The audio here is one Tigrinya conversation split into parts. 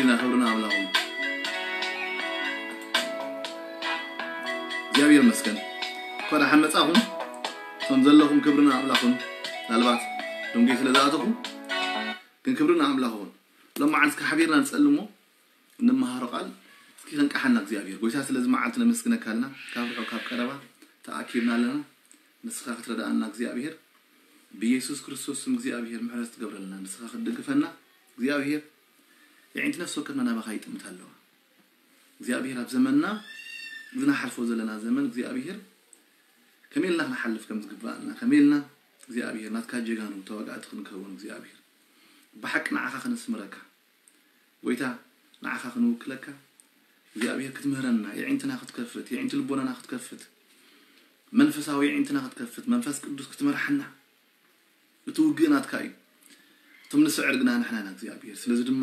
ኢና ክብርና ኣምላኹም እግዚኣብሔር ይመስገን። እንኳ ደሓን መጻኹም። እቶም ዘለኹም ክብርና ኣምላኹም። ምናልባት ደንጎይ ስለ ዝኣተኹ ግን ክብርና ኣምላኽ ይኹን። ሎማዓንቲ እስኪ ሓቢርና ንጸልሞ እንመሃሮ ቃል እስኪ ከንቃሓና እግዚኣብሔር። ጎይታ ስለዚ መዓልቲ ነመስግነካ ኣለና። ካብ ርሑቕ ካብ ቀረባ ተኣኪብና ኣለና። ንስኻ ክትረዳኣና እግዚኣብሔር ብኢየሱስ ክርስቶስ ስም እግዚኣብሔር ምሕረት ትገብረልና። ንስኻ ክትድግፈና እግዚኣብሔር የዒንቲ ነፍሲ ወከፍና ናባኻ ይጥምት ኣለዋ። እግዚኣብሔር ኣብ ዘመንና ዝናሓልፎ ዘለና ዘመን እግዚኣብሔር ከመይ ኢልና ክንሓልፍ ከም ዝግባኣና ከመይ ኢልና እግዚኣብሔር ናትካ ጀጋኑ ተዋጋእቲ ክንከውን እግዚኣብሔር ብሓቂ ንዓኻ ከነስምረካ ጎይታ ንዓኻ ክንውክለካ እግዚኣብሔር ክትምህረና የዒንትና ክትከፍት የዒንቲ ልቦናና ክትከፍት መንፈሳዊ የዒንትና ክትከፍት መንፈስ ቅዱስ ክትመርሓና እቲ ውግእ ናትካ እዩ። እቶም ንስዕር ግና ንሕና ኢና እግዚኣብሔር። ስለዚ ድማ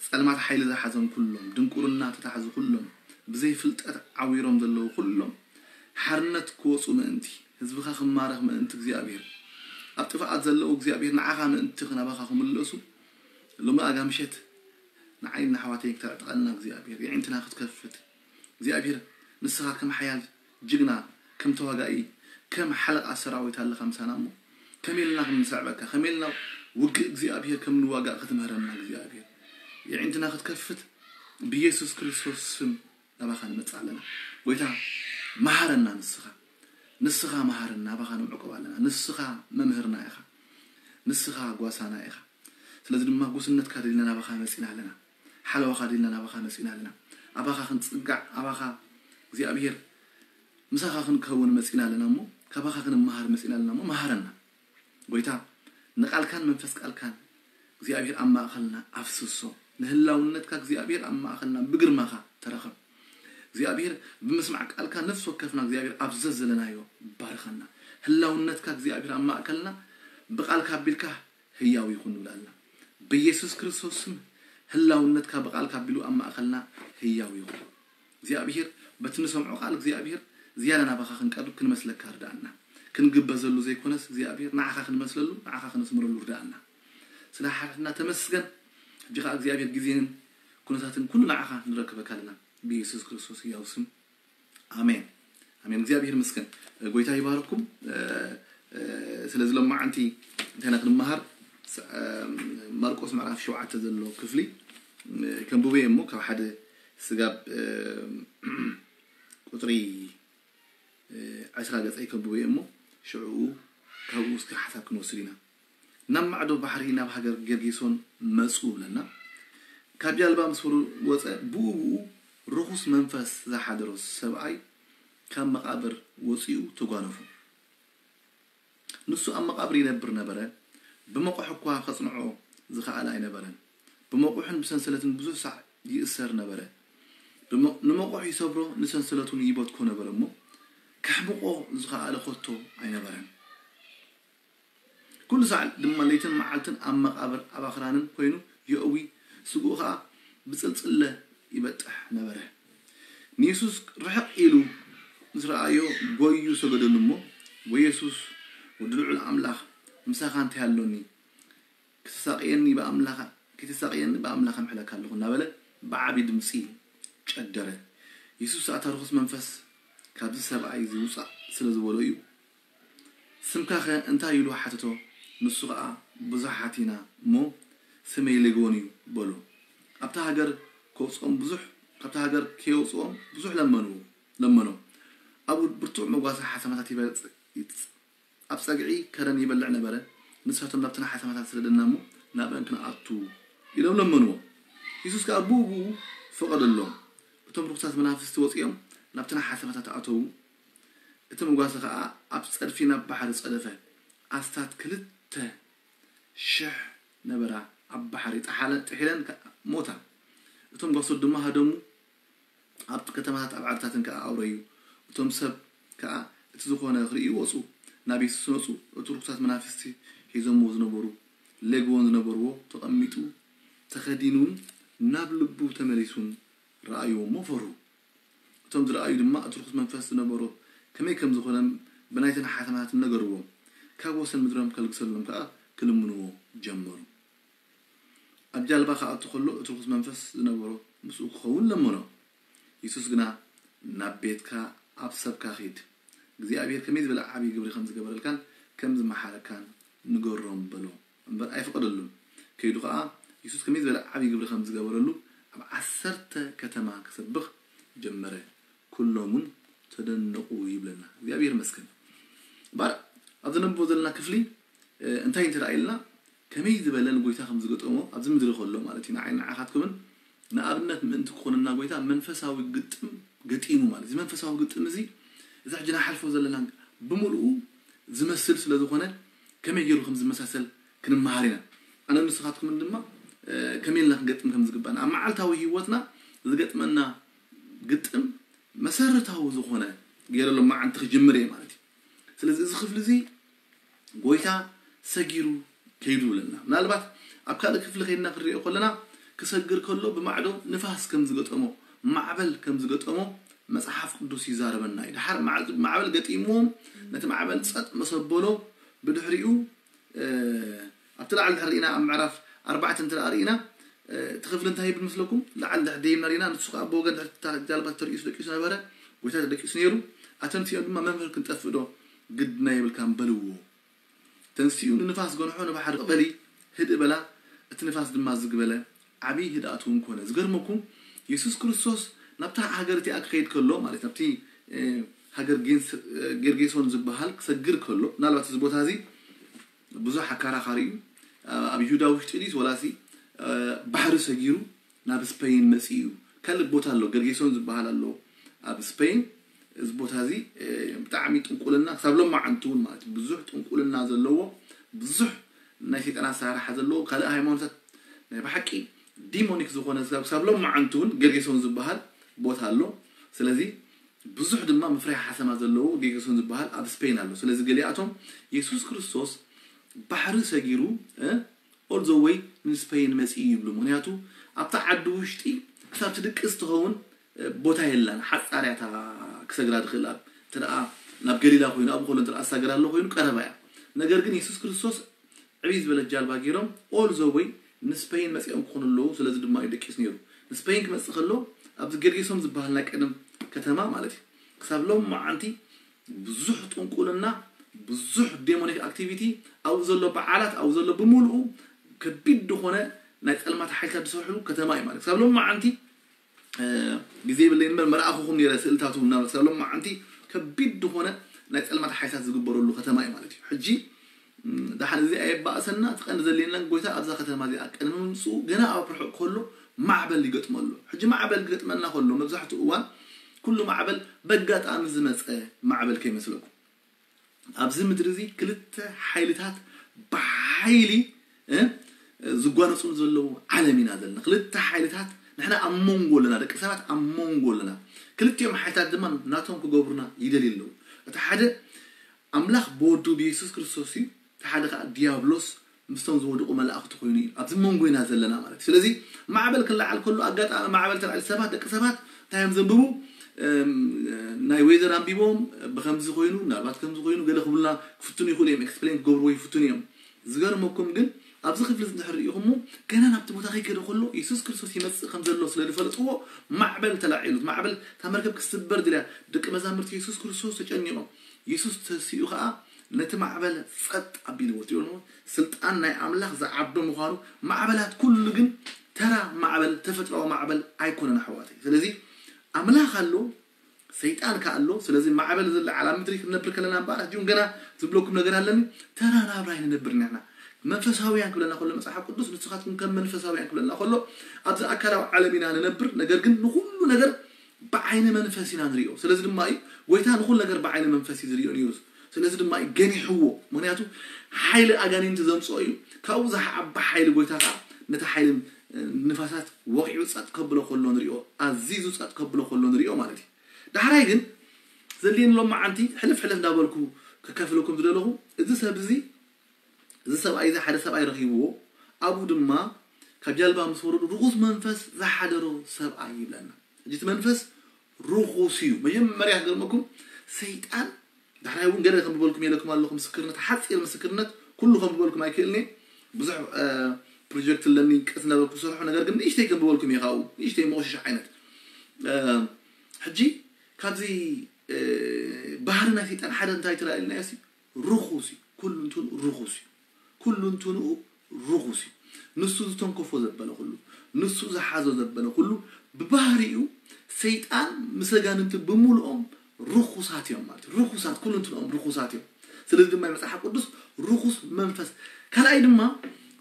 ጸልማት ሓይሊ ዝሓዞም ኩሎም ድንቁርና ተታሕዙ ኩሎም ብዘይ ፍልጠት ዓዊሮም ዘለዉ ኩሎም ሓርነት ክወፁ ምእንቲ ህዝብኻ ክማረኽ ምእንቲ እግዚኣብሔር ኣብ ጥፍኣት ዘለዉ እግዚኣብሔር ንዓኻ ምእንቲ ክናባኻ ክምለሱ ሎሚ ኣጋ ምሸት ንዓይ ንኣሕዋተይ ክተዕጥቐና እግዚኣብሔር የዒንትና ክትከፍት እግዚኣብሔር ንስኻ ከም ሓያል ጅግና ከም ተዋጋኢ ከም ሓለቓ ሰራዊት ኣለኻ ምሳና እሞ ከመይ ኢልና ከም ንስዕበካ ከመይ ኢልና ውግእ እግዚኣብሔር ከም ንዋጋእ ክትምህረና እግዚኣብሔር የዒንትና ክትከፍት ብኢየሱስ ክርስቶስ ስም ናባኻ ንመጽእ ኣለና። ጎይታ መሃረና ንስኻ ንስኻ መሃረና ናባኻ ንምዕቆብ ኣለና። ንስኻ መምህርና ኢኻ። ንስኻ ጓሳና ኢኻ። ስለዚ ድማ ጉስነትካ ደሊና ናባኻ መጺና ኣለና። ሓለዋኻ ደሊና ናባኻ መጺና ኣለና። ኣባኻ ክንጽጋዕ ኣባኻ እግዚኣብሔር ምሳኻ ክንከውን መጺና ኣለና እሞ ካባኻ ክንመሃር መጺና ኣለና እሞ መሃረና። ጎይታ ንቃልካን መንፈስ ቃልካን እግዚኣብሔር ኣብ ማእኸልና ኣፍስሶ። ንህላውነትካ እግዚኣብሔር ኣብ ማእኸልና ብግርማኻ ተረኸብ። እግዚኣብሔር ብምስማዕ ቃልካ ነፍሲ ወከፍና እግዚኣብሔር ኣብ ዘዘለናዮ ባርኸና። ህላውነትካ እግዚኣብሔር ኣብ ማእከልና ብቃልካ ኣቢልካ ህያው ይኹን ንብል ኣለና። ብኢየሱስ ክርስቶስ ስም ህላውነትካ ብቃልካ ኣቢሉ ኣብ ማእከልና ህያው ይኹን። እግዚኣብሔር በቲ ንሰምዖ ቃል እግዚኣብሔር ዝያዳ ናባኻ ክንቀርብ ክንመስለካ ርዳእና። ክንግበዘሉ ዘይኮነስ እግዚኣብሔር ንዓኻ ክንመስለሉ ንዓኻ ክነስምረሉ ርዳእና። ስለ ሓድሕድና ተመስገን። ሕጂ ከዓ እግዚኣብሔር ግዜን ኩነታትን ኩሉ ንዓኻ ንረክበካ ኣለና ብኢየሱስ ክርስቶስ ህያው ስም ኣሜን። ኣሜን እግዚኣብሔር ይመስገን። ጎይታ ይባርኩም። ስለዚ ሎማዓንቲ እንታይና ክንመሃር ማርቆስ ምዕራፍ ሸውዓተ ዘሎ ክፍሊ ከንብበ እሞ ካብ ሓደ ስጋብ ቁፅሪ ዕስራ ገፀይ ከንብበ እሞ ሽዑ ካብኡ እስከ ሓሳብ ክንወስድ ኢና። ናብ ማዕዶ ባሕሪ ናብ ሃገር ጌርጌሶን መፁ ብለና። ካብ ጃልባ ምስ ወጸ ብኡ ብኡ ርኹስ መንፈስ ዝሓደሮ ሰብኣይ ካብ መቓብር ወፂኡ ተጓነፉ። ንሱ ኣብ መቓብር ይነብር ነበረ። ብመቑሕ እኳ ከጽንዖ ዝኸኣለ ኣይነበረን። ብመቑሕን ብሰንሰለትን ብዙሕ ሳዕ ይእሰር ነበረ። ንመቑሕ ይሰብሮ ንሰንሰለቱን ይበትኮ ነበረ እሞ ከሕምቖ ዝኸኣለ ኸቶ ኣይነበረን። ኩሉ ሳዕ ድማ ለይትን መዓልትን ኣብ መቓብር ኣብ ኣኽራንን ኮይኑ የእዊ፣ ስግኡ ኸኣ ብጽልጽለ ይበጥሕ ነበረ። ንየሱስ ርሕቕ ኢሉ ምስ ረኣዮ ጐይዩ ሰገደሉ እሞ፣ "ወየሱስ ወዲ ልዑል ኣምላኽ፣ ምሳኻ እንታይ ኣሎኒ? ክትሳቕየኒ ብኣምላኻ፣ ከይትሳቕየኒ ብኣምላኻ እምሕለካ ኣለኹ" እናበለ ብዓቢ ድምጺ ጨደረ። የሱስ፣ "ኣታ ርኹስ መንፈስ፣ ካብዚ ሰብኣይ እዚ ውጻእ" ስለ ዝበሎ እዩ። "ስምካኸ እንታይ?" ኢሉ ሓተቶ። ንሱ ኸኣ፣ "ብዙሓት ኢና እሞ፣ ስመይ ሌግዮን እዩ" በሎ። ኣብታ ሃገር ከውጽኦም ብዙሕ፣ ካብታ ሃገር ከየውጽኦም ብዙሕ ለመንዎ፣ ለመኖ። ኣብኡ ብርቱዕ መጓሰ ሓሰማታት ይበልጽ፣ ይጽ-፣ ኣብ ጸግዒ ከረን ይበልዕ ነበረ። ንሳቶም፣ "ናብተን ሓሰማታት ስደደና እሞ፣ ናብአን ክንኣቱ" ኢሎም ለመንዎ። የሱስ ከኣ ብኡ ብኡ ፈቐደሎም። እቶም ርኹሳት መናፍስቲ ወጺኦም ናብተን ሓሰማታት ኣተዉ። እቲ መጓሰ ኸኣ ኣብ ጸድፊ ናብ ባሕሪ ጸደፈ። ኣስታት ክልተ ሽሕ ነበራ ኣብ ባሕሪ ጥሓለ-፣ ጥሒለን ከኣ ሞታ። እቶም ጓሶት ድማ ሃደሙ፣ ኣብ ከተማታት ኣብ ዓድታትን ከኣ ኣውረዩ። እቶም ሰብ ከኣ እቲ ዝኾነ ክርእዩ ወጹ። ናብ የሱስ መጹ። እቲ ርኹሳት መናፍስቲ ሒዞምዎ ዝነበሩ ሌግዮን ዝነበርዎ ተቐሚጡ ተኸዲኑን ናብ ልቡ ተመሊሱን ረኣይዎ እሞ ፈርሁ። እቶም ዝረኣዩ ድማ እቲ ርኹስ መንፈስ ዝነበሮ ከመይ ከም ዝኾነን ብናይተን ሓሰማታትን ነገርዎም። ካብ ወሰን ምድሮም ከልግሰሎም ከኣ ክልምንዎ ጀመሩ። ኣብ ጃልባ ክኣቱ ከሎ እቲ ርኹስ መንፈስ ዝነበሮ ምስኡ ክኸውን ለመኖ። የሱስ ግና ናብ ቤትካ ኣብ ሰብካ ኺድ፣ እግዚኣብሔር ከመይ ዝበለ ዓብዪ ግብሪ ከም ዝገበረልካን ከም ዝመሓረካን ንገሮም በሎ እምበር ኣይፈቐደሉን። ከይዱ ኸዓ የሱስ ከመይ ዝበለ ዓብዪ ግብሪ ከም ዝገበረሉ ኣብ ዓሰርተ ከተማ ክሰብኽ ጀመረ። ኩሎም እውን ተደነቑ ይብለና። እግዚኣብሔር ይመስገን። እምበኣር ኣብ ዘነብቦ ዘለና ክፍሊ እንታይ እንተረኣየልና ከመይ ዝበለ ንጎይታ ከም ዝገጠሞ ኣብዚ ምድሪ ከሎ ማለት እዩ ንዓይ ንዓኻትኩምን ንኣብነት ምእንቲ ክኾነና ጎይታ መንፈሳዊ ግጥም ገጢሙ ማለት እዚ መንፈሳዊ ግጥም እዚ እዚ ሕጂ ንሓልፎ ዘለና ብምልኡ ዝመስል ስለ ዝኾነ ከመይ ገይሩ ከም ዝመሳሰል ክንመሃር ኢና። ኣነ ንስኻትኩምን ድማ ከመይ ኢልና ክንገጥም ከም ዝግባና ኣብ መዓልታዊ ህይወትና ዝገጥመና ግጥም መሰረታዊ ዝኾነ ገይረ ሎማዓንቲ ክጅምር እየ ማለት እዩ። ስለዚ እዚ ክፍሊ እዚ ጎይታ ሰጊሩ ከይዱ ብለና። ምናልባት ኣብ ካልእ ክፍሊ ከይድና ክንሪኦ ከለና ክሰግር ከሎ ብማዕዶ ንፋስ ከም ዝገጠሞ ማዕበል ከም ዝገጠሞ መጽሓፍ ቅዱስ ይዛረበና እዩ። ድሓር ማዕበል ገጢምዎም ነቲ ማዕበል ጸጥ መሰበሎ ብድሕሪኡ ኣብቲ ላዕሊ ድሕር ርኢና ኣብ ምዕራፍ ኣርባዕተ እንተ ርኢና እቲ ክፍሊ እንታይ ይብል ምስለኩም ላዕሊ ድሕር ደይምና ርኢና ንሱ ከዓ ብወገን ድሕር ጃልባ ተደቂሱ ደቂሱ ነበረ። ጎይታ ተደቂሱ ነይሩ። ኣተንሲኦም ድማ መምህር ክንጠፍእ ዶ ግድና የብልካን በልዎ። ተንሲኡ ንንፋስ ገንሖ ንባሕሪ በሊ ህድእ በላ እቲ ንፋስ ድማ ዝግበለ ዓብዪ ህድኣት እውን ኮነ። ዝገርመኩም የሱስ ክርስቶስ ናብታ ሃገር እቲኣ ክኸይድ ከሎ ማለት ናብቲ ሃገር ጌርጌሶን ዝበሃል ክሰግር ከሎ ምናልባት እዚ ቦታ እዚ ብዙሕ ኣካራኻሪ እዩ። ኣብ ይሁዳ ውሽጢ ድዩስ ወላሲ ባሕሪ ሰጊሩ ናብ ስፐይን መፂኡ እዩ። ካልእ ቦታ ኣሎ ገርጌሶን ዝበሃል ኣሎ ኣብ ስፐይን። እዚ ቦታ እዚ ብጣዕሚ ጥንቁልና ክሳብ ሎማዓንቲ እውን ማለት ብዙሕ ጥንቁልና ዘለዎ ብዙሕ ናይ ሰይጣን ኣሰራርሓ ዘለዎ ካልእ ሃይማኖታት ናይ ብሓቂ ዲሞኒክ ዝኾነ ክሳብ ሎማዓንቲ እውን ገርጌሶን ዝበሃል ቦታ ኣሎ። ስለዚ ብዙሕ ድማ ምፍራይ ሓሰማ ዘለዎ ገርጌሶን ዝበሃል ኣብ ስፔን ኣሎ። ስለዚ ገሊኣቶም የሱስ ክርስቶስ ባሕሪ ሰጊሩ all the way ንስፔን መፂኡ ይብሉ። ምክንያቱ ኣብታ ዓዲ ውሽጢ ክሳብ ትድቅስ ትኸውን ቦታ የላን። ሓፃር እያ እታ ክሰግራ ዝኽእል ኣብ እንተ ናብ ገሊላ ኮይኑ ኣብ ከሎ እንተ ኣሳገር ኣሎ ኮይኑ ቀረባ እያ። ነገር ግን የሱስ ክርስቶስ ዕብይ ዝበለት ጃልባ ገይሮም all the way ንስፔን መፂኦም ክኾኑ ኣለዉ። ስለዚ ድማ እዩ ደቂሱ ነይሩ። ንስፔን ክመፅእ ከሎ ኣብዚ ገርጌሶን ዝበሃል ናይ ቀደም ከተማ ማለት እዩ ክሳብ ሎም መዓንቲ ብዙሕ ጥንቁልና ብዙሕ ዴሞኒክ ኣክቲቪቲ ኣብኡ ዘሎ በዓላት ኣብኡ ዘሎ ብምሉኡ ከቢድ ዝኾነ ናይ ፀልማት ሓይልታት ዝሰርሕሉ ከተማ እዩ ማለት ክሳብ ሎም መዓንቲ ግዜ የብለይ እምበር መርኣኹኹም ነይረ ስእልታቱ እናበል ክሳብ ሎም መዓንቲ ከቢድ ዝኾነ ናይ ፀልማት ሓይልታት ዝግበረሉ ከተማ እዩ ማለት እዩ። ሕጂ ዳሓን እዚ ኣየባእሰና እቲ ቀንዲ ዘድልየና ጎይታ ኣብዛ ከተማ እዚኣ ቅድሚ ምምፅኡ ገና ኣብ ርሑቕ ከሎ ማዕበል ይገጥመሉ። ሕጂ ማዕበል ክገጥመና ከሎ መብዛሕትኡ እዋን ኩሉ ማዕበል በጋጣሚ ዝመፀ ማዕበል ከይመስለኩም። ኣብዚ ምድሪ እዚ ክልተ ሓይልታት ብሓይሊ ዝጓነፁ ዘለዉ ዓለም ኢና ዘለና። ክልተ ሓይልታት ንሕና ኣብ መንጎ ኣለና፣ ደቂ ሰባት ኣብ መንጎ ኣለና። ክልቲኦም ሓይልታት ድማ ናቶም ክገብሩና ይደልዩ ኣለዉ። እቲ ሓደ ኣምላኽ ብወዱ ብየሱስ ክርስቶስ እዩ፣ እቲ ሓደ ከዓ ዲያብሎስ ምስቶም ዝወደቑ መላእኽቲ ኮይኑ እዩ። ኣብዚ መንጎ ኢና ዘለና ማለት እዩ። ስለዚ ማዕበል ክለዓል ከሎ ኣጋጣሚ ማዕበል ተላዕሉ ሰባት ደቂ ሰባት እንታይ እዮም ዘንብቡ? ናይ ዌዘር ኣንቢቦም ብከምዚ ኮይኑ ምናልባት ከምዚ ኮይኑ ገለ ክብሉና ክፍትኑ ይኽእሉ እዮም። ኤክስፕሌን ክገብርዎ ይፍትኑ እዮም። ዝገርመኩም ግን ኣብዚ ክፍሊ እዚ እንድሕር ርኢኹሞ ገና ናብቲ ቦታ ከይከደ ከሎ የሱስ ክርስቶስ ይመፅእ ከም ዘሎ ስለ ዝፈለጥዎ ማዕበል ተላዒሉ። ማዕበል እታ መርከብ ክስበር ድልያ ደቂ መዛምርቲ የሱስ ክርስቶስ ተጨኒቖም የሱስ ተሲኡ ከዓ ነቲ ማዕበል ጸጥ ኣቢልዎ ትብሎ ስልጣን ናይ ኣምላኽ ዝዓቢ ምዃኑ ማዕበላት ኩሉ ግን ተራ ማዕበል ተፈጥሮዊ ማዕበል ኣይኮነን ኣሕዋተይ። ስለዚ ኣምላኽ ኣሎ ሰይጣን ከ ኣሎ። ስለዚ ማዕበል ዝለዓል ኣብ ምድሪ ክንነብር ከለና እምበኣር ሕጂ እውን ገና ዝብለኩም ነገር ኣለኒ። ተራ ናብራ ኣይንነብር ንሕና መንፈሳውያን ክብለና ከሎ መጽሓፍ ቅዱስ ንስኻትኩም ከም መንፈሳውያን ክብለና ከሎ ኣብዚ ኣካላዊ ዓለም ኢና ንነብር። ነገር ግን ንኹሉ ነገር ብዓይኒ መንፈስ ኢና ንሪኦ። ስለዚ ድማ እዩ ጎይታ ንኹሉ ነገር ብዓይኒ መንፈስ እዩ ዝሪኦ ነይሩ። ስለዚ ድማ እዩ ገኒሕዎ። ምክንያቱ ሓይሊ ኣጋንንቲ ዘምፅኦ እዩ። ካብኡ ዝሓዓባ ሓይሊ ጎይታ ከዓ ነቲ ሓይሊ ንፋሳት ወቂዑ ፀጥ ከብሎ ከሎ ንሪኦ፣ ኣዚዙ ፀጥ ከብሎ ከሎ ንሪኦ ማለት እዩ። ዳሕራይ ግን ዘድልየኒ ሎም መዓንቲ ሕልፍ ሕልፍ እንዳበልኩ ክከፍለኩም ዝደለኹ እዚ ሰብ እዚ እዚ ሰብኣይ እዚ ሓደ ሰብኣይ ረኺብዎ ኣብኡ ድማ ካብ ጃልባ ምስ ወረዱ ርኹስ መንፈስ ዝሓደሮ ሰብኣይ ይብለና። ሕጂ እቲ መንፈስ ርኹስ እዩ። መጀመርያ ክገርመኩም ሰይጣን ዳሕራይ እውን ገለ ከም ዝበልኩም የለኩም ኣለኹ ምስክርነት ሓፂር ምስክርነት ኩሉ ከም ዝበልኩም ኣይክእልን እየ ብዙሕ ፕሮጀክት ኣለኒ ቀስ እናበልኩ ዝሰርሖ ነገር ግን ንእሽተይ ከም ዝበልኩም እዩ ካብኡ ንእሽተይ መቑሽሽ ዓይነት ሕጂ ካብዚ ባህሪ ናይ ሰይጣን ሓደ እንታይ ትረኣየልና እያ ርኹስ እዩ ኩሉ እንትኑ ርኹስ እዩ ኩሉ እንትኑ ርኹስ እዩ ንሱ ዝተንከፎ ዘበለ ኩሉ ንሱ ዝሓዞ ዘበለ ኩሉ ብባህሪኡ ሰይጣን ምስ ኣጋንንቲ ብምሉኦም ርኹሳት እዮም ማለት ርኹሳት ኩሉ እንትንኦም ርኹሳት እዮም ስለዚ ድማ መፅሓፍ ቅዱስ ርኹስ መንፈስ ካልኣይ ድማ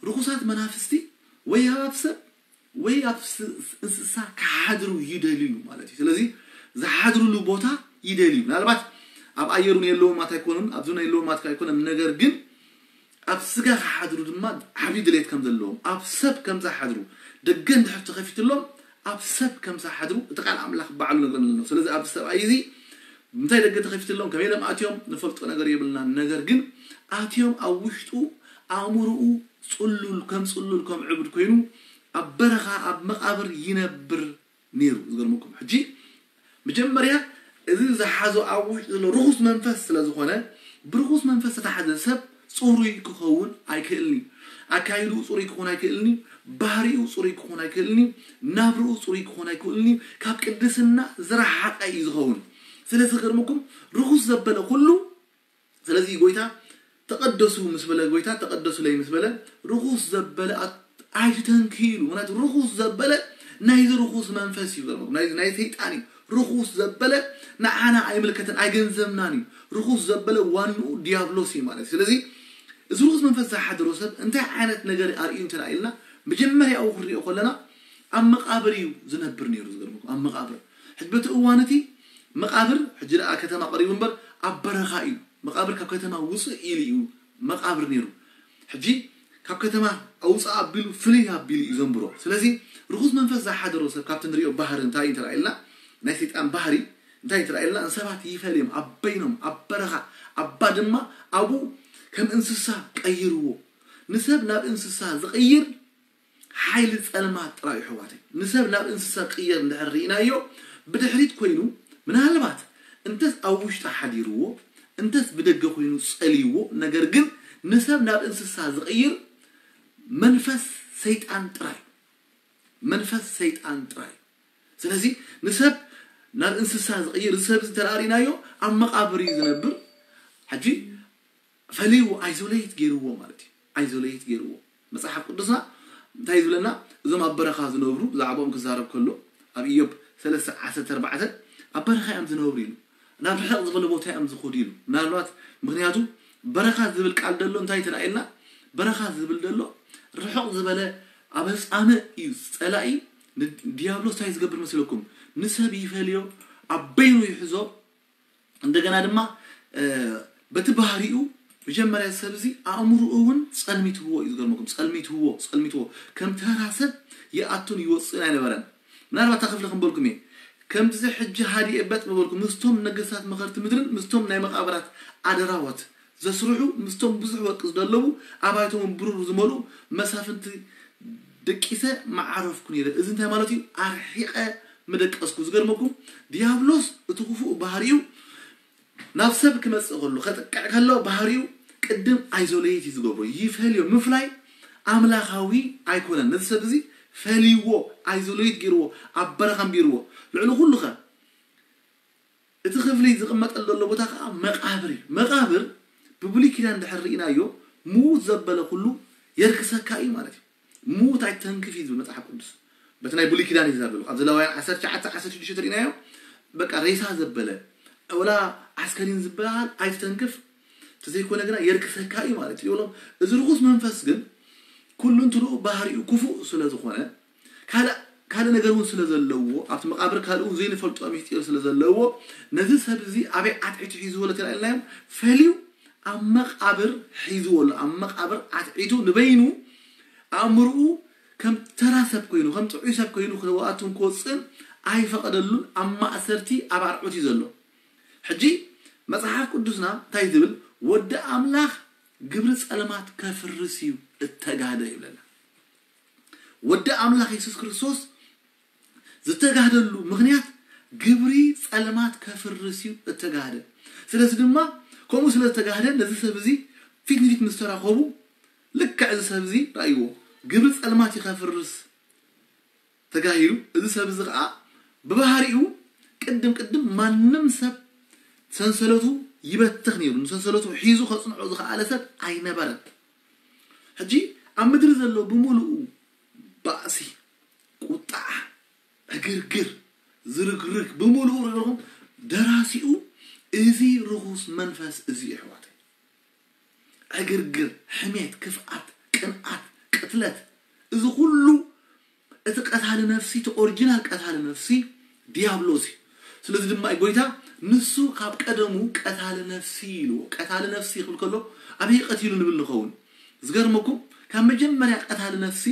ርኹሳት መናፍስቲ ወይ ኣብ ሰብ ወይ ኣብ እንስሳ ክሓድሩ ይደልዩ ማለት እዩ ስለዚ ዝሓድሩሉ ቦታ ይደልዩ ምናልባት ኣብ ኣየር እውን የለዎም ማለት ኣይኮኑን ኣብዚ እውን የለዎም ማለት ኣይኮነን ነገር ግን ኣብ ስጋ ክሓድሩ ድማ ዓብዪ ድሌት ከም ዘለዎም ኣብ ሰብ ከም ዝሓድሩ ደገ እንድሕር ተኸፊትሎም ኣብ ሰብ ከም ዝሓድሩ እቲ ቃል ኣምላኽ ባዕሉ ነግረን ኣሎ ስለዚ ኣብዚ ሰብኣይ እዚ እንታይ ደገ ተኸፊትሎም ከመይ ኢሎም ኣትዮም ንፈልጦ ነገር የብልናን ነገር ግን ኣትዮም ኣብ ውሽጡ ኣእምርኡ ጽሉል ከም ጽሉል ከም ዕብድ ኮይኑ ኣብ በረኻ ኣብ መቓብር ይነብር ነይሩ ዝገርመኩም ሕጂ መጀመርያ እዚ ዝሓዞ ኣብ ውሽጡ ዘሎ ርኹስ መንፈስ ስለ ዝኾነ ብርኹስ መንፈስ ዝተሓዘ ሰብ ጽሩይ ክኸውን ኣይክእልን እዩ ኣካይድኡ ጽሩይ ክኾን ኣይክእልን እዩ ባህሪኡ ጽሩይ ክኾን ኣይክእልን እዩ ናብርኡ ጽሩይ ክኾን ኣይክእልን እዩ ካብ ቅድስና ዝረሓቐ እዩ ዝኸውን ስለዚ ዝገርመኩም ርኹስ ዘበለ ኩሉ ስለዚ ጎይታ ተቐደሱ ምስ በለ ጎይታ ተቐደሱለይ ምስ በለ ርኹስ ዘበለ ኣይትተንክዩ ኢሉ ምክንያቱ ርኹስ ዘበለ ናይዚ ርኹስ መንፈስ እዩ ዘርመ ናይ ናይ ሰይጣን እዩ ርኹስ ዘበለ ንዓና ኣይምልከትን ኣይገንዘብናን እዩ ርኹስ ዘበለ ዋንኡ ዲያብሎስ እዩ ማለት እዩ ስለዚ እዚ ርኹስ መንፈስ ዝሓደሮ ሰብ እንታይ ዓይነት ነገር ኣርእዩ እንተ ኢልና መጀመርያኡ ክንሪኦ ከለና ኣብ መቃብር እዩ ዝነብር ነይሩ ዝገርመኩም ኣብ መቃብር ሕጂ በቲ እዋን እቲ መቃብር ሕጂ ደኣ ከተማ ቀሪቡ እምበር ኣብ በረኻ እዩ መቃብር ካብ ከተማ ውፅእ ኢሉ እዩ መቃብር ነይሩ ሕጂ ካብ ከተማ ኣውፅእ ኣቢሉ ፍልይ ኣቢሉ እዩ ዘንብሮ ስለዚ ርኹስ መንፈስ ዝሓደሮ ሰብ ካብቲ ንሪኦ ባህሪ እንታይ እዩ ተራኢልና ናይ ሰይጣን ባህሪ እንታይ ተራኢልና ንሰባት ይፈልዮም ኣብ በይኖም ኣብ በረኻ ኣብ ባድማ ኣብኡ ከም እንስሳ ቀይርዎ ንሰብ ናብ እንስሳ ዝቕይር ሓይሊ ጸልማት ጥራይ ኣሕዋተይ ንሰብ ናብ እንስሳ ክቕየር እንድሕር ርኢናዮ ብድሕሪት ኮይኑ ምናልባት እንተስ ኣብ ውሽጢ ሓዲርዎ እንተስ ብደገ ኮይኑ ጸልይዎ ነገር ግን ንሰብ ናብ እንስሳ ዝቕይር መንፈስ ሰይጣን ጥራይ መንፈስ ሰይጣን ጥራይ ስለዚ ንሰብ ናብ እንስሳ ዝቕይር እዚ ሰብ እዚ ተራእሪናዮ ኣብ መቓብር እዩ ዝነብር ሕጂ ፈሊዎ ኣይዞሌት ገይርዎ ማለት እዩ ኣይዞሌት ገይርዎ መፅሓፍ ቅዱስና እንታይ ዝብለና እዞም ኣብ በረኻ ዝነብሩ ብዛዕባኦም ክዛረብ ከሎ ኣብ ኢዮብ ሰለስተ ዓሰርተ ኣርባዕተ ኣብ በረኻ እዮም ዝነብሩ ኢሉ ናብ ርሕቕ ዝበለ ቦታ እዮም ዝኸዱ ኢሉ ምናልባት ምክንያቱ በረኻ ዝብል ቃል ደሎ እንታይ ተራእየልና በረኻ ዝብል ደሎ ርሑቕ ዝበለ ኣብ ህፃምእ እዩ ፀላኢ ዲያብሎስ እንታይ ዝገብር መስለኩም ንሰብ ይፈልዮ ኣብ በይኑ ይሕዞ እንደገና ድማ በቲ ባህሪኡ መጀመርያ ሰብ እዚ ኣእምሮኡ እውን ጸልሚትዎ እዩ ዝገርመኩም ጸልሚትዎ ጸልሚትዎ ከም ተራ ሰብ ይኣቱን ይወፅእን ኣይነበረን ምናልባት ክፍሊ ክንበልኩም እየ ከምዚ ሕጂ ሃዲኤ በጥ ምበልኩም ምስቶም ነገስታት መኸርቲ ምድርን ምስቶም ናይ መቃብራት ኣደራወት ዘስርሑ ምስቶም ብዙሕ ወርቂ ዝደለቡ ኣባይቶም ብሩር ዝመልኡ መሳፍንቲ ደቂሰ መዓረፍኩ ነይረ እዚ እንታይ ማለት እዩ ኣርሒቐ ምደቀስኩ ዝገርመኩም ዲያብሎስ እቲ ክፉእ ባህሪኡ ናብ ሰብ ክመፅእ ከሎ ከጥቅዕ ከሎ ባህሪኡ ቅድም ኣይዞሌት እዩ ዝገብሮ ይፈልዮ ምፍላይ ኣምላኻዊ ኣይኮነን ነዚ ሰብ እዚ ፈሊዎ ኣይዞሌት ገይርዎ ኣብ በረኻ ኣንቢርዎ ልዕሊ ኩሉ ኸ እቲ ክፍሊ ዝቕመጠሉ ዘሎ ቦታ ከዓ መቃብር እዩ መቃብር ብብሉይ ኪዳን ድሕር ርኢናዮ ምዉት ዘበለ ኩሉ የርክሰካ እዩ ማለት እዩ ምዉት ኣይተንክፍ እዩ ዝብል መፅሓፍ ቅዱስ በቲ ናይ ብሉይ ኪዳን እዩ ዝዛረብ ዘሎ ኣብዚ ለዋውያን ዓሰርተ ትሽዓተ ዓሰርተ ሽዱሽተ ርኢናዮ በቃ ሬሳ ዘበለ ወላ ዓስከሪን ዝበሃል ኣይትተንክፍ ተዘይኮነ ግና የርክሰካ እዩ ማለት እዩ ይብሎም እዚ ርኩስ መንፈስ ግን ኩሉ እንትንኡ ባህሪኡ ክፉእ ስለ ዝኾነ ካልእ ካልእ ነገር እውን ስለ ዘለዎ ኣብቲ መቃብር ካልእ እውን ዘይንፈልጦ ሚስጢር ስለ ዘለዎ ነዚ ሰብ እዚ ኣበይ ዓትዒቱ ሒዝዎ ኣሎ ተላኢልናዮም ፈልዩ ኣብ መቃብር ሒዝዎ ኣሎ ኣብ መቃብር ዓትዒቱ ንበይኑ ኣእምርኡ ከም ተራ ሰብ ኮይኑ ከም ጥዑይ ሰብ ኮይኑ ክወኣቱን ክወፅእን ኣይፈቐደሉን ኣብ ማእሰርቲ ኣብ ኣርዑት እዩ ዘሎ ሕጂ መፅሓፍ ቅዱስና እንታይ ዝብል ወዲ ኣምላኽ ግብሪ ጸልማት ከፍርስ እዩ እተጋደ ይብለና ወዲ ኣምላኽ የሱስ ክርስቶስ ዝተጋደሉ ምኽንያት ግብሪ ጸልማት ከፍርስ እዩ እተጋደ ስለዚ ድማ ከምኡ ስለ ዝተጋህደ ነዚ ሰብ እዚ ፊት ንፊት ምስ ተራኸቡ ልክዕ እዚ ሰብ እዚ ረኣይዎ ግብሪ ጸልማት እዩ ከፍርስ ተጋሂሩ። እዚ ሰብ እዚ ከዓ ብባህሪኡ ቅድም ቅድም ማንም ሰብ ሰንሰለቱ ይበትኽ ነይሩ። ንሰንሰለቱ ሒዙ ከጽንዖ ዝኸኣለ ሰብ ኣይነበረን። ሕጂ ኣብ ምድሪ ዘሎ ብምሉኡ ባእሲ፣ ቁጣዓ፣ ዕግርግር፣ ዝርግርግ ብምሉኡ ርኢኹም ደራሲኡ እዚ ርኹስ መንፈስ እዚ እዩ ኣሕዋተይ። ዕግርግር፣ ሕሜት፣ ክፍኣት፣ ቅንኣት፣ ቅትለት፣ እዚ ኩሉ እቲ ቀታሊ ነፍሲ፣ እቲ ኦሪጂናል ቀታሊ ነፍሲ ዲያብሎስ እዩ። ስለዚ ድማ እዩ ጎይታ ንሱ ካብ ቀደሙ ቀታሊ ነፍሲ ኢልዎ። ቀታሊ ነፍሲ ክብል ከሎ ኣበይ ቀቲሉ ንብል ንኸውን? ዝገርመኩም ካብ መጀመርያ ቀታሊ ነፍሲ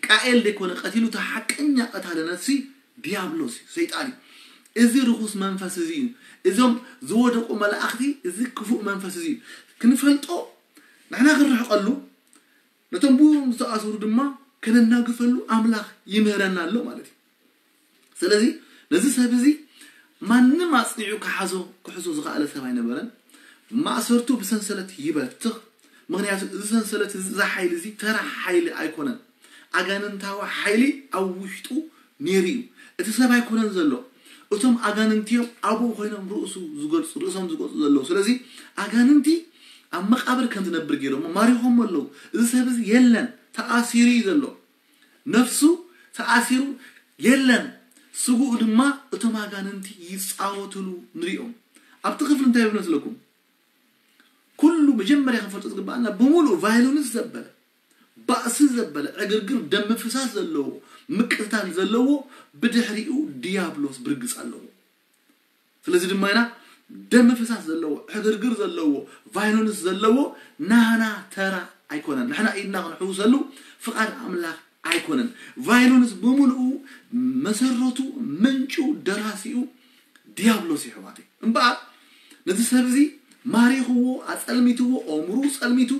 ቃኤል ዘይኮነ ቀቲሉ፣ እቲ ሓቀኛ ቀታሊ ነፍሲ ዲያብሎስ እዩ፣ ሰይጣን እዩ። እዚ ርኹስ መንፈስ እዚ እዩ። እዞም ዝወደቁ መላእኽቲ እዚ ክፉእ መንፈስ እዚ እዩ። ክንፈልጦ ንሕና ክንርሕቀሉ ነቶም ብኡ ዝተኣስሩ ድማ ከነናግፈሉ ኣምላኽ ይምህረና ኣሎ ማለት እዩ። ስለዚ ነዚ ሰብ እዚ ማንም ኣጽኒዑ ክሓዞ ክሕዞ ዝኸኣለ ሰብ ኣይነበረን። ማእሰርቱ ብሰንሰለት ይበትኽ። ምኽንያቱ እዚ ሰንሰለት እዚ፣ እዚ ሓይሊ እዚ ተራ ሓይሊ ኣይኮነን። ኣጋንንታዊ ሓይሊ ኣብ ውሽጡ ነይሩ እዩ። እቲ ሰብ ኣይኮነን ዘሎ። እቶም ኣጋንንቲ እዮም ኣብኡ ኮይኖም ርእሱ ዝገልጹ፣ ርእሶም ዝገልጹ ዘለዉ። ስለዚ ኣጋንንቲ ኣብ መቃብር ከም ዝነብር ገይሮም ማሪኾም ኣለዉ። እዚ ሰብ እዚ የለን፣ ተኣሲሩ እዩ ዘሎ። ነፍሱ ተኣሲሩ የለን። ስግኡ ድማ እቶም ኣጋንንቲ ይጻወትሉ ንሪኦም። ኣብቲ ክፍሊ እንታይ ይብል መስለኩም? ኩሉ መጀመርያ ክንፈልጦ ዝግባኣና ብምሉእ ቫዮለንስ ዘበለ፣ ባእሲ ዘበለ፣ ዕግርግር፣ ደም ምፍሳስ ዘለዎ፣ ምቅትታል ዘለዎ ብድሕሪኡ ድያብሎስ ብርግጽ ኣለዎ። ስለዚ ድማ ኢና ደም ምፍሳስ ዘለዎ፣ ዕግርግር ዘለዎ፣ ቫዮለንስ ዘለዎ ናና ተራ ኣይኮነን። ንሕና ኢድና ክንሕውሰሉ ፍቓድ ኣምላኽ ኣይኮነን። ቫዮለንስ ብምልኡ መሰረቱ፣ ምንጩ፣ ደራሲኡ ዲያብሎስ እዩ ኣሕዋተይ። እምበኣር ነዚ ሰብ እዚ ማሪኽዎ፣ ኣጸልሚትዎ፣ ኣእምርኡ ጸልሚቱ።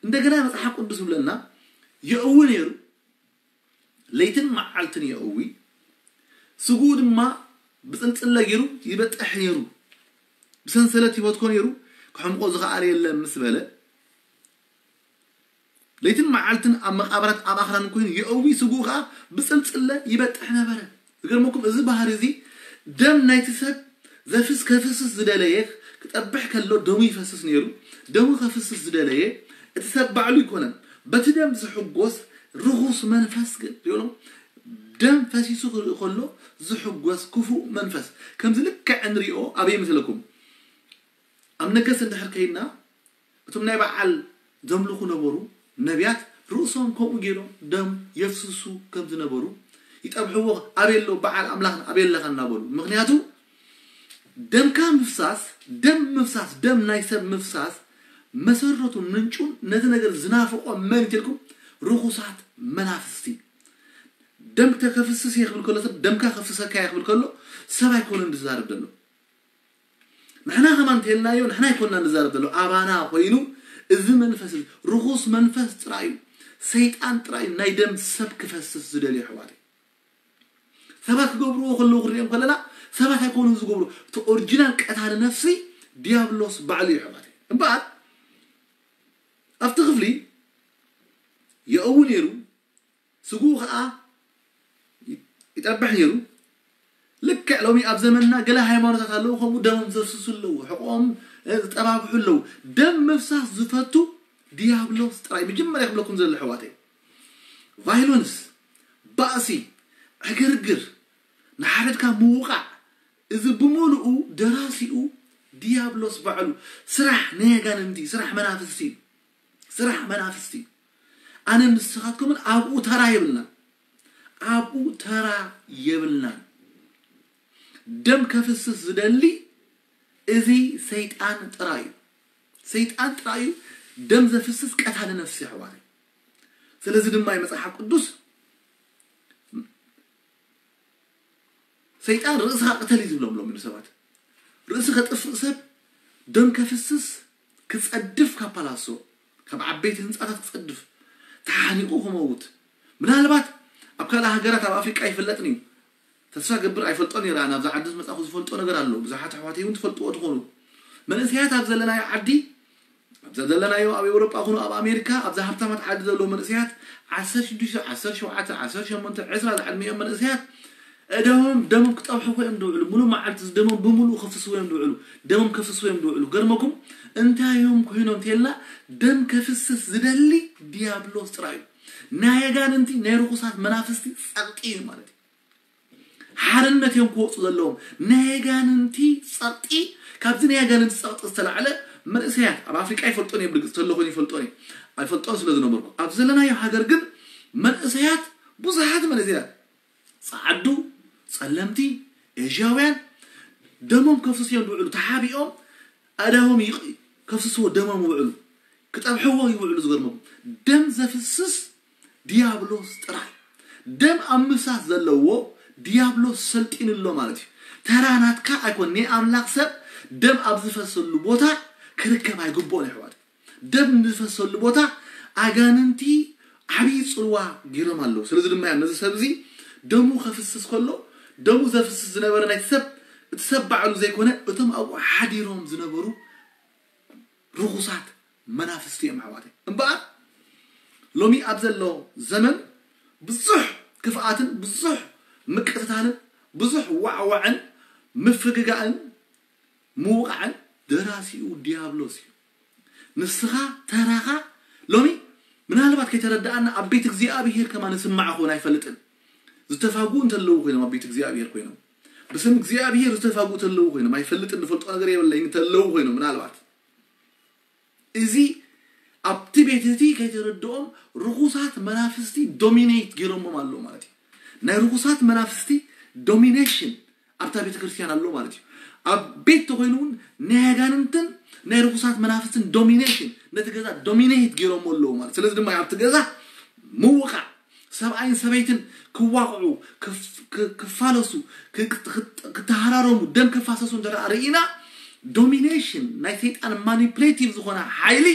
እንደገና መጽሓፍ ቅዱስ ይብለና የእዊ ነይሩ፣ ለይትን መዓልትን የእዊ፣ ስግኡ ድማ ብጽልጽለ ገይሩ ይበጥሕ ነይሩ፣ ብሰንሰለት ይበትኮ ነይሩ፣ ክሕምቆ ዝኸኣለ የለን ምስ በለ፣ ለይትን መዓልትን ኣብ መቓብራት ኣብ ኣኽራን ኮይኑ የእዊ፣ ስግኡ ኸኣ ብጽልጽለ ይበጥሕ ነበረ። ዝገርመኩም እዚ ባህሪ እዚ ደም ናይቲ ሰብ ዘፍስ ከፍስስ ዝደለየ ክጠብሕ ከሎ ደሙ ይፈስስ ነይሩ። ደሙ ከፍስስ ዝደለየ እቲ ሰብ ባዕሉ ኣይኮነን። በቲ ደም ዝሕጎስ ርኹስ መንፈስ ግን ሪእሎ ደም ፈሲሱ ክርኢ ከሎ ዝሕጎስ ክፉእ መንፈስ ከምዚ ልክዕ ንሪኦ ኣበይ መስለኩም? ኣብ ነገስት እንድሕር ከይድና እቶም ናይ በዓል ዘምልኹ ነበሩ ነቢያት ርእሶም ከምኡ ገይሮም ደም የፍስሱ ከም ዝነበሩ ይጠብሕዎ። ኣበይ ኣሎ በዓል ኣምላኽና ኣበይ ኣለኻ እናበሉ። ምኽንያቱ ደምካ ምፍሳስ፣ ደም ምፍሳስ፣ ደም ናይ ሰብ ምፍሳስ መሰረቱ ምንጩን ነዚ ነገር ዝናፍቆ መን እዩ ኢልኩም? ርኹሳት መናፍስቲ። ደም ከፍስስ እየ ክብል ከሎ ሰብ ደምካ ከፍስሰካ እየ ክብል ከሎ ሰብ ኣይኮነን ዝዛረብ ዘሎ። ንሕና ከማን እንተልናዮ ንሕና ኣይኮንና ንዛረብ ዘሎ ኣባና ኮይኑ እዚ መንፈስ እዚ ርኹስ መንፈስ ጥራይ እዩ። ሰይጣን ጥራይ እዩ ናይ ደም ሰብ ክፈስስ ዝደልዮ ኣሕዋተይ። ሰባት ክገብርዎ ከለዉ ክንሪኦም ከለና ሰባት ኣይኮኑን ዝገብሩ። እቲ ኦሪጂናል ቀታሊ ነፍሲ ዲያብሎስ ባዕሉ እዩ ኣሕዋተይ። እምበኣር ኣብቲ ክፍሊ የእዊ ነይሩ፣ ስግኡ ኸዓ ይጠብሕ ነይሩ። ልክዕ ሎሚ ኣብ ዘመንና ገለ ሃይማኖታት ኣለዉ ከምኡ ደሞም ዘፍስሱ ኣለዉ፣ ሕቖኦም ዝጠባብሑ ኣለዉ። ደም ምፍሳስ ዝፈቱ ዲያብሎስ ጥራይ። መጀመርያ ክብለኩም ዘሎ ኣሕዋተይ ቫይሎንስ፣ ባእሲ፣ ዕግርግር፣ ንሓደድካ ምውቃዕ፣ እዚ ብምሉኡ ደራሲኡ ዲያብሎስ ባዕሉ። ስራሕ ናይ ኣጋንንቲ፣ ስራሕ መናፍስቲ፣ ስራሕ መናፍስቲ። ኣነ ንስኻትኩምን ኣብኡ ተራ የብልናን፣ ኣብኡ ተራ የብልናን። ደም ከፍስስ ዝደሊ እዚ ሰይጣን ጥራይ እዩ። ሰይጣን ጥራይ እዩ ደም ዘፍስስ ቀታሊ ነፍሲ ኣሕዋተይ። ስለዚ ድማ እዩ መጽሓፍ ቅዱስ ሰይጣን ርእስኻ ቅተል እዩ ዝብሎም ሎም ሰባት። ርእሲ ከጥፍእ ሰብ ደም ከፍስስ ክጸድፍ ካብ ፓላሶ ካብ ዓበይቲ ህንጻታት ክጸድፍ ተሓኒቑ ክመውት። ምናልባት ኣብ ካልእ ሃገራት ኣብ ኣፍሪቃ ይፍለጥን እዩ። ተስፋ ገብር ኣይፈልጦ ነይረ። ናብዛ ዓዲ ዝመጻኹ ዝፈልጦ ነገር ኣሎ። ብዙሓት ኣሕዋተይ እውን ትፈልጥዎ ትኾኑ። መንእሰያት ኣብ ዘለናዮ ዓዲ ኣብዛ ዘለናዮ ኣብ ኤውሮጳ ኩኑ ኣብ ኣሜሪካ ኣብዛ ሃብታማት ዓዲ ዘለዉ መንእሰያት ዓሰርተ ሽዱሽተ ዓሰርተ ሸውዓተ ዓሰርተ ሸሞንተ ዕስራ ዝዕድሚኦም መንእሰያት እደሞም ደሞም ክጠብሑ ኮይኖም ዝውዕሉ፣ ሙሉ መዓልቲ ደሞም ብምሉኡ ከፍስሱ እዮም ዝውዕሉ። ደሞም ከፍስሱ እዮም ዝውዕሉ። ገርመኩም እንታይ እዮም ኮይኖም ተልና፣ ደም ከፍስስ ዝደሊ ዲያብሎስ ጥራይ እዩ። ናይ ኣጋንንቲ ናይ ርኩሳት መናፍስቲ ጸቕጢ እዩ ማለት እዩ። ሓርነት እዮም ክወፁ ዘለዎም። ናይ ኣጋንንቲ ጸቕጢ፣ ካብዚ ናይ ኣጋንንቲ ጸቕጢ ዝተላዕለ መንእሰያት ኣብ ኣፍሪቃ ይፈልጦን እዮም። ብርግፅ ተሎ ኮይኑ ይፈልጦን እዮም። ኣይፈልጦን ስለ ዝነበርኩ፣ ኣብ ዘለናዮ ሃገር ግን መንእሰያት፣ ብዙሓት መንእሰያት፣ ጸዓዱ፣ ጸለምቲ፣ ኤዥያውያን ደሞም ከፍስሱ እዮም ዝውዕሉ። ተሓቢኦም ኣእዳዎም ይቕ- ከፍስስዎ ደሞም ይውዕሉ፣ ክጠብሕዎ ይውዕሉ። ዝገርመኩም ደም ዘፍስስ ዲያብሎስ ጥራይ። ደም ኣብ ምፍሳስ ዘለዎ ዲያብሎስ ሰልጢኑ ኣሎ ማለት እዩ። ተራ ናትካ ኣይኮን። ናይ ኣምላኽ ሰብ ደም ኣብ ዝፈሰሉ ቦታ ክርከብ ኣይግብኦን ኣሕዋት። ደም ዝፈሰሉ ቦታ ኣጋንንቲ ዓብዪ ጽልዋ ገይሮም ኣለዉ። ስለዚ ድማ እዮም ነዚ ሰብ እዚ ደሙ ከፍስስ ከሎ፣ ደሙ ዘፍስስ ዝነበረ ናይቲ ሰብ፣ እቲ ሰብ ባዕሉ ዘይኮነ እቶም ኣብኡ ሓዲሮም ዝነበሩ ርኹሳት መናፍስቲ እዮም ኣሕዋተይ። እምበኣር ሎሚ ኣብ ዘሎ ዘመን ብዙሕ ክፍኣትን ብዙሕ ምቅትታልን ብዙሕ ዋዕዋዕን ምፍግጋእን ምውቃዕን ደራሲኡ ዲያብሎስ እዩ። ንስኻ ተራኻ ሎሚ ምናልባት ከይተረዳኣና ኣብ ቤት እግዚኣብሔር ከማ ንስማዕ ክኾን ኣይፈልጥን። ዝተፋጉ እንተለዉ ኮይኖም ኣብ ቤት እግዚኣብሔር ኮይኖም ብስም እግዚኣብሔር ዝተፋጉ እንተለዉ ኮይኖም ኣይፈልጥን፣ ዝፈልጦ ነገር የብለይን እንተለዉ ኮይኖም ምናልባት እዚ ኣብቲ ቤት እቲ ከይተረድኦም ርኹሳት መናፍስቲ ዶሚኔት ገይሮሞም ኣለዉ ማለት እዩ። ናይ ርኹሳት መናፍስቲ ዶሚኔሽን ኣብታ ቤተ ክርስቲያን ኣሎ ማለት እዩ። ኣብ ቤት ተኮይኑ እውን ናይ ኣጋንንትን ናይ ርኹሳት መናፍስትን ዶሚኔሽን ነቲ ገዛ ዶሚኔት ገይሮሞ ኣለዉ ማለት። ስለዚ ድማ ኣብቲ ገዛ ምውቃዕ፣ ሰብኣይን ሰበይትን ክዋቕዑ፣ ክፍ- ክ- ክፋለሱ፣ ክ- ክት- ክተሃራረሙ፣ ደም ክፋሰሱ እንተ ደኣ ርኢና፣ ዶሚኔሽን ናይ ሰይጣን ማኒፕሌቲቭ ዝኾነ ሓይሊ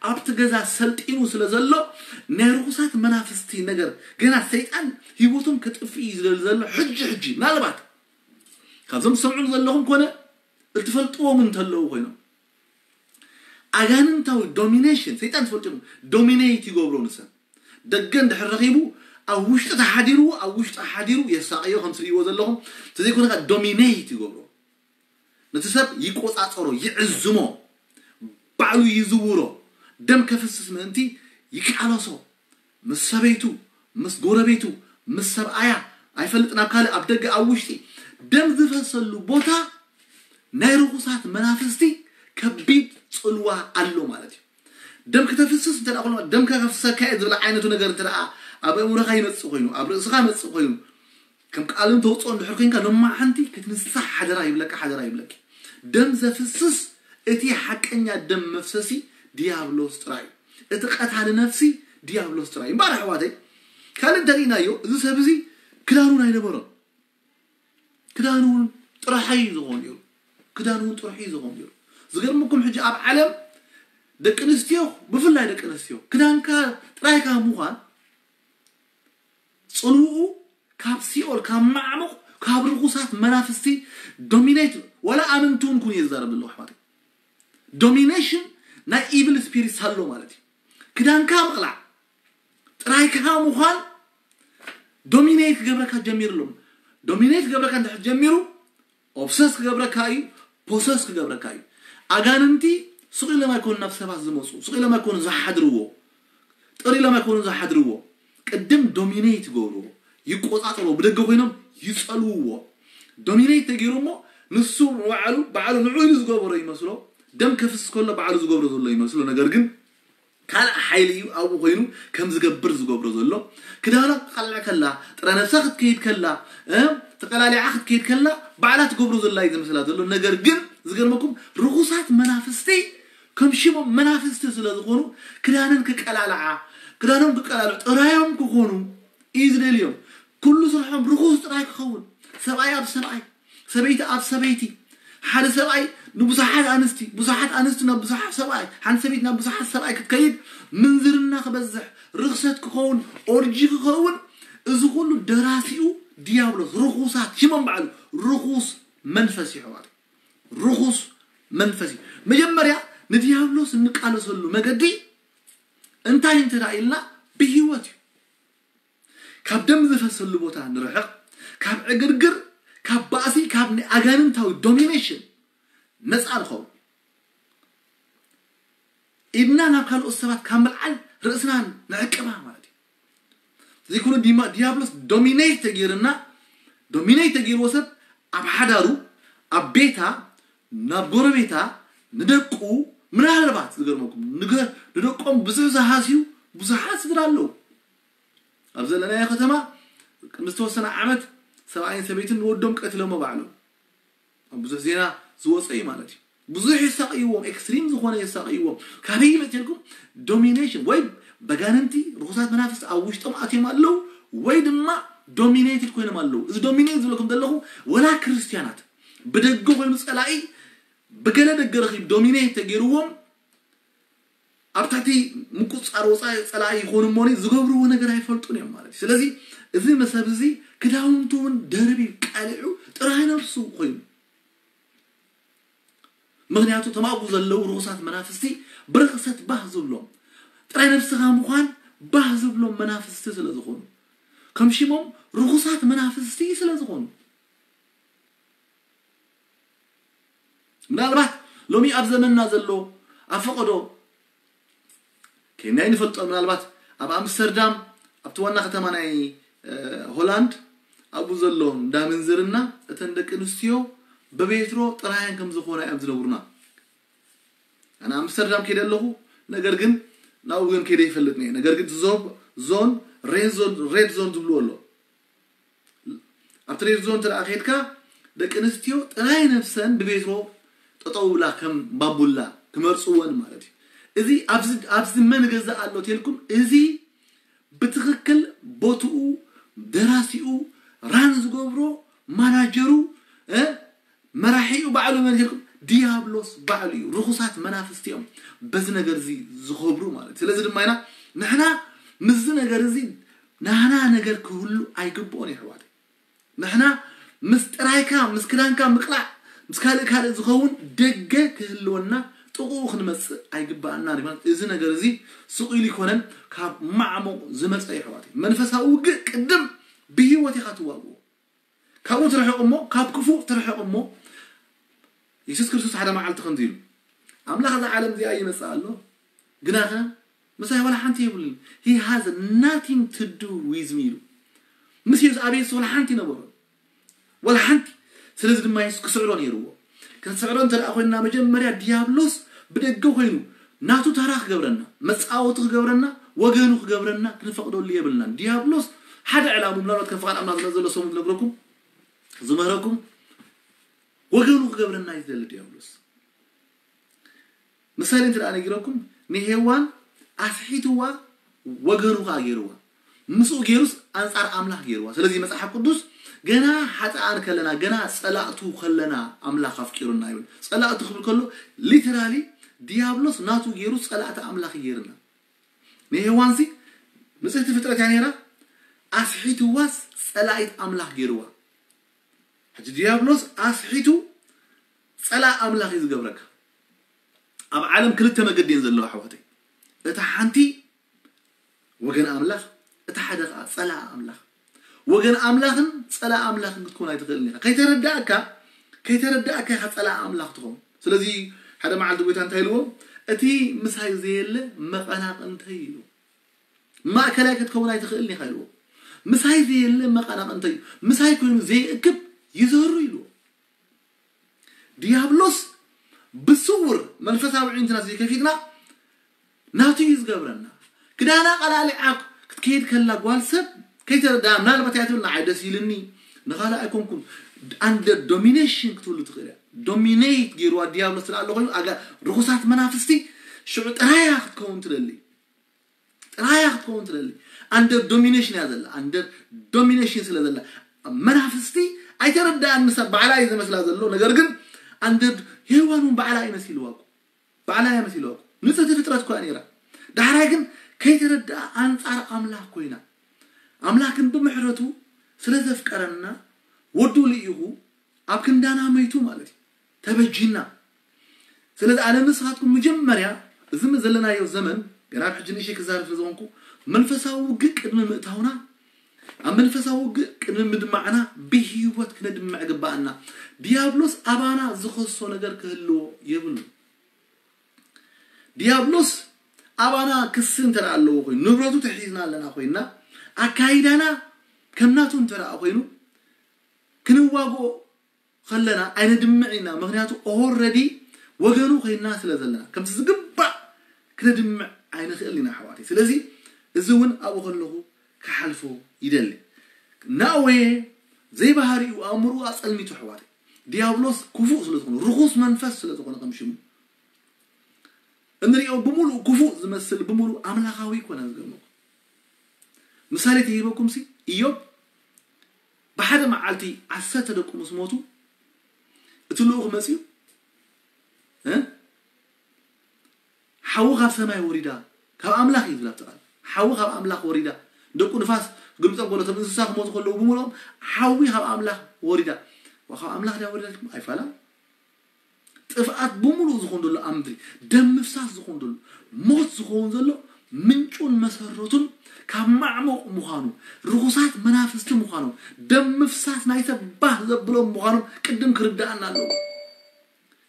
ኣብቲ ገዛ ሰልጢኑ ስለ ዘሎ ናይ ርኹሳት መናፍስቲ ነገር ገና ሰይጣን ህይወቶም ከጥፍእ እዩ ዝደሊ ዘሎ። ሕጂ ሕጂ ምናልባት ካብዞም ትሰምዑ ዘለኹም ኮነ እትፈልጥዎም እንተለዉ ኮይኖም ኣጋንንታዊ ዶሚኔሽን ሰይጣን ትፈልጡ ኢኹም። ዶሚኔት ይገብሮ ንሰብ ደገ እንድሕር ረኺቡ ኣብ ውሽጢ ተሓዲርዎ ኣብ ውሽጢ ሓዲሩ የሳቕዮ ከም ትርእይዎ ዘለኹም። እንተዘይኮነ ከዓ ዶሚኔት ይገብሮ፣ ነቲ ሰብ ይቆፃፀሮ፣ ይዕዝሞ፣ ባዕሉ ይዝውሮ። ደም ከፍስስ ምእንቲ ይቃለሶ፣ ምስ ሰበይቱ፣ ምስ ጎረቤቱ፣ ምስ ሰብኣያ፣ ኣይፈልጥን ኣብ ካልእ ኣብ ደገ ኣብ ውሽጢ ደም ዝፈሰሉ ቦታ ናይ ርኹሳት መናፍስቲ ከቢድ ፅልዋ ኣሎ ማለት እዩ። ደም ክተፍስስ እንተ ደኣ ደም ከፍሰካ እየ ዝብል ዓይነቱ ነገር እንተ ደኣ ኣብ ኣእምሮኻ ይመፅእ ኮይኑ ኣብ ርእስኻ ይመፅእ ኮይኑ ከም ቃልን ተውፅኦ እንድሕር ኮይንካ ሎማዓንቲ ክትንሳሕ ሓደራ ይብለካ፣ ሓደራ ይብለኪ። ደም ዘፍስስ እቲ ሓቀኛ ደም መፍሰሲ ዲያብሎስ ጥራይ እዩ። እቲ ቀታሊ ነፍሲ ዲያብሎስ ጥራይ እዩ። እምበኣር ኣሕዋተይ ካልእ እንተርኢናዮ እዚ ሰብ እዚ ክዳኑ ኣይነበሮን። ክዳኑ እውን ጥራሕ እዩ ዝኾን ነይሩ። ክዳኑ እውን ጥራሕ እዩ ዝኾን ነይሩ። ዝገርመኩም ሕጂ ኣብ ዓለም ደቂ ኣንስትዮ ብፍላይ ደቂ ኣንስትዮ ክዳንካ ጥራይካ ምዃን ፅልውኡ ካብ ሲኦል ካብ ማዕሙቕ ካብ ርኹሳት መናፍስቲ ዶሚኔት ዋላ ኣመንቲ እውን ኩን እየ ዝዛረብ ዘለኹ ኣሕዋተይ። ዶሚኔሽን ናይ ኢቪል ስፒሪትስ ኣሎ ማለት እዩ። ክዳንካ ምቕላዕ ጥራይካ ምዃን ዶሚኔት ክገብረካ ጀሚሩ ኣሎ። ዶሚኔት ክገብረካ እንድሕር ጀሚሩ ኦብሰስ ክገብረካ እዩ፣ ፖሰስ ክገብረካ እዩ። ኣጋንንቲ ስቕ ኢሎም ኣይኮኑ ናብ ሰባት ዝመፁ፣ ስቕ ኢሎም ኣይኮኑ ዝሓድርዎ፣ ጥር ኢሎም ኣይኮኑ ዝሓድርዎ። ቅድም ዶሚኔት ይገብርዎ፣ ይቆፃፀርዎ፣ ብደገ ኮይኖም ይፀልውዎ። ዶሚኔት ተገይሩ እሞ ንሱ ባዕሉ ባዕሉ ንዑ ኢሉ ዝገበሮ ይመስሎ። ደም ከፍስስ ከሎ ባዕሉ ዝገብሮ ዘሎ ይመስሎ። ነገር ግን ካልእ ሓይሊ እዩ ኣብኡ ኮይኑ ከም ዝገብር ዝገብሮ ዘሎ። ክዳና ክቃልዕ ከላ ጥረ ነብሳ ክትከይድ ከላ እ፣ ተቀላሊዓ ክትከይድ ከላ ባዕላ ትገብሮ ዘላ እዩ ዝመስላ ዘሎ። ነገር ግን ዝገርመኩም ርኹሳት መናፍስቲ ከም ሽሞም መናፍስቲ ስለ ዝኾኑ ክዳነን ክቀላልዓ፣ ክዳኖም ክቀላልዑ ጥራዮም ክኾኑ እዩ ዝደልዮም። ኩሉ ስርሖም ርኹስ ጥራይ ክኸውን፣ ሰብኣይ ኣብ ሰብኣይ፣ ሰበይቲ ኣብ ሰበይቲ፣ ሓደ ሰብኣይ ንብዙሓት ኣንስቲ፣ ብዙሓት ኣንስቲ ናብ ብዙሓት ሰብኣይ፣ ሓንቲ ሰበይቲ ናብ ብዙሓት ሰብኣይ ክትከይድ ምንዝርና ክበዝሕ፣ ርኽሰት ክኸውን፣ ኦርጂ ክኸውን፣ እዚ ኩሉ ደራሲኡ ዲያብሎስ፣ ርኹሳት ሽሞም ባዕሉ ርኹስ መንፈስ ይሕዋት። ርኹስ መንፈስ እዩ። መጀመርያ ንዲያብሎስ እንቃለሰሉ መገዲ እንታይ እንተ ኢልና፣ ብህይወት እዩ። ካብ ደም ዝፈሰሉ ቦታ ንርሕቕ፣ ካብ ዕግርግር፣ ካብ ባእሲ፣ ካብ ናይ ኣጋንንታዊ ዶሚኔሽን ነፃ ንኸውን። ኢድና ናብ ካልኦት ሰባት ካብ ምልዓል ርእስና ንዕቅባ ማለት እዩ። ዘይኮነ ዲማ- ዲያብሎስ ዶሚኔት ተገይርና፣ ዶሚኔት ተገይርዎ ሰብ ኣብ ሓዳሩ፣ ኣብ ቤታ፣ ናብ ጎረቤታ፣ ንደቁ፣ ምናልባት ዝገርመኩም ንገ- ንደቆም ብዙሕ ዝሃስዩ ብዙሓት ስድራ ኣለዉ። ኣብ ዘለናዮ ከተማ ቅድሚ ዝተወሰነ ዓመት ሰብኣይን ሰበይትን ንወዶም ቀትሎሞ ባዕሎም። ኣብ ብዙሕ ዜና ዝወፀ እዩ ማለት እዩ። ብዙሕ የሳቅይዎም፣ ኤክስትሪም ዝኾነ የሳቅይዎም። ካበይ ይመፅልኩም? ዶሚኔሽን ወይ በጋንንቲ ርኩሳት መናፍስቲ ኣብ ውሽጦም ኣትዮም ኣለዉ፣ ወይ ድማ ዶሚኔትድ ኮይኖም ኣለዉ። እዚ ዶሚኔት ዝብለኩም ዘለኹ ወላ ክርስትያናት ብደገ ኮይኑ ፀላኢ ብገለ ደገ ረኺብ ዶሚኔት ተገይርዎም ኣብ ትሕቲ ምቁፅፃር ወፃኢ ፀላኢ ይኾኑ እሞኒ ዝገብርዎ ነገር ኣይፈልጡን እዮም ማለት እዩ። ስለዚ እዚ መሰብ እዚ ክዳውንቱ እውን ደርቢ ቀሊዑ ጥራይ ነብሱ ኮይኑ፣ ምክንያቱ ተማእጉ ዘለዉ ርኹሳት መናፍስቲ ብርኽሰት ባህ ዝብሎም፣ ጥራይ ነብስኻ ምዃን ባህ ዝብሎም መናፍስቲ ስለ ዝኾኑ፣ ከም ሽሞም ርኹሳት መናፍስቲ ስለ ዝኾኑ። ምናልባት ሎሚ ኣብ ዘመንና ዘሎ ኣብ ፈቐዶ ከይናይ ንፈልጦ፣ ምናልባት ኣብ ኣምስተርዳም ኣብቲ ዋና ከተማ ናይ ሆላንድ ኣብኡ ዘሎ እንዳ ምንዝርና እተን ደቂ ኣንስትዮ ብቤትሮ ጥራየን ከም ዝኾና እዮም ዝነግሩና። ኣነ ኣምስተርዳም ከይደ ኣለኹ፣ ነገር ግን ናብኡ ግን ከይደ ይፈልጥ እየ። ነገር ግን ዞብ ዞን ሬድ ዞን ሬድ ዞን ዝብልዎ ኣሎ። ኣብቲ ሬድ ዞን እንተ ከድካ ደቂ ኣንስትዮ ጥራይ ነብሰን ብቤትሮ ጠጠው ብላ ከም ባቡላ ክመርፅወን ማለት እዩ። እዚ ኣብዚ መን ገዛ ኣሎ ተልኩም፣ እዚ ብትኽክል ቦትኡ ደራሲኡ ራን ዝገብሮ ማናጀሩ መራሒኡ ባዕሉ መን ተልኩም፣ ዲያብሎስ ባዕሉ እዩ። ርኹሳት መናፍስቲ እዮም በዚ ነገር እዚ ዝኸብሩ ማለት። ስለዚ ድማ ኢና ንሕና ምስዚ ነገር እዚ ናህና ነገር ክህሉ ኣይግብኦን እዩ ኣሕዋተይ። ንሕና ምስ ጥራይካ ምስ ክዳንካ ምቅላዕ ምስ ካልእ ካልእ ዝኸውን ደገ ክህልወና ጥቕኡ ክንመፅእ ኣይግባኣና። እዚ ነገር እዚ ስቕ ኢሉ ይኮነን፣ ካብ ማዕሙቕ ዝመፀ እዩ ኣሕዋተይ። መንፈሳዊ ውግእ ቅድም ብህይወት ኢኻ ትዋግኦ። ካብኡ ትርሕቕ እሞ ካብ ክፉእ ትርሕቕ እሞ የሱስ ክርስቶስ ሓደ መዓልቲ ከምዚ ኢሉ፣ ኣምላኽ እዛ ዓለም እዚኣ ይመጽእ ኣሎ፣ ግናኸ ምሳይ ዋላ ሓንቲ የብሉን። He has nothing to do with me ኢሉ። ምስ የሱስ ኣብ የሱስ ዋላ ሓንቲ ነበሮ፣ ዋላ ሓንቲ። ስለዚ ድማ የሱስ ክስዕሮ ነይርዎ። ክንስዕሮ እንተ ደኣ ኮይንና መጀመርያ ዲያብሎስ ብደገ ኮይኑ ናቱ ተራ ክገብረና፣ መጻወቲ ክገብረና፣ ወገኑ ክገብረና ክንፈቕደሉ የብልናን። ዲያብሎስ ሓደ ዕላሙ ምናልባት ከም ፍቓድ ኣምላኽ ዝመጽእ ዘሎ ሰሙን ዝነግረኩም ዝምህረኩም ወገኑ ክገብረና እዩ ዝደሊ ዲያብሎስ። ምሳሌ እንተ ደኣ ነጊረኩም ንሄዋን ኣስሒትዋ ወገኑ ከዓ ገይርዋ። ምስኡ ገይሩስ ኣንጻር ኣምላኽ ገይርዋ። ስለዚ መጽሓፍ ቅዱስ ገና ሓጥኣን ከለና ገና ጸላእቱ ከለና ኣምላኽ ኣፍቂሩና ይብል። ጸላእቱ ክብል ከሎ ሊተራሊ ዲያብሎስ ናቱ ገይሩ ጸላእቲ ኣምላኽ ገይርና። ንሄዋንሲ ንጽህቲ ፍጥረት እያ ነይራ፣ ኣስሒትዋስ ጸላኢት ኣምላኽ ገይርዋ። ሕጂ ዲያብሎስ ኣስሒቱ ጸላእ ኣምላኽ እዩ ዝገብረካ። ኣብ ዓለም ክልተ መገዲ እየን ዘለዋ ኣሕዋተይ። እታ ሓንቲ ወገን ኣምላኽ፣ እታ ሓደ ከዓ ጸላእ ኣምላኽ። ወገን ኣምላኽን ጸላእ ኣምላኽን ክትኮን ኣይትኽእልን ኢኻ። ከይተረዳእካ ከይተረዳእካ ኢኻ ጸላእ ኣምላኽ ትኾን። ስለዚ ሓደ መዓልቲ ጎይታ እንታይ ኢልዎ? እቲ ምሳይ ዘየለ መቐናቕንተይ ኢሉ። ማእከላይ ክትከውን ኣይትኽእልን ኢኻ ኢልዎ። ምሳይ ዘየለ መቐናቕንተይ እዩ። ምሳይ ኮይኑ ዘይእክብ ይዘሩ ኢልዎ። ዲያብሎስ ብስውር መንፈሳዊ ዕንትና ዘይከፊትና ናቱ እዩ ዝገብረና። ክዳና ቀላሊዓ ክትከይድ ከላ ጓል ሰብ ከይተረዳ ምናልባት እያ ትብል፣ ንዓይ ደስ ኢልኒ ንኻልእ ኣይኮንኩን። ኣንደር ዶሚኔሽን ክትብሉ ትኽእል እያ። ዶሚኔት ገይርዋ ዲያብሎስ ስለ ኣሎ ኮይኑ ኣጋ ርኹሳት መናፍስቲ ሽዑ ጥራያ ክትከውን ትደሊ። ጥራያ ክትከውን ትደሊ። ኣንደር ዶሚኔሽን እያ ዘላ። ኣንደር ዶሚኔሽን ስለ ዘላ መናፍስቲ ኣይተረዳኣን። ንሳ ባዕላ እዩ ዝመስላ ዘሎ። ነገር ግን ኣንደር ሄዋን እውን ባዕላ እዩ መሲልዋ እኮ። ባዕላ እያ መሲልዋ እኮ። ንጽህቲ ፍጥረት እኮ እያ ነይራ። ዳሕራይ ግን ከይተረድኣ ኣንጻር ኣምላኽ ኮይና። ኣምላኽ ግን ብምሕረቱ ስለ ዘፍቀረና ወዱ ልኢኹ ኣብ ክንዳና መይቱ ማለት እዩ። ተበጂና። ስለዚ ኣነ ንስኻትኩም መጀመርያ እዚ ዘለናዮ ዘመን ገና ኣብ ሕጂ ንእሽተይ ክዛረብ ስለ ዝኾንኩ መንፈሳዊ ውግእ ቅድሚ ምእታውና ኣብ መንፈሳዊ ውግእ ቅድሚ ምድማዕና ብህይወት ክነድምዕ ግባኣና። ዲያብሎስ ኣባና ዝኸሶ ነገር ክህልዎ የብሉ። ዲያብሎስ ኣባና ክሲ እንተ ኣለዎ ኮይኑ ንብረቱ ተሒዝና ኣለና ኮይና ኣካይዳና ከም ናቱ እንተ ኮይኑ ክንዋግኦ ከለና ኣይነድምዕ ኢና። ምክንያቱ ኦረዲ ወገኑ ኮይና ስለ ዘለና ከምቲ ዝግባእ ክነድምዕ ኣይንኽእል ኢና ኣሕዋተይ። ስለዚ እዚ እውን ኣብኡ ከለኹ ክሓልፎ ይደሊ። ናወየ ዘይባህሪኡ ኣእምርኡ ኣፀልሚቱ ኣሕዋተይ። ዲያብሎስ ክፉእ ስለ ዝኾነ ርኹስ መንፈስ ስለ ዝኾነ ከም ሽሙ እንሪኦ ብምሉእ ክፉእ ዝመስል ብምሉእ ኣምላኻዊ ይኮነ ዝገርመኩም። ምሳሌ ተሂበኩም ሲ ኢዮብ ብሓደ መዓልቲ ዓሰርተ ደቁ ምስ ሞቱ እቲ ልኡኽ መፅዩ እ ሓዊ ካብ ሰማይ ወሪዳ ካብ ኣምላኽ እዩ ዝብላ ትቃል ሓዊ ካብ ኣምላኽ ወሪዳ ደቁ ንፋስ ግልብጦም ከሎ እቶም እንስሳ ክሞቱ ከለዉ ብምልኦም ሓዊ ካብ ኣምላኽ ወሪዳ ካብ ኣምላኽ ድያ ወሪዳ ኣይፋላ ጥፍኣት ብምሉእ ዝኾን ዘሎ ኣብ ምድሪ ደም ምፍሳስ ዝኾን ዘሎ ሞት ዝኾን ዘሎ ምንጩን መሰረቱን ካብ ማዕሙቕ ምዃኑ ርኹሳት መናፍስቲ ምዃኖም ደም ምፍሳስ ናይ ሰብ ባህ ዘብሎም ምዃኖም ቅድም ክርዳኣና ኣለዎ።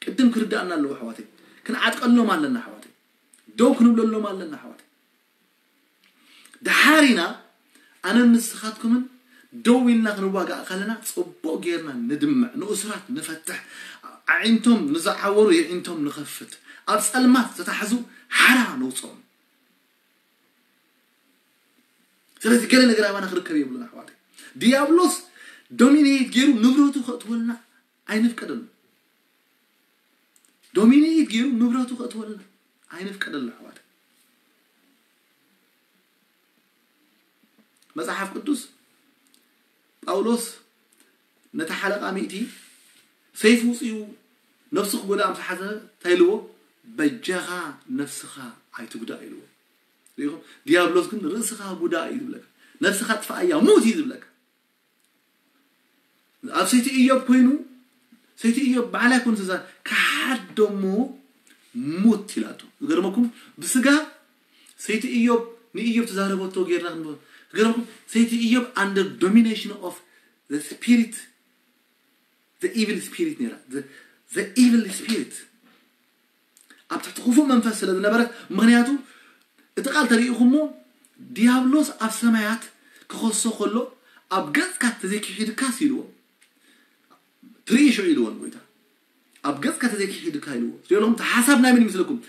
ቅድም ክርዳኣና ኣለዎ ኣሕዋተይ። ክንዓጥቀሎም ኣለና ኣሕዋተይ። ደው ክንብለሎም ኣለና ኣሕዋተይ። ድሓር ኢና ኣነን ንስኻትኩምን ደው ኢልና ክንዋጋእ ከለና ጽቡቕ ጌርና ንድምዕ፣ ንእሱራት ንፈትሕ፣ ኣዒንቶም ንዝዓወሩ የዒንቶም ንኸፍት፣ ኣብ ጸልማት ዝተታሕዙ ሓራ ነውጽኦም። ስለዚ ገለ ነገር ኣባና ክርከብ የብሉን ኣሕዋተይ። ዲያብሎስ ዶሚኔት ገይሩ ንብረቱ ከእትወልና ኣይንፍቀደሉ። ዶሚኔት ገይሩ ንብረቱ ከእትወልና ኣይንፍቀደሉ ኣሕዋተይ። መጽሓፍ ቅዱስ ጳውሎስ ነቲ ሓለቓ ሚእቲ ሰይፍ ውፅኡ ነፍሱ ክጎዳ ምስ ሓሰበ እንታይ ኢልዎ? በጃኻ ነፍስኻ ኣይትጉዳእ ኢልዎ። ሪኢኹም? ዲያብሎስ ግን ርእስኻ ጉዳእ እዩ ዝብለካ፣ ነፍስኻ ጥፍኣያ፣ ሙት እዩ ዝብለካ። ኣብ ሰይቲ ኢዮብ ኮይኑ ሰይቲ ኢዮብ ባዕላ ይኮን ስዛ ክሓደሞ ሙት ኢላቶ። ዝገርመኩም ብስጋ ሰይቲ ኢዮብ ንኢዮብ ተዛረበቶ ጌርና ክንብ ዝገርመኩም ሰይቲ ኢዮብ under domination of the spirit the evil spirit ነራ the evil spirit ኣብ ትሕቲ ክፉእ መንፈስ ስለ ዝነበረት ምክንያቱ እቲ ቃል ተሪኢኹሞ ዲያብሎስ ኣብ ሰማያት ክኸሶ ከሎ ኣብ ገጽካ ተዘይክሒድካስ ኢልዎ ትርኢ ሽዑ ኢልዎ ንጎይታ ኣብ ገጽካ ተዘይክሒድካ ኢልዎ ስለሎም እቲ ሓሳብ ናይ ምን ይመስለኩም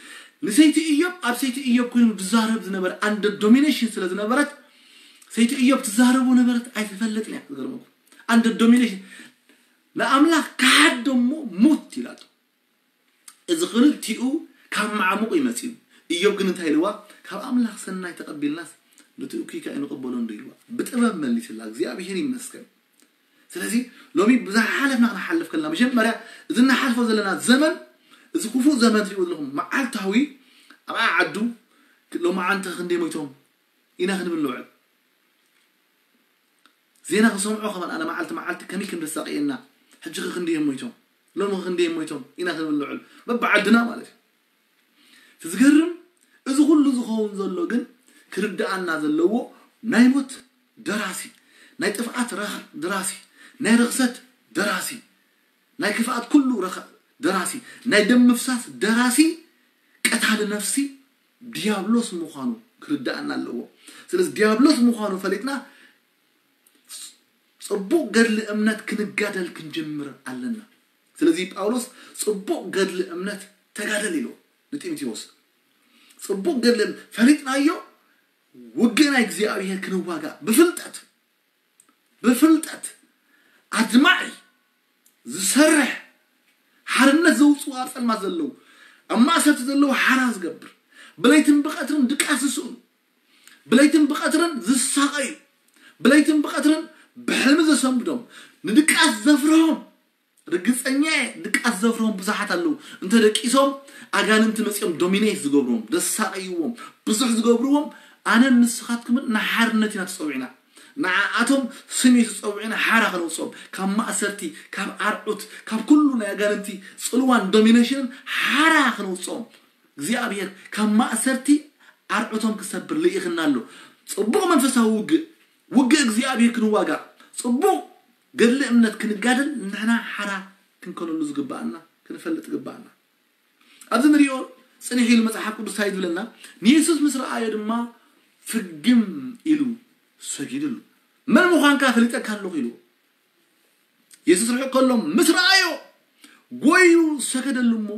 ንሰይቲ እዮብ ኣብ ሰይቲ እዮብ ኮይኑ ዝዛረብ ዝነበረ under domination ስለ ዝነበረት ሰይቲ እዮብ ትዛረቦ ነበረት ኣይትፈልጥን እያ ዝገርመኩም under domination ንኣምላኽ ክሓዶ እሞ ሙት ኢላቶ እዚ ክልቲኡ ካብ ማዕሙቕ እዩ መፂኡ እዮብ ግን እንታይ ኢልዋ ካብ ኣምላኽ ሰናይ ተቐቢልናስ ነቲ እኩይ ከኣ ንቕበሎ እንዶ ኢልዋ ብጥበብ መሊስላ እግዚኣብሔር ይመስገን ስለዚ ሎሚ ብዝሓለፍና ክንሓልፍ ከለና መጀመርያ እዚ እናሓልፎ ዘለና ዘመን እዚ ክፉእ ዘመን ትሪእዎ ዘለኹም መዓልታዊ ኣብ ዓዱ ሎማዓንቲ ክንደይ ሞይቶም ኢና ክንብል ንውዕል ዜና ክሰምዖ ከማን ኣነ መዓልቲ መዓልቲ ከመይ ክንደሳቀየና ሕጂ ክንደዮም ሞይቶም ሎሚ ክንደዮም ሞይቶም ኢና ክንብል ንውዕል በብዓድና ማለት እዩ ዝገርም እዚ ኩሉ ዝኸውን ዘሎ ግን ክርድኣና ዘለዎ ናይ ሞት ደራሲ ናይ ጥፍኣት ደራሲ ናይ ርኽሰት ደራሲ ናይ ክፍኣት ኩሉ ደራሲ ናይ ደም ምፍሳስ ደራሲ ቀታሊ ነፍሲ ዲያብሎስ ምዃኑ ክርድኣና ኣለዎ ስለዚ ዲያብሎስ ምዃኑ ፈሊጥና ጽቡቕ ገድሊ እምነት ክንጋደል ክንጅምር ኣለና ስለዚ ጳውሎስ ጽቡቕ ገድሊ እምነት ተጋደል ኢልዎ ንጢሞቴዎስ ጽቡቕ ገድሊ ፈሊጥናዮ ውግእ ናይ እግዚኣብሔር ክንዋጋእ ብፍልጠት ብፍልጠት ኣድማዒ ዝሰርሕ ሓርነት ዘውፅኡ ኣብ ፀልማት ዘለዉ ኣብ ማእሰርቲ ዘለዉ ሓራ ዝገብር ብለይትን ብቐትርን ድቃስ ዝስእኑ ብለይትን ብቐትርን ዝሳቐዩ ብለይትን ብቐትርን ብሕልሚ ዘሰንብዶም ንድቃስ ዘፍርሆም ርግፀኛ እየ ድቃስ ዘፍርሆም ብዙሓት ኣለዉ እንተ ደቂሶም ኣጋንንቲ መፂኦም ዶሚኔት ዝገብርዎም ዘሳቐይዎም ብዙሕ ዝገብርዎም ኣነን ንስኻትኩምን ንሓርነት ኢና ተፀዊዕና ንዓኣቶም ስም የሱስ ጸዊዕና ሓራ ክነውፅኦም፣ ካብ ማእሰርቲ፣ ካብ ኣርዑት፣ ካብ ኩሉ ናይ ኣጋንንቲ ጽልዋን ዶሚኔሽንን ሓራ ክነውፅኦም፣ እግዚኣብሔር ካብ ማእሰርቲ ኣርዑቶም ክሰብር ልኢኽና ኣሎ። ጽቡቕ መንፈሳዊ ውግእ፣ ውግእ እግዚኣብሔር ክንዋጋእ፣ ጽቡቕ ገድሊ እምነት ክንጋደል ንሕና ሓራ ክንከነሉ ዝግባኣና ክንፈልጥ ግባኣና። ኣብዚ ንሪኦ ጽንሕ ኢሉ መጽሓፍ ቅዱስ እንታይ ዝብለና? ንየሱስ ምስ ረኣዮ ድማ ፍግም ኢሉ ሰጊድሉ። መን ምዃንካ ፈሊጠካ ኣለኹ ኢሉ። የሱስ ርሑቕ ከሎ ምስ ረኣዮ ጎዩ ሰገደሉ እሞ፣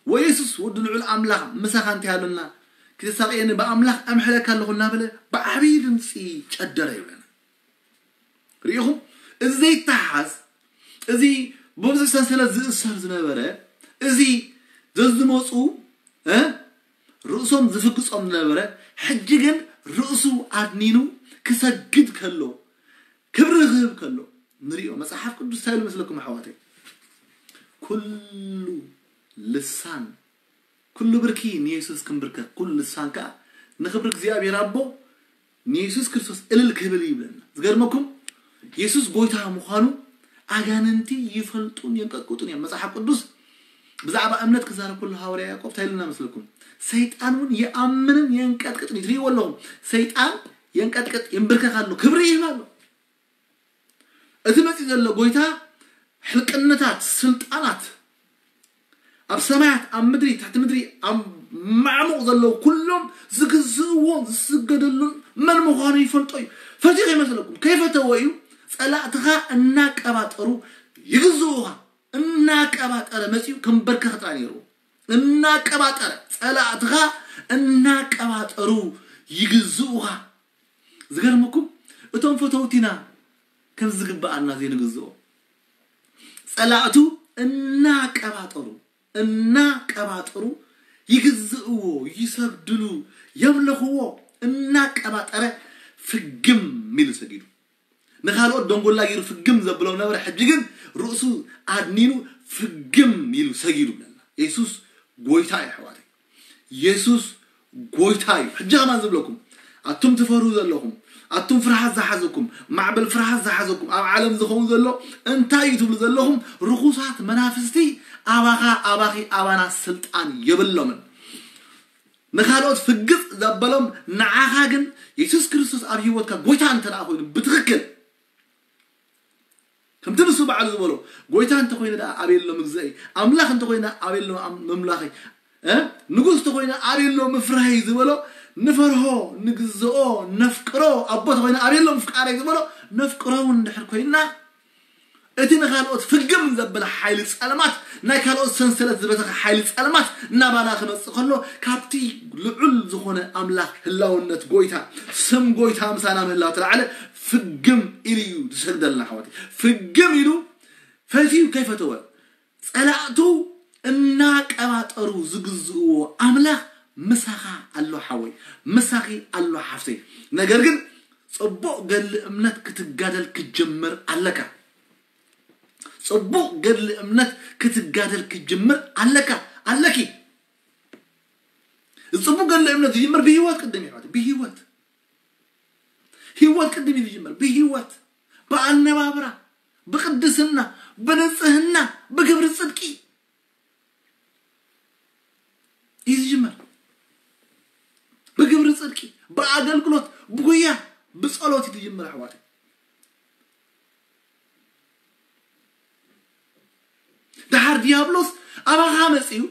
"ወየሱስ ወዲ ልዑል ኣምላኽ ምሳኻ እንተሃለና፣ ክተሳቕየኒ ብኣምላኽ ኣምሕለካ ኣለኹ" እናበለ ብዓብዪ ድምፂ ጨደረ ይብለና። ርኢኹም? እዚ ዘይተሓዝ፣ እዚ ብብዙሕ ሰንሰለት ዝእሰር ዝነበረ፣ እዚ ዘዝመፁ፣ እ፣ ርእሶም ዝፍግጾም ዝነበረ፣ ሕጂ ግን ርእሱ ኣድኒኑ ክሰግድ ከሎ፣ ክብሪ ክህብ ከሎ ንሪኦ። መጽሓፍ ቅዱስ እንታይ ኢሉ መስለኩም ኣሕዋተይ? "ኩሉ ልሳን፣ ኩሉ ብርኪ ንየሱስ ክንብርከክ፣ ኩሉ ልሳን ከኣ ንኽብሪ እግዚኣብሔር ኣቦ ንየሱስ ክርስቶስ እልል ክብል" ይብለና። ዝገርመኩም፣ የሱስ ጎይታ ምዃኑ ኣጋንንቲ ይፈልጡን የንቀጥቅጡን እዮም። መጽሓፍ ቅዱስ ብዛዕባ እምነት ክዛረብ ከሎ ሃዋርያ ያዕቆብ እንታይ ኢሉና መስለኩም? "ሰይጣን እውን ይኣምንን የንቀጥቅጥን እዩ።" ትርእይዎ ኣለኹም፣ ሰይጣን የንቀጥቅጥ፣ ይንብርከክ ኣሎ፣ ክብሪ ይህብ ኣሎ። እቲ መጺእ ዘሎ ጎይታ ሕልቅነታት፣ ስልጣናት፣ ኣብ ሰማያት፣ ኣብ ምድሪ፣ ትሕቲ ምድሪ፣ ኣብ ማዕሙቕ ዘለዉ ኩሎም ዝግዝእዎ ዝስገደሉን መን ምዃኑ ይፈልጦ እዩ። ፈትዩ ከይመስለኩም፣ ከይፈተዎ እዩ። ጸላእትኻ እናቀባጠሩ ይግዝኡኻ፣ እናቀባጠረ መጺኡ ከንበርከኽ ጥራይ ነይሩ። እናቀባጠረ፣ ጸላእትኻ እናቀባጠሩ ይግዝኡኻ። ዝገርመኩም፣ እቶም ፈተውቲና ከም ዝግብኣና ዘይንግዝኦ፣ ጸላእቱ እናቀባጠሩ፣ እናቀባጠሩ ይግዝእዎ፣ ይሰግድሉ፣ የምልኽዎ። እናቀባጠረ ፍግም ኢሉ ሰጊዱ። ንኻልኦት ደንጎላ ገይሩ ፍግም ዘብሎም ነበረ። ሕጂ ግን ርእሱ ኣድኒኑ ፍግም ኢሉ ሰጊዱ ብለና። የሱስ ጎይታ እዩ ኣሕዋተይ። የሱስ ጎይታ እዩ። ሕጂ ከማን ዝብለኩም፣ ኣቱም ትፈርሁ ዘለኹም፣ ኣቱም ፍርሃት ዝሓዘኩም፣ ማዕበል ፍርሃት ዝሓዘኩም፣ ኣብ ዓለም ዝኸውን ዘሎ እንታይ እዩ ትብሉ ዘለኹም? ርኹሳት መናፍስቲ ኣባኻ፣ ኣባኺ፣ ኣባና ስልጣን የብሎምን። ንኻልኦት ፍግጽ ዘበሎም፣ ንዓኻ ግን የሱስ ክርስቶስ ኣብ ህይወትካ ጎይታ እንተ ደኣ ኮይኑ ብትኽክል፣ ከምቲ ንሱ ባዕሉ ዝበሎ፣ "ጎይታ እንተኾይነ ደኣ ኣበይ ኣሎ ምግዛእይ? ኣምላኽ እንተኾይነ ኣበይ ኣሎ ኣም-፣ ምምላኸይ? እ? ንጉስ እንተኾይነ ኣበይ ኣሎ ምፍራህይ?" ዝበሎ፣ ንፈርሆ፣ ንግዝኦ፣ ነፍቅሮ፣ ኣቦ እንተኾይነ ኣበይ ኣሎ ምፍቃረይ ዝበሎ፣ ነፍቅሮ እውን እንድሕር ኮይንና፣ እቲ ንኻልኦት ፍግም ዘበለ ሓይሊ ጸልማት፣ ናይ ካልኦት ሰንሰለት ዝበተኸ ሓይሊ ጸልማት እናባና ክመጽእ ከሎ፣ ካብቲ ልዑል ዝኾነ ኣምላኽ ህላውነት ጎይታ፣ ስም ጎይታ ምሳና ምህላው ተላዕለ፣ ፍግም ኢሉ እዩ ዝሰግደልና ኣሕዋተይ። ፍግም ኢሉ ፈትዩ ከይፈተወ፣ ጸላእቱ እናቀባጠሩ ዝግዝእዎ ኣምላኽ ምሳኻ ኣሎ ሓወይ፣ ምሳኺ ኣሎ ሓፍተይ። ነገር ግን ጽቡቕ ገድሊ እምነት ክትጋደል ክትጅምር ኣለካ። ጽቡቕ ገድሊ እምነት ክትጋደል ክትጅምር ኣለካ፣ ኣለኪ። ጽቡቕ ገድሊ እምነት ዝጅምር ብህይወት ቅድም እዩ፣ ብህይወት። ህይወት ቅድም እዩ ዝጅምር፣ ብህይወት፣ ብኣነባብራ፣ ብቅድስና፣ ብንጽህና፣ ብግብሪ ጽድቂ እዩ ዝጅምር። ብግብሪ ጽድቂ፣ ብኣገልግሎት፣ ብጉያ፣ ብጸሎት እዩ ዝጅምር ኣሕዋተይ። ደሓር ዲያብሎስ ኣባኻ መጺኡ፣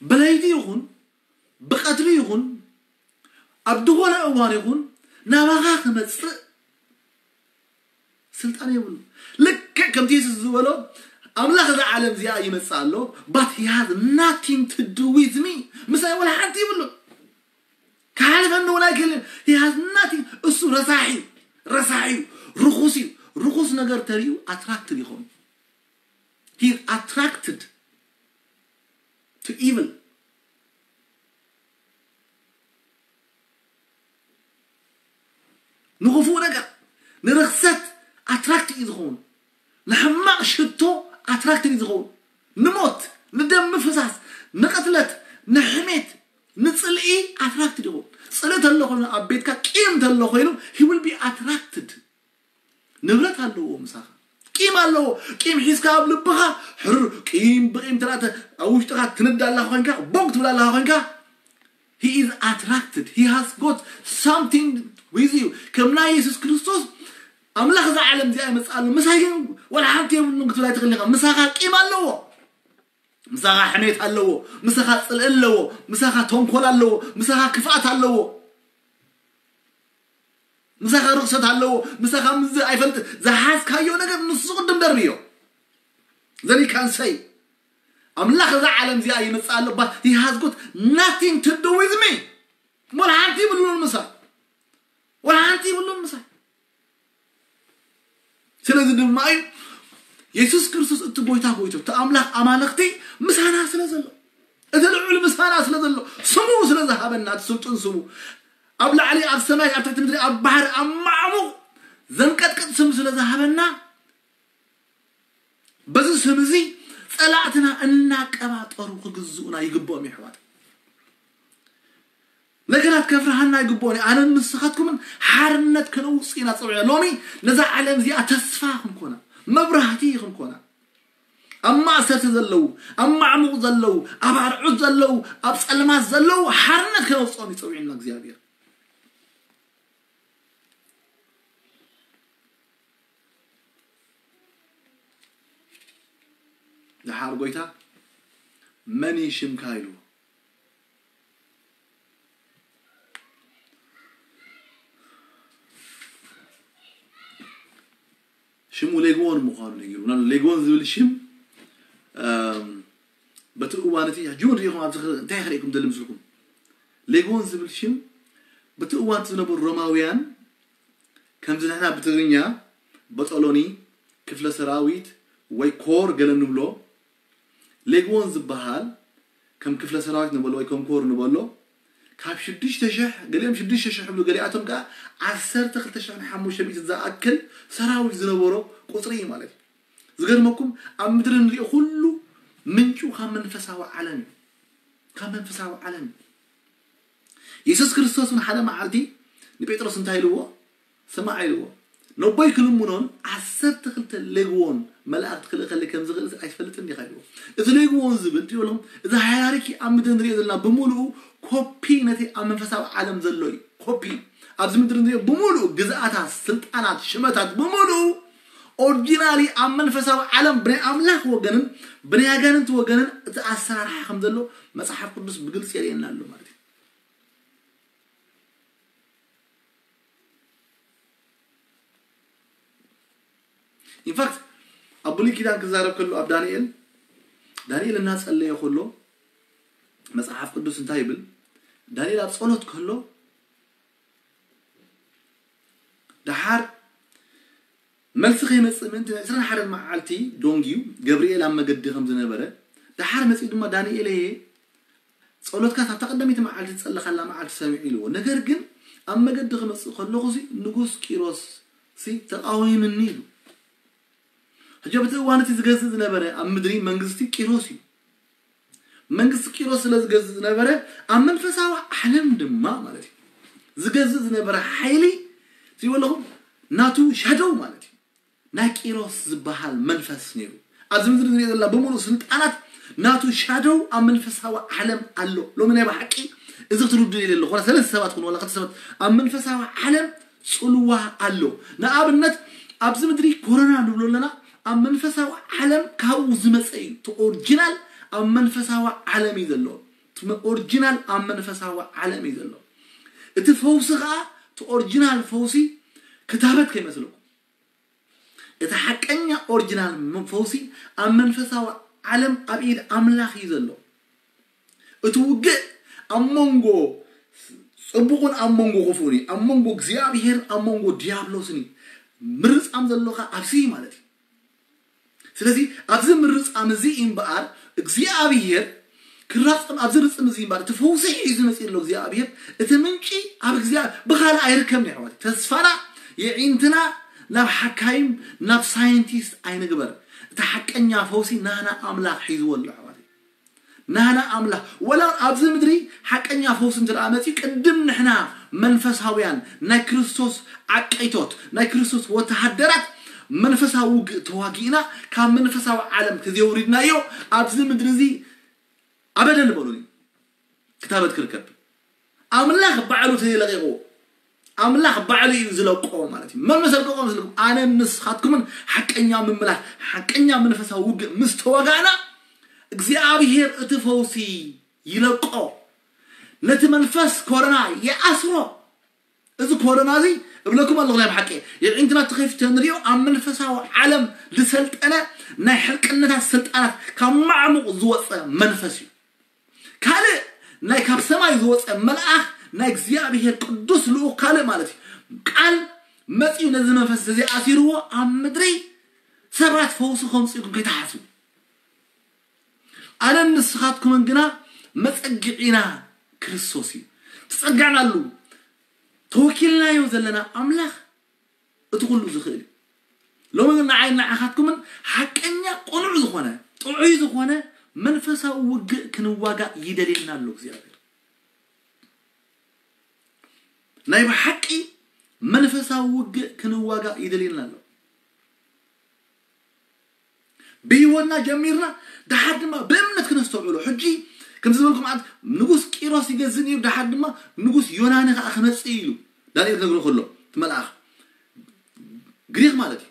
ብለይቲ ይኹን፣ ብቐትሪ ይኹን፣ ኣብ ዝኾነ እዋን ይኹን፣ ናባኻ ክመጽእ ስልጣን የብሉ። ልክዕ ከምቲ የሱስ ዝበሎ፣ "ኣምላኽ እዛ ዓለም እዚኣ ይመጽእ ኣሎ፣ but he has nothing to do with me." ምሳይ ወላ ሓንቲ ይብሉ። ክሓልፈኒ እውን ኣይክእልን። He has nothing። እሱ ረሳሕ እዩ፣ ረሳሕ እዩ፣ ርኹስ እዩ። ርኹስ ነገር ተሪኡ ኣትራክትድ ይኸውን። He is attracted to evil። ንኽፉእ ነገር፣ ንርኽሰት ኣትራክት እዩ ዝኸውን። ንሕማቕ ሽቶ ኣትራክት እዩ ዝኸውን። ንሞት፣ ንደም ምፍሳስ፣ ንቕትለት፣ ንሕሜት፣ ንፅልኢ ኣትራክትድ ይኸውን። ፅልኢ ተሎ ኮይኑ ኣብ ቤትካ ቂም ተሎ ኮይኑ he will be attracted። ንብረት ኣለዎ ምሳኻ፣ ቂም ኣለዎ። ቂም ሒዝካ ኣብ ልብኻ ሕር ቂም ብቂም ትላተ ኣብ ውሽጥኻ ትንዳ ኣለኻ ኮይንካ ቦግ ትብል ኣለኻ ኮይንካ he is attracted, he has got something with you። ከም ናይ የሱስ ክርስቶስ ኣምላኽ እዛ ዓለም እዚኣ ይመፅእ ኣሎ ምሳይ ግን ወላ ሓንቲ የብሉን ክትብል ኣይትኽእል ኢኻ። ምሳኻ ቂም ኣለዎ፣ ምሳኻ ሕሜት ኣለዎ፣ ምሳኻ ፅልኢ ኣለዎ፣ ምሳኻ ተንኮል ኣለዎ፣ ምሳኻ ክፍኣት ኣለዎ፣ ምሳኻ ርኽሰት ኣለዎ፣ ምሳኻ ምዝ ኣይፈልጥ ዝሓዝካዮ ነገር ንሱ ቅድም ደርብዮ። Then you can say ኣምላኽ እዛ ዓለም እዚኣ ይመፅእ ኣሎ but he has got nothing to do with me። ወላ ሓንቲ ይብሉን ምሳይ፣ ወላ ሓንቲ ይብሉን ምሳይ። ስለዚ ድማ እዩ የሱስ ክርስቶስ እቲ ጎይታ ጎይቶ እቲ ኣምላኽ ኣማልኽቲ ምሳና ስለ ዘሎ፣ እቲ ልዑል ምሳና ስለ ዘሎ፣ ስሙ ስለ ዝሃበና፣ እቲ ስልጡን ስሙ ኣብ ላዕሊ ኣብ ሰማይ ኣብ ትሕቲ ምድሪ ኣብ ባሕሪ ኣብ ማዕሙቕ ዘንቀጥቅጥ ስም ስለ ዝሃበና በዚ ስም እዚ ጸላእትና እናቀባጠሩ ክግዝኡና ይግብኦም ይሕዋት። ነገራት ከፍርሃና ይግብኦን እዩ። ኣነን ንስኻትኩምን ሓርነት ከነውፅእ ኢና ፀዊዕና። ሎሚ ነዛ ዓለም እዚኣ ተስፋ ክንኮና፣ መብራህቲ ክንኮና፣ ኣብ ማእሰርቲ ዘለዉ፣ ኣብ ማዕሙቕ ዘለዉ፣ ኣብ ኣርዑት ዘለዉ፣ ኣብ ፀልማት ዘለዉ ሓርነት ከነውፅኦም እዩ ፀዊዕና እግዚኣብሔር። ደሓር ጎይታ መን እዩ ሽምካ ኢሉ ሽሙ ሌግዎን ምዃኑ ነጊሩ። ምናልባት ሌግዎን ዝብል ሽም በቲ እዋን እቲ ሕጂ እውን ሪኢኹም ኣብዚ እንታይ ክርእየኩም ደሊ ምስልኩም። ሌግዎን ዝብል ሽም በቲ እዋን እቲ ዝነበሩ ሮማውያን ከምዚ ንሕና ብትግርኛ በጠሎኒ ክፍለ ሰራዊት ወይ ኮር ገለ ንብሎ። ሌግዎን ዝበሃል ከም ክፍለ ሰራዊት ንበሎ ወይ ከም ኮር ንበሎ ካብ ሽዱሽተ ሽሕ ገሊኦም ሽዱሽተ ሽሕ ይብሉ፣ ገሊኣቶም ከዓ ዓሰርተ ክልተ ሽሕን ሓሙሽተ ሚእትን ዝኣክል ሰራዊት ዝነበሮ ቁፅሪ እዩ ማለት እዩ። ዝገርመኩም ኣብ ምድሪ ንሪኦ ኩሉ ምንጩ ካብ መንፈሳዊ ዓለም እዩ። ካብ መንፈሳዊ ዓለም እዩ። የሱስ ክርስቶስ እውን ሓደ መዓልቲ ንጴጥሮስ እንታይ ኢልዎ? ስማዕ ኢልዎ። ነቦይ ክልምኖን ዓሰርተ ክልተ ሌግዎን መላእክቲ ክልእኸለይ ከም ዝኽእል ኣይትፈልጥን ዲኻ ኢልዎ። እዚ ሌግዎን ዝብል ትሪኦ ኣለኹም፣ እዚ ሃይራርኪ ኣብ ምድሪ ንሪኦ ዘለና ብምሉኡ ኮፒ ነቲ ኣብ መንፈሳዊ ዓለም ዘሎ እዩ። ኮፒ ኣብዚ ምድሪ ንሪኦ ብምሉኡ ግዝኣታት፣ ስልጣናት፣ ሽመታት ብምሉኡ ኦሪጂናሊ ኣብ መንፈሳዊ ዓለም ብናይ ኣምላኽ ወገንን ብናይ ኣጋንንቲ ወገንን እቲ ኣሰራርሓ ከም ዘሎ መጽሓፍ ቅዱስ ብግልፂ የርእየና ኣሎ ማለት እዩ። ኢንፋክት ኣብ ብሉይ ኪዳን ክዛረብ ከሎ ኣብ ዳንኤል ዳንኤል እናጸለየ ከሎ መጽሓፍ ቅዱስ እንታይ ይብል? ዳንኤል ኣብ ጸሎት ከሎ ደሓር መልሲ ከይመጽእ ምእንቲ ዕስራን ሓደን መዓልቲ ዶንጊዩ ገብርኤል ኣብ መገዲ ከም ዝነበረ ደሓር መጺኡ ድማ ዳንኤለየ ጸሎትካ ካብታ ቀዳመይቲ መዓልቲ ዝጸለኻላ መዓልቲ ሰሚዑ ኢልዎ። ነገር ግን ኣብ መገዲ ክመጽእ ከለኹ ሲ ንጉስ ቂሮስ ሲ ተቃዊምኒ ኢሉ። ሕጂ ኣብቲ እዋን እቲ ዝገዝእ ዝነበረ ኣብ ምድሪ መንግስቲ ቂሮስ እዩ። መንግስቲ ቂሮስ ስለ ዝገዝእ ዝነበረ ኣብ መንፈሳዊ ዓለም ድማ ማለት እዩ ዝገዝእ ዝነበረ ሓይሊ ዝበለኹም ናቱ ሻደው ማለት እዩ። ናይ ቂሮስ ዝበሃል መንፈስ ነይሩ። ኣብዚ ምድሪ ንሪኦ ዘለና ብምሉእ ስልጣናት ናቱ ሻደው ኣብ መንፈሳዊ ዓለም ኣሎ። ሎሚ ናይ ብሓቂ እዚ ክትርዱ ኢለ ኣለኹ። ዋላ ሰለስተ ሰባት ኩኑ ዋላ ክልተ ሰባት ኣብ መንፈሳዊ ዓለም ጽልዋ ኣሎ። ንኣብነት ኣብዚ ምድሪ ኮሮና ንብሎ ኣለና ኣብ መንፈሳዊ ዓለም ካብኡ ዝመጸ እዩ። እቲ ኦሪጂናል ኣብ መንፈሳዊ ዓለም እዩ ዘሎ። እቲ ኦሪጂናል ኣብ መንፈሳዊ ዓለም እዩ ዘሎ። እቲ ፈውሲ ከዓ እቲ ኦሪጂናል ፈውሲ ክታበት ከይመስለኩም። እቲ ሓቀኛ ኦሪጂናል ፈውሲ ኣብ መንፈሳዊ ዓለም ኣብ ኢድ ኣምላኽ እዩ ዘሎ። እቲ ውግእ ኣብ መንጎ ጽቡቕን ኣብ መንጎ ክፉእን እዩ። ኣብ መንጎ እግዚኣብሄርን ኣብ መንጎ ዲያብሎስን እዩ። ምርጻም ዘሎካ ኣብዚ ማለት እዩ። ስለዚ ኣብዚ ምርጻም እዚ እምበኣር እግዚኣብሄር ክራጸም ኣብዚ ርጽም እዚ እምበኣር እቲ ፈውሲ ሒዙ መጺኡ ኣሎ እግዚኣብሄር። እቲ ምንጪ ኣብ እግዚኣብሄር ብኻልእ ኣይርከብን እዩ ኣሕዋት። ተስፋና የዒንትና ናብ ሓካይም ናብ ሳይንቲስት ኣይንግበር። እቲ ሓቀኛ ፈውሲ ናህና ኣምላኽ ሒዝዎ ኣሎ ኣሕዋት። ናህና ኣምላኽ ወላ ኣብዚ ምድሪ ሓቀኛ ፈውሲ እንተ ደኣ መጺኡ ቅድም ንሕና መንፈሳውያን ናይ ክርስቶስ ዓቀይቶት ናይ ክርስቶስ ወተሃደራት መንፈሳዊ ውግእ ተዋጊእና ካብ መንፈሳዊ ዓለም ከዘውሪድናዮ ኣብዚ ምድሪ እዚ ኣበደን በሉኒ ክታበት ክርከብ ኣምላኽ ባዕሉ ተይለቂቑ ኣምላኽ ባዕሉ እዩ ዝለቆ ማለት እዩ። መን መሰልቀቆ መስልኩም ኣነ ንስኻትኩምን ሓቀኛ ምምላስ ሓቀኛ መንፈሳዊ ውግእ ምስ ተዋጋእና እግዚኣብሔር እቲ ፈውሲ ይለቆ ነቲ መንፈስ ኮረና ይኣስሮ። እዚ ኮረና እዚ እብለኩም ኣለኹ ናይ ብሓቂ የዒንትና ተኸፊቱ ንሪኦ ኣብ መንፈሳዊ ዓለም ዝሰልጠነ ናይ ሕልቅነታት ስልጣናት ካብ ማዕሙቕ ዝወፀ መንፈስ እዩ። ካልእ ናይ ካብ ሰማይ ዝወፀ መልኣኽ ናይ እግዚኣብሔር ቅዱስ ልኡኽ ካልእ ማለት እዩ ቃል መፂኡ ነዚ መንፈስ እዚ ኣሲርዎ ኣብ ምድሪ ሰባት ፈውሲ ከምፅኡ ግን ከይተሓስቡ ኣነን ንስኻትኩምን ግና መፀግዒና ክርስቶስ እዩ። ትፀጋዕናሉ ተወኪልናዮ ዘለና ኣምላኽ እቲ ኩሉ ዝኽእል እዩ። ሎሚ ግን ንዓይ ንዓኻትኩምን ሓቀኛ ቅኑዕ ዝኾነ ጥዑይ ዝኾነ መንፈሳዊ ውግእ ክንዋጋእ ይደልየና ኣሎ እግዚኣብሔር። ናይ ብሓቂ መንፈሳዊ ውግእ ክንዋጋእ ይደልየና ኣሎ። ብህይወትና ጀሚርና ድሓር ድማ ብእምነት ክነስተውዕሎ ሕጂ ከምዚ ዝበልኩም ዓት ንጉስ ቂሮስ ይገዝእ ነይሩ ድሓር ድማ ንጉስ ዮናኒ ከዓ ክመፅእ ኢሉ ዳንኤል ክነግሮ ከሎ እቲ መልኣኽ ግሪክ ማለት እዩ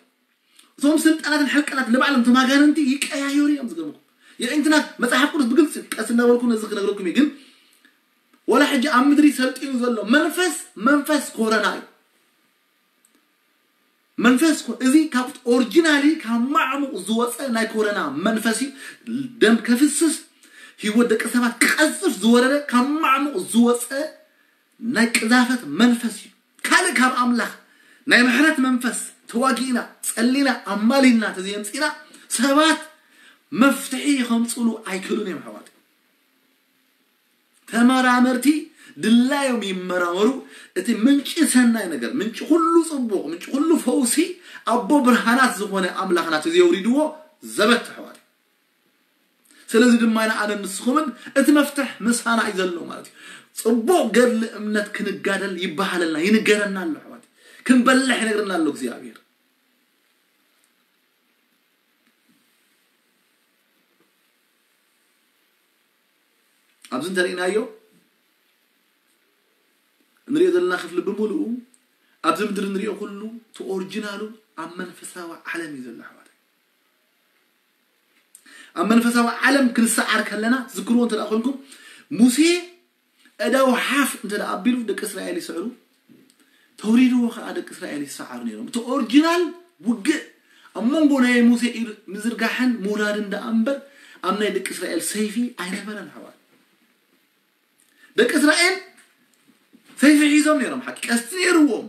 እቶም ስልጣናትን ሕልቀናት ንባዕሎም ተማጋነንቲ ይቀያየሩ እዮም ዝገርምኩም የዒንትና መፅሓፍ ቅዱስ ብግልፂ ቀስ እናበልኩ ነዚ ክነግረኩም እዩ ግን ወላ ሕጂ ኣብ ምድሪ ሰልጢኑ ዘሎ መንፈስ መንፈስ ኮረና እዩ መንፈስ ኮ- እዚ ካብ ኦሪጂናሊ ካብ ማዕሙቕ ዝወፀ ናይ ኮረና መንፈስ እዩ ደም ከፍስስ ህይወት ደቂ ሰባት ክቐዝፍ ዝወረደ ካብ ማዕሙቕ ዝወፀ ናይ ቅዛፈት መንፈስ እዩ ካልእ ካብ ኣምላኽ ናይ ምሕረት መንፈስ ተዋጊእና ጸሊና ኣማሊልና ተዘየምፂና ሰባት መፍትሒ ከምፅሉ ኣይክእሉን እዮም ኣሕዋት ተመራመርቲ ድላዮም ይመራመሩ እቲ ምንጪ ሰናይ ነገር ምንጪ ኩሉ ፅቡቕ ምንጪ ኩሉ ፈውሲ ኣቦ ብርሃናት ዝኾነ ኣምላኽና ተዘየውሪድዎ ዘበት ኣሕዋት ስለዚ ድማ ኢና ኣነ ንስኹምን እቲ መፍትሕ ምሳና እዩ ዘሎ ማለት እዩ ፅቡቕ ገድሊ እምነት ክንጋደል ይበሃለልና ይንገረና ኣሎ ኣሕዋት ክንበልሕ ይነግረና ኣሎ እግዚኣብሔር ኣብዚ እንተርኢናዮ እንሪኦ ዘለና ክፍሊ ብምሉኡ ኣብዚ ምድሪ እንሪኦ ኩሉ እቲ ኦሪጂናሉ ኣብ መንፈሳዊ ዓለም እዩ ዘሎ ኣሕዋት ኣብ መንፈሳዊ ዓለም ክንሰዓር ከለና ዝክርዎ እንተ ኮንኩም ሙሴ እዳው ሓፍ እንተ ኣቢሉ ደቂ እስራኤል ይስዕሩ ተውሪድዎ ከዓ ደቂ እስራኤል ይሰዓሩ ነይሮም እቲ ኦሪጂናል ውግእ ኣብ መንጎ ናይ ሙሴ ኢድ ምዝርጋሕን ምውራድን ደኣ እምበር ኣብ ናይ ደቂ እስራኤል ሰይፊ ኣይነበረን ኣሕዋት ደቂ እስራኤል ሰይፊ ሒዞም ነይሮም ሓቂ ቀስቲ ነይርዎም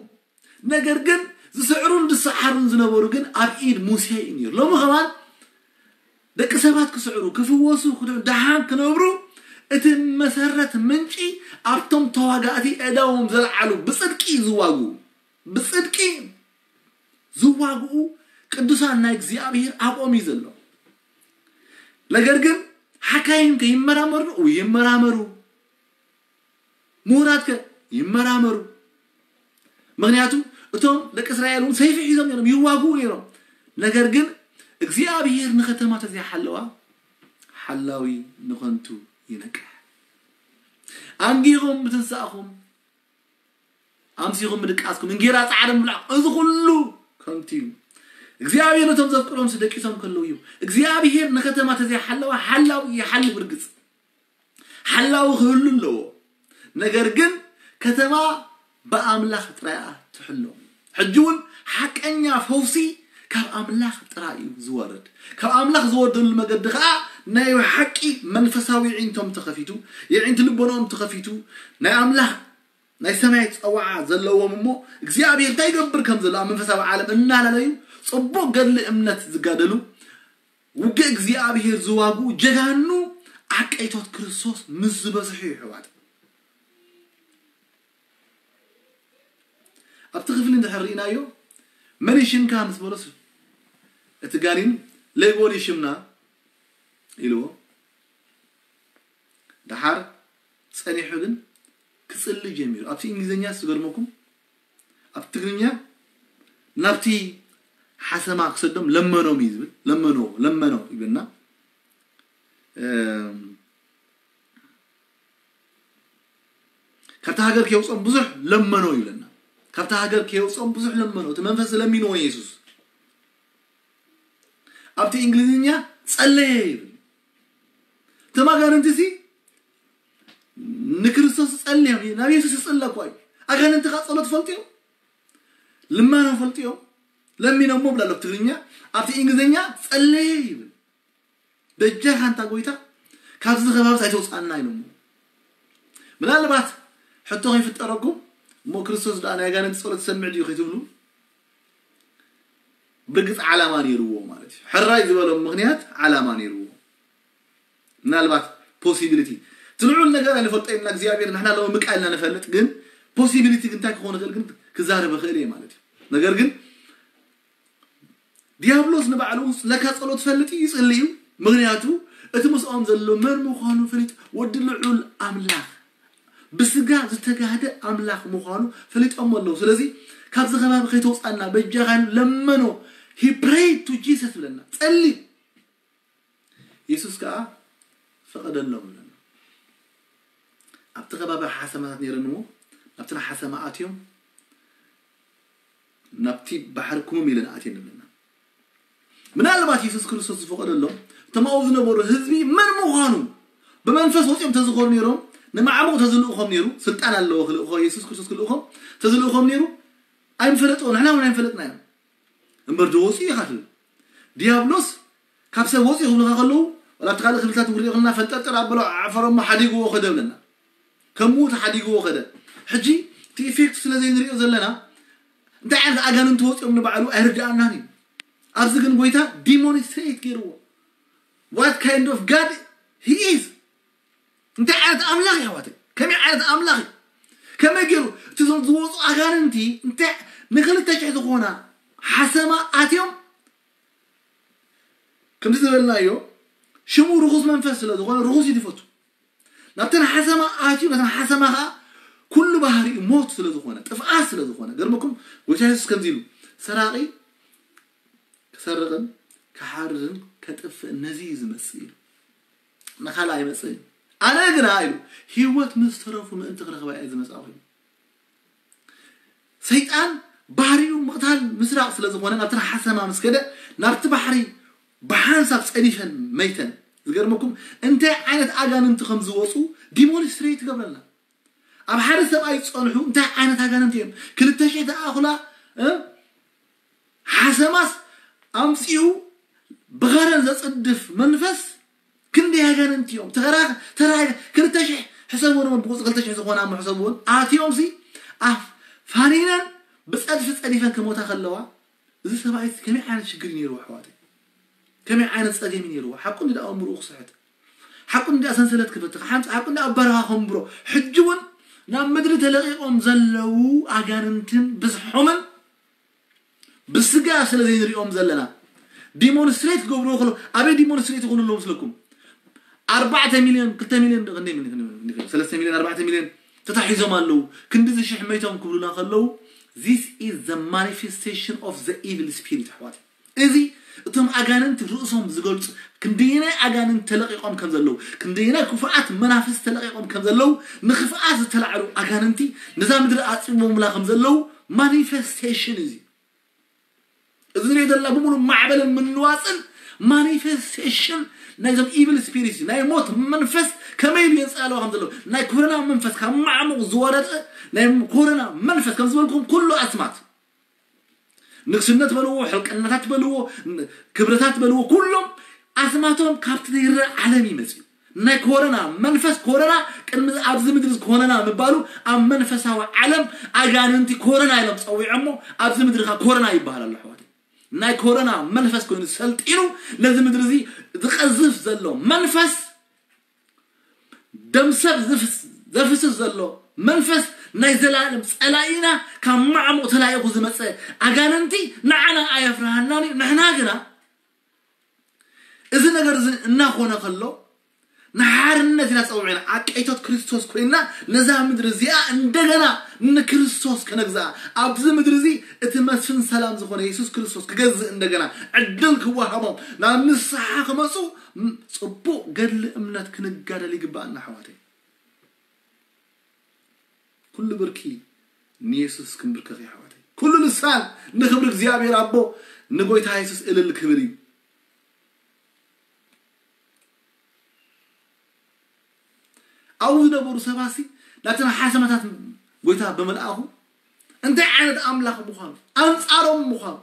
ነገር ግን ዝስዕሩን ዝሰዓሩን ዝነበሩ ግን ኣብ ኢድ ሙሴ እዩ ነይሩ ሎሚ ከማን ደቂ ሰባት ክስዕሩ ክፍወሱ ደሓን ክነብሩ እቲ መሰረት ምንጪ ኣብቶም ተዋጋእቲ እዳዎም ዘልዓሉ ብፅድቂ ዝዋግኡ ብፅድቂ ዝዋግኡ ቅዱሳን ናይ እግዚኣብሔር ኣብኦም እዩ ዘሎ ነገር ግን ሓካይም ከ ይመራመሩ ይመራመሩ ምሁራት ከ ይመራመሩ ምክንያቱ እቶም ደቂ እስራኤል እውን ሰይፊ ሒዞም ነይሮም ይዋግኡ ነይሮም ነገር ግን እግዚኣብሔር ንከተማ ተዘይሓለዋ ሓላዊ ንኸንቱ ይነቅሕ ኣንጊኹም ምትንሳእኹም ኣምሲኹም ምድቃስኩም እንጌራ ፃዕሪ ምብላዕ እዚ ኩሉ ከንቱ እዩ እግዚኣብሔር ነቶም ዘፍቅሮም ደቂሶም ከለዉ እዩ እግዚኣብሔር ንከተማ ተዘይሓለዋ ሓላዊ ይሓልው ርግፅ ሓላዊ ክህሉ ኣለዎ ነገር ግን ከተማ ብኣምላኽ ጥራያ ትሕሎ ሕጂ እውን ሓቀኛ ፈውሲ ካብ ኣምላኽ ጥራይ እዩ ዝወርድ ካብ ኣምላኽ ዝወርደሉ መገዲ ከዓ ናይ ሓቂ መንፈሳዊ ይዒንቶም ተኸፊቱ ይዒንቲ ልቦናኦም ተኸፊቱ ናይ ኣምላኽ ናይ ሰማይ ፀዋዓ ዘለዎም እሞ እግዚኣብሔር እንታይ ይገብር ከም ዘሎ ኣብ መንፈሳዊ ዓለም እናላለዩ ፅቡቅ ገድሊ እምነት ዝጋደሉ ውግእ እግዚኣብሔር ዝዋግኡ ጀጋኑ ዓቀይቶት ክርስቶስ ምስ ዝበዝሑ ይሕዋት ኣብቲ ክፍሊ እንድሕር ርኢናዮ መን ይሽምካ ምስ በሎስ እቲ ጋኒን ሌጎን ይሽምና ኢልዎ ደሓር ጸኒሑ ግን ክጽሊ ጀሚሩ። ኣብቲ እንግሊዝኛ ዝገርመኩም፣ ኣብ ትግርኛ ናብቲ ሓሰማ ክሰዶም ለመኖም እዩ ዝብል። ለመኖ ለመኖ ይብልና። ካብታ ሃገር ከየውፅኦም ብዙሕ ለመኖ ይብለና። ካብታ ሃገር ከየውፅኦም ብዙሕ ለመኖ። እቲ መንፈስ ለሚንዎ የሱስ። ኣብቲ እንግሊዝኛ ጸለየ ይብል። እቶም ኣጋንንቲ ሲ ንክርስቶስ ጸልዮም እዩ፣ ናብ የሱስ ይጽለ እኮ እዩ። ኣጋንንቲ ካ ጸሎት ፈልጥዮም፣ ልመና ፈልጥዮም፣ ለሚኖሞ ብላ ኣሎ ትግርኛ። ኣብቲ እንግሊዝኛ ጸለየ ይብል። በጃኻ ኣንታ ጎይታ ካብዚ ከባቢ ኣይተውፅኣና ኢሎሞ። ምናልባት ሕቶ ከይፍጠረኩም እሞ ክርስቶስ ደኣ ናይ ኣጋንንቲ ጸሎት ይሰምዕ ድዩ ከይትብሉ፣ ብርግጽ ዓላማ ነይርዎ ማለት እዩ። ሕራይ ዝበሎም ምኽንያት ዓላማ ነይርዎ። ምናልባት ፖሲቢሊቲ እቲ ልዑል ነገር ኣይንፈልጦ ኢና እግዚኣብሔር፣ ንሕና ሎሚ ምቃ ኢልና ንፈልጥ፣ ግን ፖሲቢሊቲ ግን እንታይ ክኾን ይኽእል ግን ክዛረብ ይኽእል እየ ማለት እዩ። ነገር ግን ዲያብሎስ ንባዕሉ ለካ ጸሎት ፈልጥ እዩ፣ ይጽሊ እዩ። ምኽንያቱ እቲ ምስኦም ዘሎ መን ምዃኑ ፈሊጥ፣ ወዲ ልዑል ኣምላኽ ብስጋ ዝተጋህደ ኣምላኽ ምዃኑ ፈሊጦም ኣለዉ። ስለዚ ካብዚ ከባቢ ከይተውጻና በጃኻ ለመኖ። He prayed to Jesus ብለና፣ ጸሊ። የሱስ ከኣ ፈቐደሎም ብለና። ኣብቲ ከባቢ ሓሰማታት ነይረን እሞ ናብቲ ሓሰማ ኣትዮም ናብቲ ባሕሪ ክምም ኢለን ኣትየን ኣለና። ምናልባት የሱስ ክርስቶስ ዝፈቐደሎም እቶም ኣብኡ ዝነበሩ ህዝቢ መን ምዃኑ ብመንፈስ ወፂኦም ተዝኾኑ ነይሮም፣ ንማዕሙቕ ተዝልእኾም ነይሩ። ስልጣን ኣለዎ ክልእኾ፣ የሱስ ክርስቶስ ክልእኾም ተዝልእኾም ነይሩ። ኣይምፈለጥዎ፣ ንሕና እውን ኣይምፈለጥናዮም። እምበር ዶ ወፂኡ ኢኻ ትብል? ዲያብሎስ ካብ ሰብ ወፂኡ ክብልካ ከለዉ፣ ወላ ኣብቲ ካልእ ክፍልታት ንሪኦ ከለና ፈንጠርጠር ኣበሎ፣ ዓፈሮሞ ሓዲግዎ ከደ ብለና። ከምኡ ተሓዲግዎ ከደ። ሕጂ እቲ ኢፌክት ስለ ዘይንሪኦ ዘለና እንታይ ዓይነት ኣጋንንቲ ወፂኦም ንባዕሉ ኣይርድኣናን እዩ። ኣብዚ ግን ጎይታ ዲሞንስትሬት ገይርዎ። What kind of God he is? እንታይ ዓይነት ኣምላኽ እዩ ኣሕዋተይ? ከመይ ዓይነት ኣምላኽ እዩ? ከመይ ገይሩ እቲ ዞም ዝወፁ ኣጋንንቲ እንታይ ንክልተ ሽሕ ዝኾና ሓሰማ ኣትዮም ከምዚ ዝበልናዮ ሽሙ ርኹስ መንፈስ ስለ ዝኾነ ርኹስ እዩ ዝፈቱ። ናብተን ሓሰማ ኣትዩ ነተን ሓሰማ ከዓ ኩሉ ባህሪኡ ሞት ስለ ዝኾነ ጥፍኣት ስለ ዝኾነ ገርመኩም ጎይታ የሱስ ከምዚ ኢሉ ሰራቂ ክሰርቕን ክሓርድን ከጥፍእን ነዚ እዩ ዝመጽእ ኢሉ። ንኻልእ ኣይመጽእን። ኣነ ግና ኢሉ ህይወት ምስ ተረፉ ምእንቲ ክረኽባ እየ ዝመጻእኹ ኢሉ። ሰይጣን ባህሪኡ ምቕታል ምስራቕ ስለ ዝኾነ ናብቲ ሓሰማ ምስ ከደ ናብቲ ባሕሪ ብሓንሳብ ጸዲፈን መይተን። ዝገርመኩም እንታይ ዓይነት ኣጋንንቲ ከም ዝወፁ ዲሞንስትሬት ይገብረልና። ኣብ ሓደ ሰብኣይ ዝፀንሑ እንታይ ዓይነት ኣጋንንቲ እዮም? ክልተ ሽሕ ዝኣኽላ ሓሰማስ ኣምፂኡ ብኸረን ዘፅድፍ መንፈስ ክንደይ ኣጋንንቲ እዮም? ተራ ተራ ክልተ ሽሕ ሕሰብዎ፣ ብቁፅ ክልተ ሽሕ ዝኾና እሞ ሕሰብዎን ኣትዮም ሲ ኣፍ ፋኒነን ብፀድፊ ፀዲፈን ክሞታ ከለዋ እዚ ሰብኣይ ከመይ ዓይነት ሽግር እዩ ነይርዎ ኣሕዋተይ? ከመይ ዓይነት ፀገም እዩ ነይርዎ? ሓቁ እንዲ ኣእምርኡ ክስሕት፣ ሓቁ እንዲ ሰንሰለት ክበትኽ፣ ሓንፃ ሓቁ እንዲ ኣብ በረኻ ከንብሮ። ሕጂ እውን ናብ ምድሪ ተለቂቖም ዘለዉ ኣጋንንትን ብዝሖምን ብስጋ ስለ ዘይንሪኦም ዘለና ዲሞንስትሬት ክገብርዎ ከሎ ኣበይ ዲሞንስትሬት ይኾኑ ኣለዉ መስለኩም? ኣርባዕተ ሚልዮን ክልተ ሚልዮን ክንደይ ሚልዮን ሰለስተ ሚልዮን ኣርባዕተ ሚልዮን ተታሒዞም ኣለዉ። ክንዲ እዚ ሽሕ መይቶም ክብሉና ከለዉ this is the manifestation of the evil spirit ኣሕዋት። እዚ እቶም ኣጋንንቲ ርእሶም ዝገልጹ ክንደየናይ ኣጋንንቲ ተለቂቖም ከም ዘለዉ ክንደየናይ ክፉኣት መናፍስቲ ተለቂቖም ከም ዘለዉ ንክፍኣት ዝተላዕሉ ኣጋንንቲ ነዛ ምድሪ ኣጽቢቦምላ ከም ዘለዉ ማኒፌስቴሽን እዚ እዚ ንሪኦ ዘለና ብምሉእ ማዕበልን ምንዋፅን ማኒፌስቴሽን ናይዞም ኢቪል ስፒሪት ናይ ሞት መንፈስ ከመይ ኢሉ የንፃለዋ ከም ዘለዉ ናይ ኮሮና መንፈስ ካብ ማዕሙቕ ዝወረደ ናይ ኮሮና መንፈስ ከም ዝበልኩም ኩሉ ኣስማት ንግስነት በልዎ ሕልቅናታት በልዎ ክብረታት በልዎ ኩሎም ኣስማቶም ካብቲ ዘይረእ ዓለም ይመፅኡ ናይ ኮረና መንፈስ ኮረና ቅድሚ ኣብዚ ምድሪ ኮረና ምባሉ ኣብ መንፈሳዊ ዓለም ኣጋንንቲ ኮረና ኢሎም ፀዊዖሞ ኣብዚ ምድሪ ካ ኮረና ይበሃል ኣሎ ኣሕዋት ናይ ኮረና መንፈስ ኮይኑ ሰልጢኑ ነዚ ምድሪ እዚ ዝቀዝፍ ዘሎ መንፈስ ደም ሰብ ዘፍስስ ዘሎ መንፈስ ናይ ዘላለም ፀላኢና ካብ ማዕሙቕ ተላኢኹ ዝመፀ ኣጋንንቲ ንዓና ኣየፍርሃናን እዩ ንሕና ግና እዚ ነገር እዚ እናኾነ ከሎ ንሓርነት ኢና ጸውዒና። ዓቀይቶት ክርስቶስ ኮይና ነዛ ምድሪ እዚኣ እንደገና ንክርስቶስ ከነግዝኣ፣ ኣብዚ ምድሪ እዚ እቲ መስፍን ሰላም ዝኾነ የሱስ ክርስቶስ ክገዝእ እንደገና ዕድል ክወሃቦም ናብ ንስሓ ክመጹ ም- ጽቡቕ ገድሊ እምነት ክንጋደል ይግባኣና ኣሕዋተይ። ኩሉ ብርኪ ንየሱስ ክንብርከኽ እዩ ኣሕዋተይ። ኩሉ ልሳን ንክብሪ እግዚኣብሔር ኣቦ ንጎይታ የሱስ እልል ክብል እዩ። ኣብኡ ዝነበሩ ሰባሲ ናተን ሓሰማታት ጎይታ ብምልኣኹ እንታይ ዓይነት ኣምላኽ ምዃኑ ኣንጻሮም ምዃኑ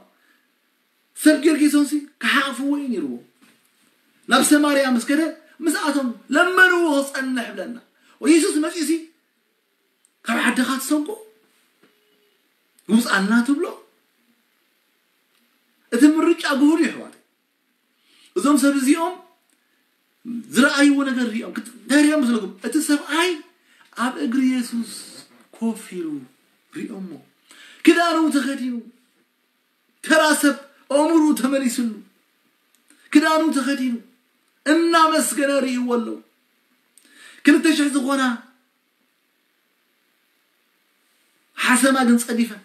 ሰብ ጌርጌሶንሲ ክሓቕፍዎ እዩ ነይርዎ። ናብ ሰማርያ ምስ ከደ ምስኣቶም ለመንዎ ክጸንሕ ብለና። ወየሱስ መጺሲ ካብ ዓድኻ ትሰጎ ውፃልና ትብሎ። እቲ ምርጫ ግሁድ እዩ ኣሕዋት። እዞም ሰብ እዚኦም ዝረኣይዎ ነገር ሪኦም እንታይ ሪኦም መስለኩም? እቲ ሰብኣይ ኣብ እግሪ የሱስ ኮፍ ኢሉ ሪኦሞ። ክዳኑ ተኸዲኑ ተራ ሰብ ኣእምርኡ ተመሊስሉ ክዳኑ ተኸዲኑ እናመስገነ ርእይዎ ኣለዉ። ክልተ ሽሕ ዝኾና ሓሰማ ግን ጸዲፈን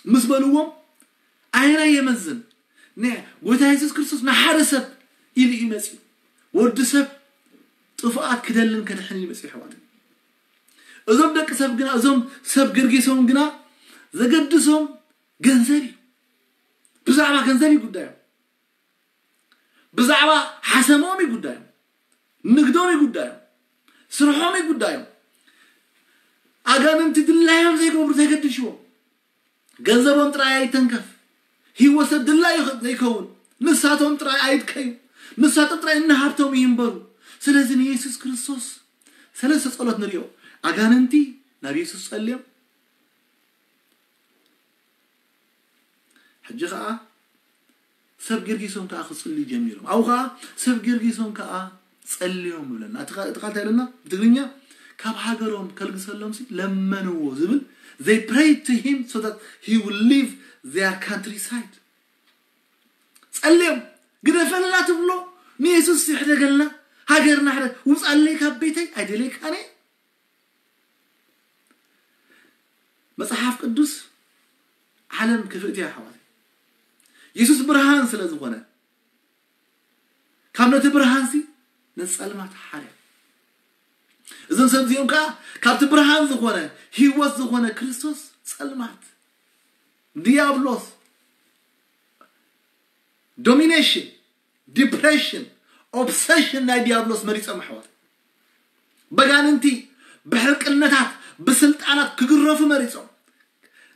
ምስ በልዎም ኣየናይ የመዝን? ነ ጎይታ የሱስ ክርስቶስ ንሓደ ሰብ ኢሉ እዩ መጺኡ። ወዲ ሰብ ጥፉኣት ክደልን ከድሕን እዩ መጺኡ ኣሕዋት። እዞም ደቂ ሰብ ግና እዞም ሰብ ገርጌሶም ግና ዘገድሶም ገንዘብ እዩ። ብዛዕባ ገንዘብ እዩ ጉዳዮም። ብዛዕባ ሓሰሞም እዩ ጉዳዮም። ንግዶም እዩ ጉዳዮም። ስርሖም እዩ ጉዳዮም። ኣጋንንቲ ድላዮም ዘይገብሩ ተገድሽዎም። ገንዘቦም ጥራይ ኣይተንከፍ። ህይወት ሰብ ድላዩ ዘይከውን ንሳቶም ጥራይ ኣይድከዩ። ንሳቶም ጥራይ እናሃብቶም ይንበሩ። ስለዚ ንየሱስ ክርስቶስ ሰለስተ ጸሎት ንሪኦ። ኣጋንንቲ ናብ የሱስ ጸልዮም። ሕጂ ኸዓ ሰብ ጌርጊሶም ከዓ ክጽልዩ ጀሚሮም። ኣብኡ ከዓ ሰብ ጌርጊሶም ከዓ ጸልዮም ይብለና። እቲ ቃል እንታይ ኢለና? ብትግርኛ ካብ ሃገሮም ከልግሰሎም ሲ ለመንዎ ዝብል they prayed to him so that he will leave their countryside. ጸልዮም ግደፈልና ትብሎ ንየሱስ ይሕደገልና ሃገርና ሕደ ውጻለይ ካብ ቤተይ ኣይደለይካነ። መጽሓፍ ቅዱስ ዓለም ክፍእት እያ ኣሕዋት። የሱስ ብርሃን ስለ ዝኾነ ካብ ነቲ ብርሃንሲ ነቲ ጸልማት ሓርያ። እዞም ሰብ እዚኦም ከዓ ካብቲ ብርሃን ዝኾነ ህይወት ዝኾነ ክርስቶስ ጸልማት ዲያብሎስ domination depression obsession ናይ ዲያብሎስ መሪጾም ኣሕዋት። በጋንንቲ ብሕርቅነታት ብስልጣናት ክግረፉ መሪጾም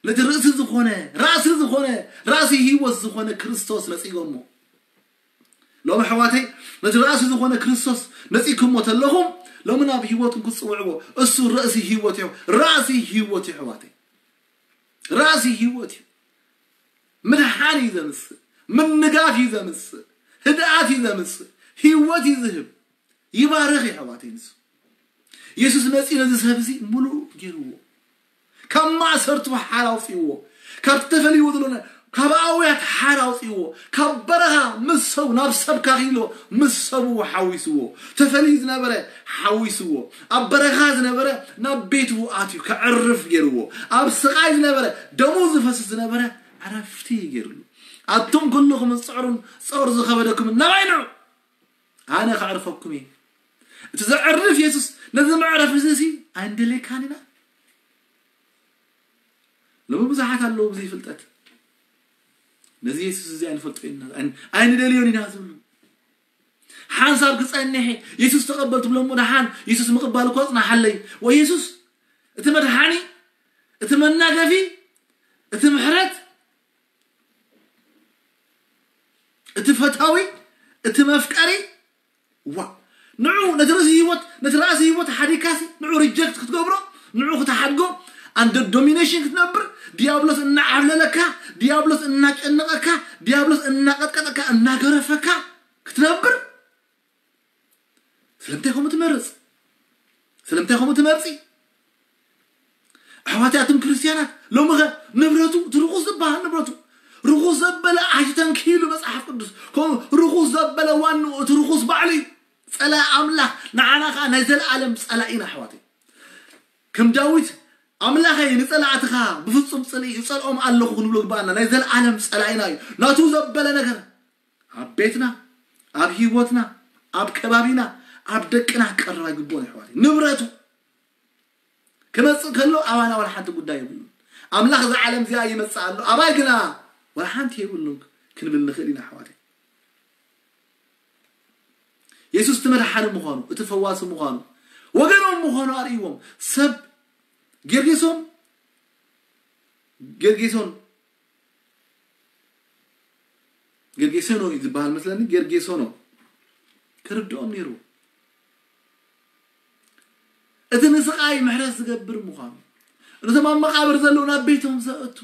ነቲ ርእሲ ዝኾነ ራእሲ ዝኾነ ራእሲ ህይወት ዝኾነ ክርስቶስ ነጺጎሞ። ሎም ኣሕዋተይ ነቲ ራእሲ ዝኾነ ክርስቶስ ነጺኩሞ ተለኹም ሎሚ ናብ ህይወትኩም ክትጽውዕዎ እሱ ርእሲ ህይወት እዩ። ራእሲ ህይወት እዩ ኣሕዋተይ። ራእሲ ህይወት እዩ። ምድሓን እዩ ዘምጽእ። ምንጋፍ እዩ ዘምጽእ። ህድኣት እዩ ዘምጽእ። ህይወት እዩ ዝህብ። ይባርኽ እዩ ኣሕዋተይ። ንሱ የሱስ መጺኡ ነዚ ሰብ እዚ ምሉእ ገይርዎ። ካብ ማእሰርቱ ሓር ኣውፅእዎ። ካብ ተፈልይዎ ዘሎ ካብ ኣውያት ሓር ኣውፅእዎ። ካብ በረኻ ምስ ሰቡ ናብ ሰብ ካኺሎ ምስ ሰቡ ሓዊስዎ። ተፈልዩ ዝነበረ ሓዊስዎ። ኣብ በረኻ ዝነበረ ናብ ቤቱ ኣትዩ ከዕርፍ ገይርዎ። ኣብ ስቓይ ዝነበረ ደሙ ዝፈስስ ዝነበረ ዕረፍቲ ገይርሉ። ኣቱም ኩልኹም ዝፅዕሩን ፀቕሩ ዝኸበደኩም ናባይ ንዑ ኣነ ከዕርፈኩም እየ። እቲ ዘዕርፍ የሱስ ነዚ መዕረፊ እዚ ሲ ኣይንደልየካን ኢና። ሎሚ ብዙሓት ኣለዉ ብዘይ ፍልጠት ነዚ የሱስ እዚ ኣይንፈልጦ ኢና ኣይንደልዮን ኢና ዝብሉ። ሓንሳብ ክጸንሕ የሱስ ተቐበል ትብሎም ደሓን የሱስ ምቕባል እኮ ኣጽናሓለይ። ወይ የሱስ እቲ መድሓኒ እቲ መናገፊ እቲ ምሕረት እቲ ፈታዊ እቲ መፍቀሪ ዋ ንዑ ነቲ ርእሲ ህይወት ነቲ ራእሲ ህይወት ሓዲግካሲ ንዑ ሪጀክት ክትገብሮ ንዑ ክትሓድጎ ኣንደ ዶሚኔሽን ክትነብር ዲያብሎስ እናዓብለለካ ዲያብሎስ እናጨነቐካ ዲያብሎስ እናቀጥቀጠካ እናገረፈካ ክትነብር ስለምንታይ ከምኡ ትመርፅ ስለምንታይ ከምኡ ትመርፂ ኣሕዋትይ ኣቱም ክርስትያናት ሎሚ ኸ ንብረቱ እቲ ርኹስ ዝበሃል ንብረቱ ርኹስ ዘበለ ኣይተንኪሉ መፅሓፍ ቅዱስ ከምኡ ርኹስ ዘበለ ዋንኡ እቲ ርኹስ ባዕሉ እዩ ጸላኢ ኣምላኽ ንዓና ከኣ ናይ ዘለኣለም ጸላኢና ኣሕዋተይ። ከም ዳዊት ኣምላኸይ ንጸላእትኻ ብፍጹም ጽልኢ እጸልኦም ኣለኹ ክንብሎ ግባኣና። ናይ ዘለኣለም ጸላኢና እዩ። ናቱ ዘበለ ነገር ኣብ ቤትና፣ ኣብ ህይወትና፣ ኣብ ከባቢና፣ ኣብ ደቅና ክቀርብ ኣይግብኦን ኣሕዋተይ። ንብረቱ ክመጽእ ከሎ ኣባና ዋላ ሓንቲ ጉዳይ የብሉን። ኣምላኽ እዛ ዓለም እዚኣ ይመጽእ ኣሎ፣ ኣባይ ግና ዋላ ሓንቲ የብሉን ክንብል ንኽእል ኢና ኣሕዋተይ። የሱስ እቲ መድሓኒ ምዃኑ፣ እቲ ፈዋሲ ምዃኑ፣ ወገኖም ምዃኑ ኣርእይዎም። ሰብ ጌርጌሶም ጌርጌሶን ጌርጌሴኖ እዩ ዝበሃል መስለኒ። ጌርጌሶኖ ክርድኦም ነይሩ። እቲ ንስቓይ ምሕረት ዝገብር ምዃኑ፣ ነቶም ኣብ መቓብር ዘለዉ ናብ ቤቶም ዘእቱ፣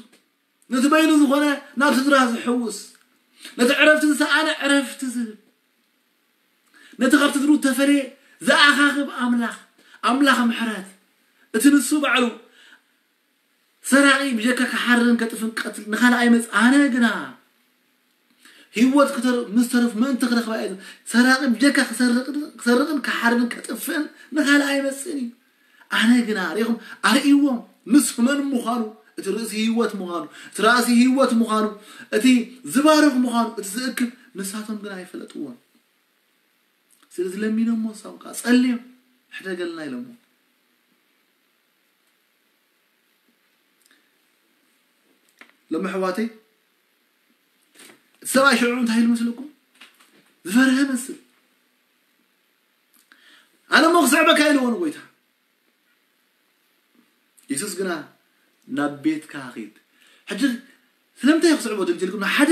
ነቲ በይኑ ዝኾነ ናብ ስድራ ዝሕውስ፣ ነቲ ዕረፍቲ ዝሰኣነ ዕረፍቲ ዝህብ፣ ነቲ ካብ ስድሩ ተፈለየ ዝኣኻኽብ ኣምላኽ፣ ኣምላኽ ምሕረት፣ እቲ ንሱ ባዕሉ ሰራቒ ብጀካ ክሓርርን ከጥፍን ቀትል ንኻልኣይ መጽ ኣነ ግና ህይወት ክተር- ምስ ተረፍ ምእንቲ ክረኽባ እየ። ሰራቒ ብጀካ ክሰርቕ- ክሰርቕን ክሓርርን ከጥፍእን ንኻልኣይ መጽእን እዩ። ኣነ ግና ርኢኹም ኣርእይዎም ንሱ መን ምዃኑ፣ እቲ ርእሲ ህይወት ምዃኑ፣ እቲ ራእሲ ህይወት ምዃኑ፣ እቲ ዝባርኽ ምዃኑ፣ እቲ ዝእክብ ንሳቶም ግና ኣይፈለጥዎን። ስለዚ ለሚኖሞ ንሳም ከዓ ጸልዮም ሕደገልና ኢሎሞ። ሎሚ ኣሕዋተይ እቲ ሰብኣይ ሽዑ እንታይ ኢሉ መስለኩም? ዝፈርሀ መስል። ኣነ እሞ ክስዕበካ ኢልዎ ንጎይታ። የሱስ ግና ናብ ቤትካ ኺድ። ሕጂ ስለምንታይ ክስዕቦ ደልዩ ኢልኩም? ሓደ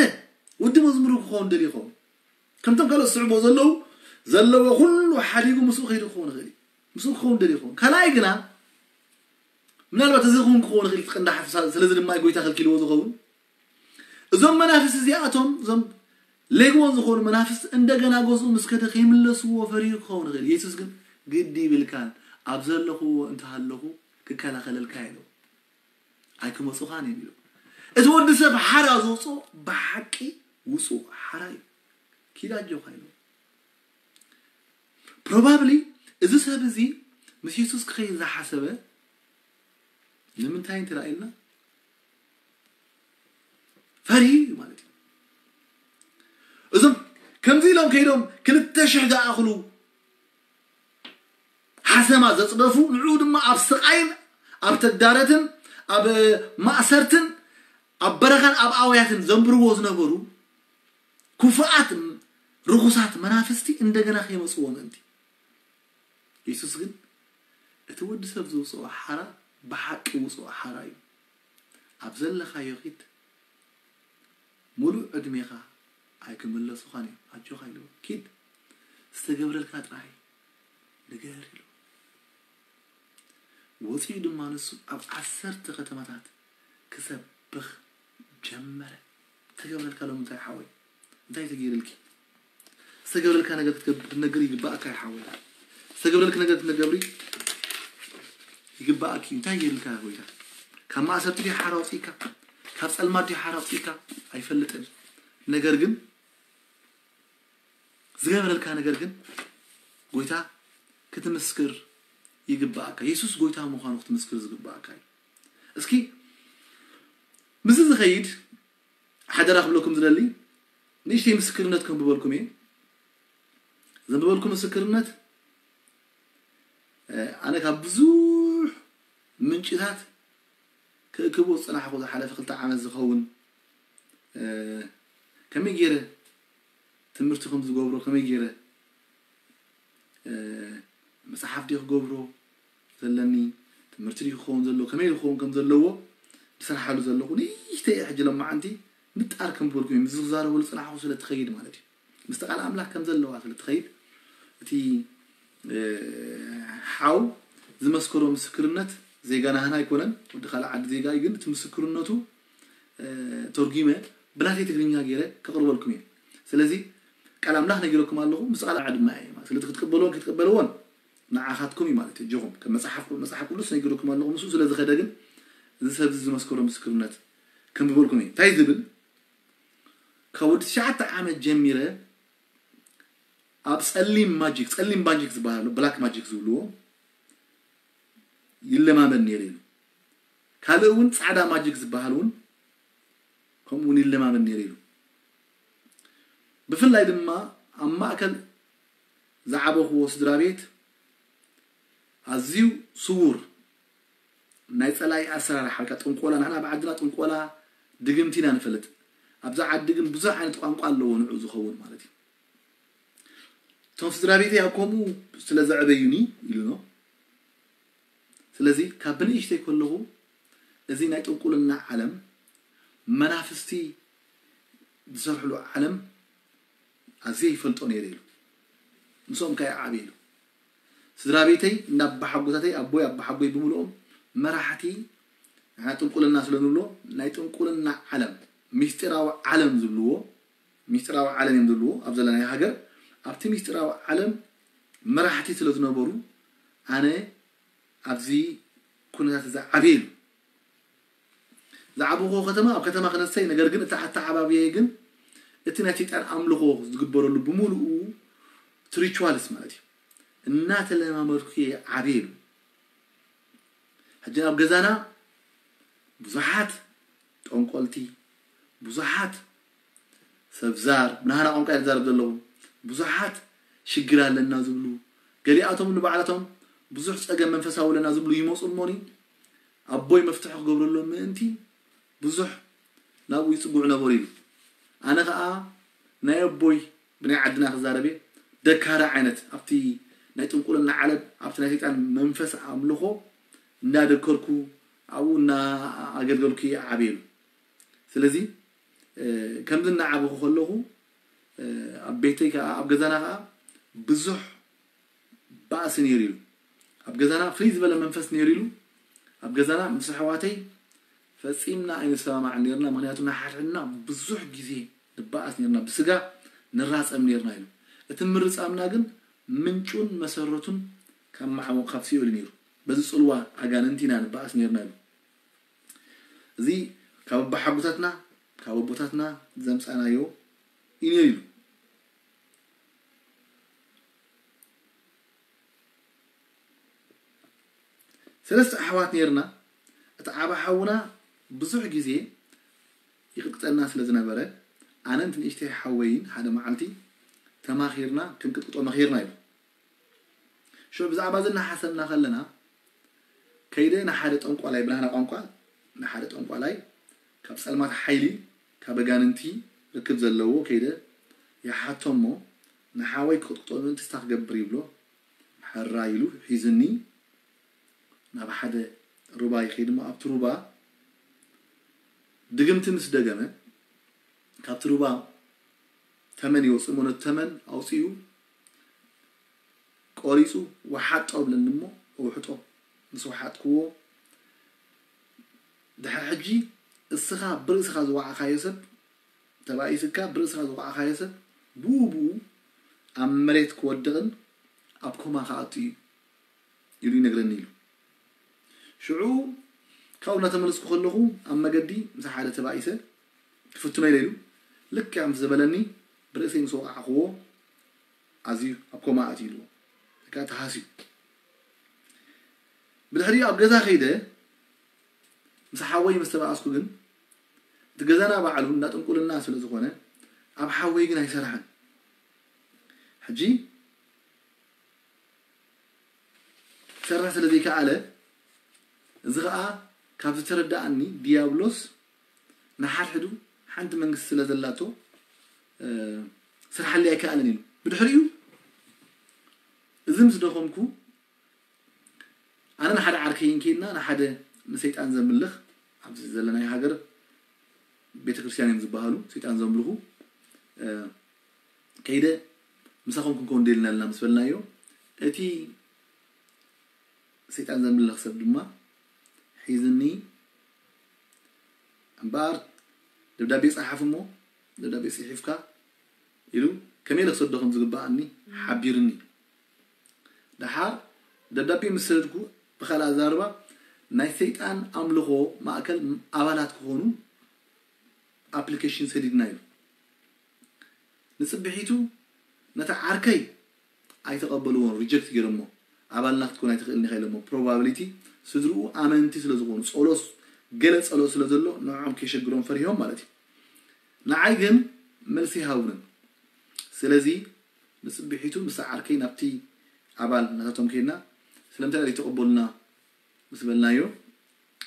ወዲ መዝሙሩ ክኸውን ደልዩ ይኸውን። ከምቶም ካልኦት ዝስዕቦ ዘለዉ ዘለዎ ኩሉ ሓዲጉ ምስኡ ከይዱ ክኸውን ይኽእል እዩ። ምስኡ ክኸውን ደልዩ ይኸውን። ካልኣይ ግና ምናልባት እዚ ክውን ክኸውን ይኽእል እዩ፣ እቲ ቀንዲ ሓሳብ። ስለዚ ድማ ጎይታ ከልኪልዎ ዝኸውን እዞም መናፍስቲ እዚኣቶም እዞም ሌግዎን ዝኾኑ መናፍስቲ እንደገና ገዝኡ ምስ ከደ ከይምለስዎ ፈሪሁ ክኸውን ይኽእል። የሱስ ግን ግዲ ይብልካን ኣብ ዘለኽዎ እንተሃለኹ ክከላኸለልካ ኢሉ ኣይክመፁኻን እዮም ኢሉ። እቲ ወዲ ሰብ ሓራ ዝውፅኦ ብሓቂ ውፁእ ሓራ እዩ። ኪድ ኣጆኻ ኢሉ። ፕሮባብሊ እዚ ሰብ እዚ ምስ የሱስ ክኸይድ ዝሓሰበ ንምንታይ እንትራእየልና ፈሪሂ እዩ ማለት እዩ። እዞም ከምዚ ኢሎም ከይዶም ክልተ ሽሕ ዝኣኽሉ ሓሰማ ዘፅደፉ ንዕኡ ድማ ኣብ ስቓይን ኣብ ተግዳረትን ኣብ ማእሰርትን ኣብ በረኻን ኣብ ኣውያትን ዘንብርዎ ዝነበሩ ክፉኣት ርኹሳት መናፍስቲ እንደገና ከይመፅዎ ምእንቲ። የሱስ ግን እቲ ወዲ ሰብ ዝውፅኦ ሓራ ብሓቂ ውፅኦ ሓራ እዩ። ኣብ ዘለኻዮ ኪድ፣ ሙሉእ ዕድሜኻ ኣይክምለሱኻን እዮም። ኣጆኻ ኢልዎ ኪድ፣ ዝተገብረልካ ጥራይ ንገር ኢሉ። ወፂኡ ድማ ንሱ ኣብ ዓሰርተ ከተማታት ክሰብኽ ጀመረ። ዝተገብረልካ ሎም እንታይ ሓወይ? እንታይ ተገይርልኪ? ዝተገብረልካ ነገር ክትነግር ይግባእካ ይሓወይ። ዝተገብረልካ ነገር ክትነገብሪ ይግባእኪ። እንታይ ገይርልካ ጎይታ? ካብ ማእሰርቲ ድዩ ሓራ ኣውፅእካ? ካብ ፀልማት ድዩ ሓራ ኣውፅእካ? ኣይፈልጥን። ነገር ግን ዝገበረልካ ነገር ግን ጎይታ ክትምስክር ይግባእካ። የሱስ ጎይታ ምዃኑ ክትምስክር ዝግባእካ እዩ። እስኪ ምስዚ ዝኸይድ ሓደራ ክብለኩም ዝደሊ ንእሽተይ ምስክርነት ከንብበልኩም እየ። ዘንብበልኩም ምስክርነት ኣነ ካብ ብዙሕ ምንጭታት ክእክቦ ዝፅናሕኩ ዝሓለፈ ክልተ ዓመት ዝኸውን ከመይ ገይረ ትምህርቲ ከም ዝገብሮ ከመይ ገይረ መፅሓፍ ድዩ ክገብሮ ዘለኒ ትምህርቲ ድዩ ክኸውን ዘለዎ ከመይ ክኸውን ከም ዘለዎ ዝሰርሓሉ ዘለኹ ንእሽተይ ሕጂ ለማዓንቲ ምጣር ከም ዝበልኩም እዩ ምስ ዝዛረበሉ ፅናሕኩ ስለ ትኸይድ ማለት እዩ ምስቲ ቃል ኣምላኽ ከም ዘለዋ ስለ ትኸይድ እቲ ሓው ዝመስከሮ ምስክርነት ዜጋ ናህና ኣይኮነን ወዲ ካልእ ዓዲ ዜጋ እዩ ግን እቲ ምስክርነቱ ተርጉመ ብናተይ ትግርኛ ገይረ ከቕርበልኩም እየ ስለዚ ቃል ኣምላኽ ነጊረኩም ኣለኹ ምስ ቃል ድማ እየ ስለዚ ክትቅበልዎን ክትቅበልዎን ንዓኻትኩም እዩ ማለት እዩ እጆኹም ከም መፅሓፍ መፅሓፍ ቅዱስ ነጊረኩም ኣለኹ ምስኡ ስለ ዝኸደ ግን እዚ ሰብ እዚ ዝመስከሮ ምስክርነት ከንብበልኩም እዩ እንታይ ዝብል ካብ ወዲ ትሽዓተ ዓመት ጀሚረ ኣብ ጸሊም ማጂክ፣ ጸሊም ማጂክ ዝበሃል ኣሎ፣ ብላክ ማጂክ ዝብልዎ ይለማመድ ነይሩ ኢሉ። ካልእ እውን ጻዕዳ ማጂክ ዝበሃል እውን ከምኡ እውን ይለማመድ ነይሩ ኢሉ። ብፍላይ ድማ ኣብ ማእከል ዝዓበኽዎ ስድራ ቤት ኣዝዩ ስዉር ናይ ጸላኢ ኣሰራርሓ፣ ወይ ከዓ ጥንቆላ፣ ንሕና ኣብ ዓድና ጥንቆላ ድግምቲ ኢና ንፈልጥ። ኣብዛ ዓዲ ግን ብዙሕ ዓይነት ቋንቋ ኣለዎ ንዑ ዝኸውን ማለት እዩ። እቶም ስድራ ቤተይ ኣብ ከምኡ ስለ ዘዕበዩኒ ኢሉ ነው። ስለዚ ካብ ብንእሽተይ ከለኹ እዚ ናይ ጥንቁልና ዓለም፣ መናፍስቲ ዝሰርሕሉ ዓለም ኣዝየ ይፈልጦ ነይረ ኢሉ። ምስኦም ከኣ ይዓብየ ኢሉ። ስድራ ቤተይ እንዳ ኣባሓጎታተይ፣ ኣቦይ ኣባሓጎይ ብምልኦም መራሕቲ ናይ ጥንቁልና ስለ ንብሎ፣ ናይ ጥንቁልና ዓለም፣ ሚስጢራዊ ዓለም ዝብልዎ፣ ሚስጢራዊ ዓለም እዮም ዝብልዎ ኣብ ዘለናዮ ሃገር። ኣብቲ ሚስጢራዊ ዓለም መራሕቲ ስለ ዝነበሩ ኣነ ኣብዚ ኩነታት እዚ ዓብየ ኢሉ። ዝዓበኹዎ ከተማ ኣብ ከተማ ክነሰይ፣ ነገር ግን እቲ ኣተዓባብያይ ግን እቲ ናይ ሰይጣን ኣምልኾ ዝግበረሉ ብምሉኡ እቲ ሪቹዋልስ ማለት እዩ እናተለማመድኩ እየ ዓብየ ኢሉ። ሕጂ ኣብ ገዛና ብዙሓት ጠንቆልቲ፣ ብዙሓት ሰብ ዛር፣ ብናህና ቋንቋ እየ ዝዛረብ ዘለኹ፣ ብዙሓት ሽግር ኣለና ዝብሉ፣ ገሊኣቶም ንባዕላቶም ብዙሕ ጸገም መንፈሳዊ ኣለና ዝብሉ ይመጹ እሞኒ፣ ኣቦይ መፍትሒ ክገብረሎም ምእንቲ ብዙሕ ናብኡ ይጽግዑ ነበሩ ኢሉ። ኣነ ኸኣ ናይ ኣቦይ ብናይ ዓድና ክዛረብ እየ፣ ደካሪ ዓይነት ኣብቲ ናይ ጥንቁልና ዓለም፣ ኣብቲ ናይ ሰይጣን መንፈስ ኣምልኾ እንዳደከርኩ ኣብኡ እናኣገልገልኩ እየ ዓብየ ኢሉ። ስለዚ እ፣ ከምዚ እናዓበኹ ከለኹ እ፣ ኣብ ቤተይ ከዓ ኣብ ገዛና ከዓ ብዙሕ ባእሲ ነይሩ ኢሉ። ኣብ ገዛና ፍልይ ዝበለ መንፈስ ነይሩ ኢሉ። ኣብ ገዛና ምስ ኣሕዋተይ ፈጺምና ኣይንሰማማዕን ነይርና፣ ምኽንያቱ ንሓድሕድና ብዙሕ ግዜ ንባኣስ ነይርና፣ ብስጋ ንራጸም ነይርና ኢሉ። እቲ ምርጻምና ግን ምንጩን መሰረቱን ካብ ማዕሞ ካብ ሲኦል እዩ ነይሩ። በዚ ጽልዋ ኣጋንንቲ ኢና ንባኣስ ነይርና ኢሉ። እዚ ካብ ኣባሓጎታትና ካብ ኣቦታትና ዘምጻናዮ እዩ ነይሩ ኢሉ። ሰለስተ ኣሕዋት ነይርና። እቲ ዓቢ ሓውና ብዙሕ ግዜ ይቕጥቅጠና ስለ ዝነበረ ኣነን እቲ ንእሽተይ ሓወይን ሓደ መዓልቲ ተማኺርና ክንቅጥቅጦ መኺርና ኢሉ። ሽዑ ብዛዕባ እዚ እናሓሰብና ከለና ከይደ ንሓደ ጠንቋላይ ብናህና ቋንቋ ንሓደ ጠንቋላይ ካብ ጸልማት ሓይሊ ካብ ኣጋንንቲ ርክብ ዘለዎ ከይደ ይሓቶ እሞ ንሓወይ ክቕጥቅጦ ምእንቲ ስታ ክገብር ይብሎ። ሕራይ ኢሉ ሒዝኒ ናብ ሓደ ሩባ ይኸይድ እሞ ኣብቲ ሩባ ድግምቲ ምስ ደገመ ካብቲ ሩባ ተመን ይወፅእ እሞ ነቲ ተመን ኣውፂኡ ቆሪፁ ወሓጦ ብለኒ እሞ እውሕጦ። ምስ ወሓጥክዎ ድሕሪ ሕጂ እስኻ ብርእስኻ ዝወዓኻዮ ሰብ ተባኢስካ ብርእስኻ ዝወዓኻዮ ሰብ ብኡ ብኡ ኣብ መሬት ክወድቕን ኣብ ኮማ ክኣቱ እዩ ኢሉ ይነግረኒ ኢሉ። ሽዑ ካብኡ እናተመለስኩ ከለኹ ኣብ መገዲ ምስ ሓደ ተባኢሰ ክፍትኖ ኢለ ኢሉ ልክዕ ምስ ዝበለኒ ብርእሰይ ምስ ወቃዕክዎ ኣዝዩ ኣብ ኮማ ኣትዩ ኢልዎ። ከኣ ተሃስዩ። ብድሕሪኡ ኣብ ገዛ ከይደ ምስ ሓወይ ምስ ተባኣስኩ ግን እቲ ገዛና ባዕሉ እንዳ ጥንቁልና ስለ ዝኾነ ኣብ ሓወይ ግን ኣይሰርሐን። ሕጂ ክሰርሕ ስለ ዘይከኣለ እዚ ኸኣ ካብ ዝተረዳኣኒ ዲያብሎስ ንሓድሕዱ ሓንቲ መንግስቲ ስለ ዘላቶ ስርሓለይ ኣይከኣለን ኢሉ። ብድሕሪኡ እዚ ምስ ደኸምኩ ኣነ ንሓደ ዓርከይን ከይድና ንሓደ ንሰይጣን ዘምልኽ ኣብዚ ዘለናይ ሃገር ቤተክርስትያን እዮም ዝበሃሉ ሰይጣን ዘምልኹ ከይደ ምሳኹም ክንከውን ደልና ኣለና ምስ በልናዮ እቲ ሰይጣን ዘምልኽ ሰብ ድማ ሒዝኒ እምበኣር ደብዳቤ ጸሓፍ እሞ ደብዳቤ ጽሒፍካ ኢሉ ከመይ ኢለ ክሰዶ ከም ዝግባኣኒ ሓቢርኒ። ደሓር ደብዳቤ ምስ ሰደድኩ ብኻልእ ኣዛርባ ናይ ሰይጣን ኣምልኾ ማእከል ኣባላት ክኾኑ ኣፕሊኬሽን ሰዲድና ኢሉ። ንጽብሒቱ ነታ ዓርከይ ኣይተቐበልዎን፣ ሪጀክት ገይሮሞ። ኣባልና ክትኮን ኣይትኽእልን ኢኻ ኢሎሞ። ፕሮባብሊቲ ስድርኡ ኣመንቲ ስለ ዝኾኑ፣ ጸሎት፣ ገለ ጸሎት ስለ ዘሎ ንዕኦም ከይሸግሮም ፈሪሆም ማለት እዩ። ንዓይ ግን መልሲ ይሃቡንን። ስለዚ ንጽብሒቱ ምስ ዓርከይ ናብቲ ኣባል ናታቶም ከይድና፣ ስለምንታይ ዘይተቐበሉና ምስ በልናዮ፣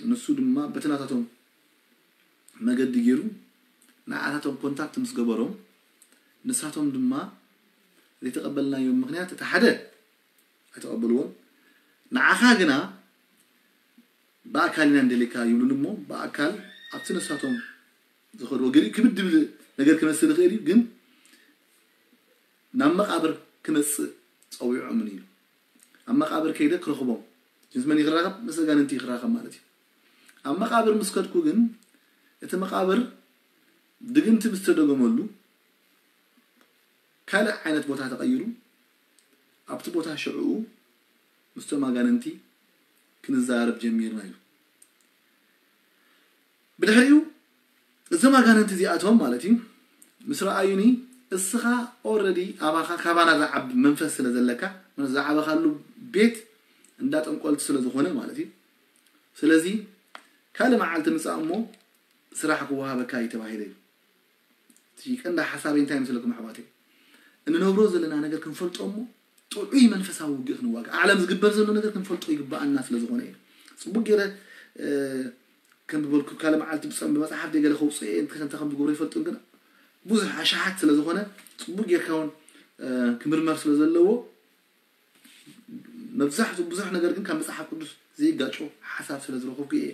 ንሱ ድማ በቲ ናታቶም መገዲ ገይሩ ንዓታቶም ኮንታክት ምስ ገበሮም፣ ንሳቶም ድማ ዘይተቐበልናዮም ምኽንያት፣ እቲ ሓደ ኣይተቐበልዎን። ንዓኻ ግና ብኣካል ኢና እንደልየካ ይብሉን እሞ፣ ብኣካል ኣብቲ ንሳቶም ዝኸድዎ ገሊኡ ክብድ ዝብል ነገር ክመስል ይኽእል እዩ፣ ግን ናብ መቓብር ክመጽእ ጸዊዖምን እዩ። ኣብ መቓብር ከይደ ክረኽቦም፣ ምስ መን ክራኸብ? ምስ ኣጋንንቲ ክራኸብ ማለት እዩ። ኣብ መቓብር ምስ ከድኩ ግን፣ እቲ መቓብር ድግምቲ ምስ ተደገመሉ፣ ካልእ ዓይነት ቦታ ተቐይሩ፣ ኣብቲ ቦታ ሽዕኡ ምስቶም ኣጋንንቲ ክንዛረብ ጀሚርና እዩ። ብድሕሪኡ እዞም ኣጋንንቲ እዚኣቶም ማለት እዩ፣ ምስ ረኣዩኒ፣ እስኻ ኦልረዲ ኣባኻ ካባና ዝዓቢ መንፈስ ስለ ዘለካ፣ ዝዓበኻሉ ቤት እንዳ ጠንቆልቲ ስለ ዝኾነ ማለት እዩ። ስለዚ ካልእ መዓልቲ ምጻእ እሞ ስራሕ ክወሃበካ እዩ ተባሂለ እዩ። እቲ ቀንዲ ሓሳበይ እንታይ መስለኩም ኣሕዋተይ? እንነብሮ ዘለና ነገር ክንፈልጦ እሞ ጥዑይ መንፈሳዊ ውግእ ክንዋጋእ፣ ዓለም ዝግበር ዘሎ ነገር ክንፈልጦ ይግባኣና ስለ ዝኾነ እዩ። ጽቡቅ ገይረ፣ እ፣ ከንብበልኩ፣ ካልእ መዓልቲ ብጸም-፣ ብመጽሓፍ ደይ ገለ ከውጽእ እየ፣ እንተ-፣ እንተ ከም ዝገብሮ ይፈልጥን፣ ግን ብዙሕ ኣሽሓት ስለ ዝኾነ ጽቡቅ ጌርካ እውን፣ እ፣ ክምርመር ስለ ዘለዎ፣ መብዛሕትኡ ብዙሕ ነገር ግን ካብ መጽሓፍ ቅዱስ ዘይጋጮ ሓሳብ ስለ ዝረኸብኩ እየ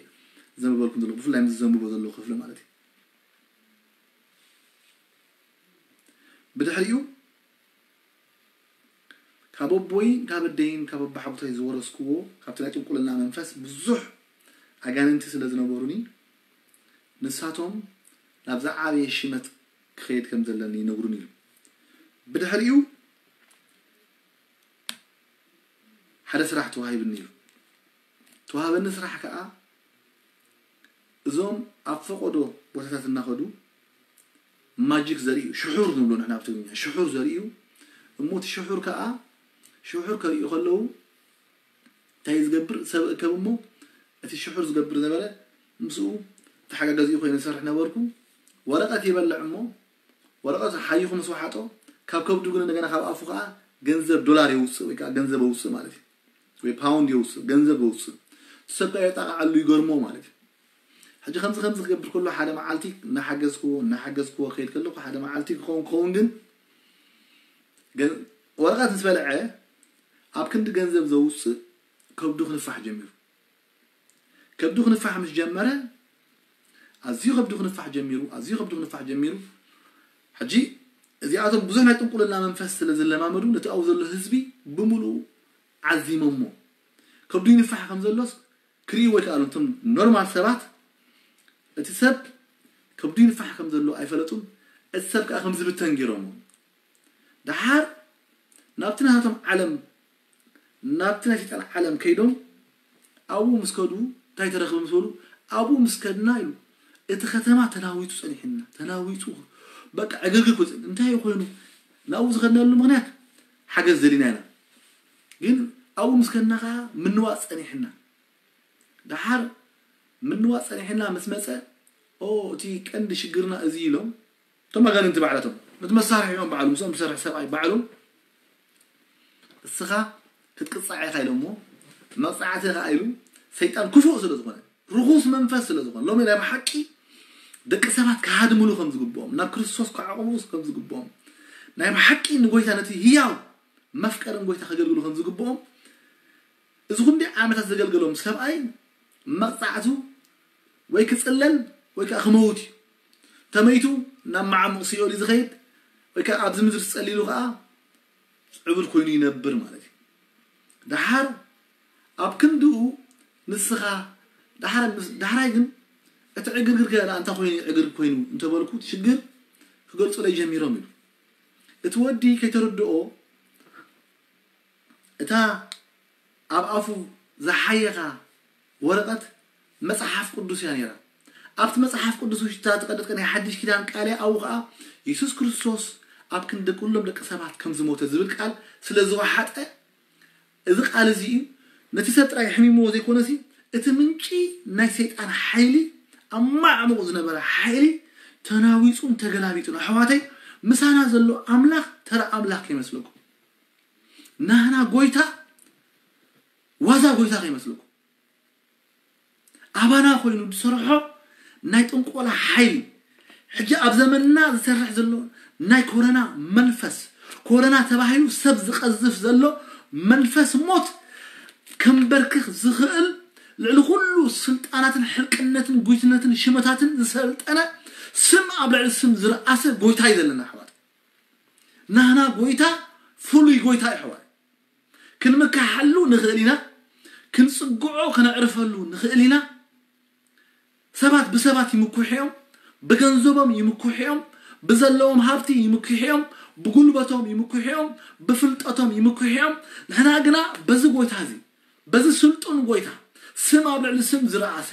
ዘንብበልኩም ዘለኹ፣ ብፍላይ ምስ ዘንብቦ ዘለኹ ክፍሊ ማለት እዩ። ብድሕሪኡ ካብ ኣቦይን ካብ ኣደይን ካብ ኣባሓጎታይን ዝወረስክዎ ካብቲ ናይ ጥንቁልና መንፈስ ብዙሕ ኣጋንንቲ ስለ ዝነበሩኒ፣ ንሳቶም ናብ ዝዓበየ ሽመት ክኸይድ ከም ዘለኒ ይነግሩኒ እዩ። ብድሕሪኡ ሓደ ስራሕ ተዋሂብኒ እዩ። ተዋሃበኒ ስራሕ ከኣ እዞም ኣብ ፈቐዶ ቦታታት እናኸዱ ማጂክ ዘርእዩ፣ ሽሑር ንብሎ ንሕና ኣብ ትግርኛ፣ ሽሑር ዘርእዩ፣ እሞ እቲ ሽሑር ከኣ፣ ሽሑር ከርእዩ ከለዉ እንታይ እዩ ዝገብር? ሰብ እከብ እሞ እቲ ሽሑር ዝገብር ነበረ፣ ምስኡ ተሓጋጋዚኡ ኮይኑ ዝሰርሕ ነበርኩ። ወረቐት ይበልዕ እሞ፣ ወረቐት ሓይኹ ምስ ወሓጦ፣ ካብ ከብዱ ግን እንደገና ካብ ኣፉ ከኣ ገንዘብ ዶላር የውጽእ ወይ ከኣ ገንዘብ የውጽእ ማለት እዩ። ወይ ፓውንድ የውጽእ፣ ገንዘብ የውጽእ። ሰብ ከኣ የጣቕዓሉ፣ ይገርሞ ማለት እዩ። ሕጂ ከምዚ ከምዚ ክገብር ከሎ ሓደ መዓልቲ እናሓገዝክዎ፣ እናሓገዝክዎ ክኸይድ ከለኹ ሓደ መዓልቲ ክኸውን ክኸውን ግን ገን-፣ ወረቐት ምስ በልዐ ኣብ ክንዲ ገንዘብ ዘውጽእ ከብዱ ክንፋሕ ጀሚሩ። ከብዱ ክንፋሕ ምስ ጀመረ፣ ኣዝዩ ከብዱ ክንፋሕ ጀሚሩ፣ ኣዝዩ ከብዱ ክንፋሕ ጀሚሩ። ሕጂ እዚኣቶም ብዙሕ ናይ ጥንቁልና መንፈስ ስለ ዝለማመዱ ነቲ ኣብኡ ዘሎ ህዝቢ ብምሉኡ ዓዚሞሞ። ከብዱ ይንፋሕ ከም ዘሎስ ክርእይዎ ኣይከኣሉን። እቶም ኖርማል ሰባት እቲ ሰብ ከብዱ ይንፋሕ ከም ዘሎ ኣይፈለጡን። እቲ ሰብ ከኣ ከም ዝብተን ገይሮሞ። ደሓር ናብቲ ናታቶም ዓለም፣ ናብቲ ናይ ሰይጣን ዓለም ከይዶም ኣብኡ ምስ ከዱ እንታይ ተረኽበ ምስ በሉ፣ ኣብኡ ምስ ከድና ኢሉ እቲ ከተማ ተናዊጹ ጸኒሕና፣ ተናዊጹ በቃ ዕግርግር ክወጽእ። እንታይ እዩ ኮይኑ? ናብኡ ዝኸድናሉ ምኽንያት ሓገዝ ደሊና ኢና። ግን ኣብኡ ምስ ከድና ከኣ ምንዋጽ ጸኒሕና። ደሓር ምንዋጽ ጸኒሕና ምስ መጸ፣ ኦ፣ እቲ ቀንዲ ሽግርና እዚ ኢሎም፣ እቶም ኣጋንንቲ ባዕላቶም፣ ነቲ መሳርሒ እዮም ባዕሉ፣ ምስኦም ዝሰርሕ ሰብኣይ ባዕሉ፣ እስኻ ክትቅጻዕ ኢኻ ኢሎሞ፣ መቕጻዕቲ ኸኣ ኢሉ፣ ሰይጣን ክፉእ ስለ ዝኾነ፣ ርኹስ መንፈስ ስለ ዝኾነ፣ ሎሚ ናይ ብሓቂ ደቂ ሰባት ክሃድምሉ ከም ዝግብኦም፣ ናብ ክርስቶስ ክዓቕቡ ከም ዝግብኦም፣ ናይ ብሓቂ ንጎይታ ነቲ ህያው መፍቀርን ጎይታ ከገልግሉ ከም ዝግብኦም፣ እዚ ክንዲ ዓመታት ዘገልገሎም ሰብኣይ መቕጻዕቱ ወይ ክጽለል ወይ ከኣ ክመውት እዩ። ተመይቱ ናብ መዓሙቕ ሲኦል እዩ ዝኸይድ፣ ወይ ከኣ ኣብዚ ምድሪ ትጸሊሉ ከኣ ዕቡድ ኮይኑ ይነብር ማለት እዩ። ደሓር ኣብ ክንድኡ ንስኻ ደሓር ምስ-፣ ዳሕራይ ግን እቲ ዕግርግር ከ ደኣ እንታይ ኮይኑ እዩ ዕግርግር ኮይኑ እንተበልኩ፣ እቲ ሽግር ክገልጹለይ ጀሚሮም ኢሉ። እቲ ወዲ ከይተረድኦ እታ ኣብ ኣፉ ዝሓየኻ ወረቐት መጽሓፍ ቅዱስ እያ ነይራ። ኣብቲ መጽሓፍ ቅዱስ ውሽጣ ዝቐደጥከ ናይ ሓድሽ ኪዳን ቃል እያ፣ ኣብኡ ኸኣ የሱስ ክርስቶስ ኣብ ክንዲ ኩሎም ደቂ ሰባት ከም ዝሞተ ዝብል ቃል ስለ ዝወሓጠ፣ እዚ ቃል እዚ እዩ ነቲ ሰብ ጥራይ ሕሚምዎ ዘይኮነሲ፣ እቲ ምንጪ ናይ ሰይጣን ሓይሊ ኣብ ማዕሙቕ ዝነበረ ሓይሊ ተናዊጹን ተገላቢጡን። ኣሕዋተይ፣ ምሳና ዘሎ ኣምላኽ ተራ ኣምላኽ ከይመስለኩም። ናህና ጎይታ ዋዛ ጎይታ ከይመስለኩም። ኣባና ኮይኑ ዝሰርሖ ናይ ጥንቆላ ሓይሊ፣ ሕጂ ኣብ ዘመንና ዝሰርሕ ዘሎ ናይ ኮረና መንፈስ፣ ኮረና ተባሂሉ ሰብ ዝቐዝፍ ዘሎ መንፈስ ሞት ከንበርክኽ ዝኽእል፣ ልዕሊ ኩሉ ስልጣናትን ሕልቅነትን ጉይትነትን ሽመታትን ዝሰልጠነ፣ ስም ኣብ ልዕሊ ስም ዝረኣሰ ጎይታ እዩ ዘለና ኣሕዋት። ናህና ጎይታ ፍሉይ ጎይታ እዩ ኣሕዋት። ክንምክሓሉ ንኽእል ኢና። ክንጽግዖ ከነዕርፈሉ ንኽእል ኢና። ሰባት ብሰባት ይምክሑ እዮም። ብገንዘቦም ይምክሑ እዮም። ብዘለዎም ሃብቲ ይምክሑ እዮም። ብጉልበቶም ይምክሑ እዮም። ብፍልጠቶም ይምክሑ እዮም። ንሕና ግና በዚ ጎይታ እዚ፣ በዚ ስልጡን ጎይታ፣ ስም ኣብ ልዕሊ ስም ዝረኣሰ፣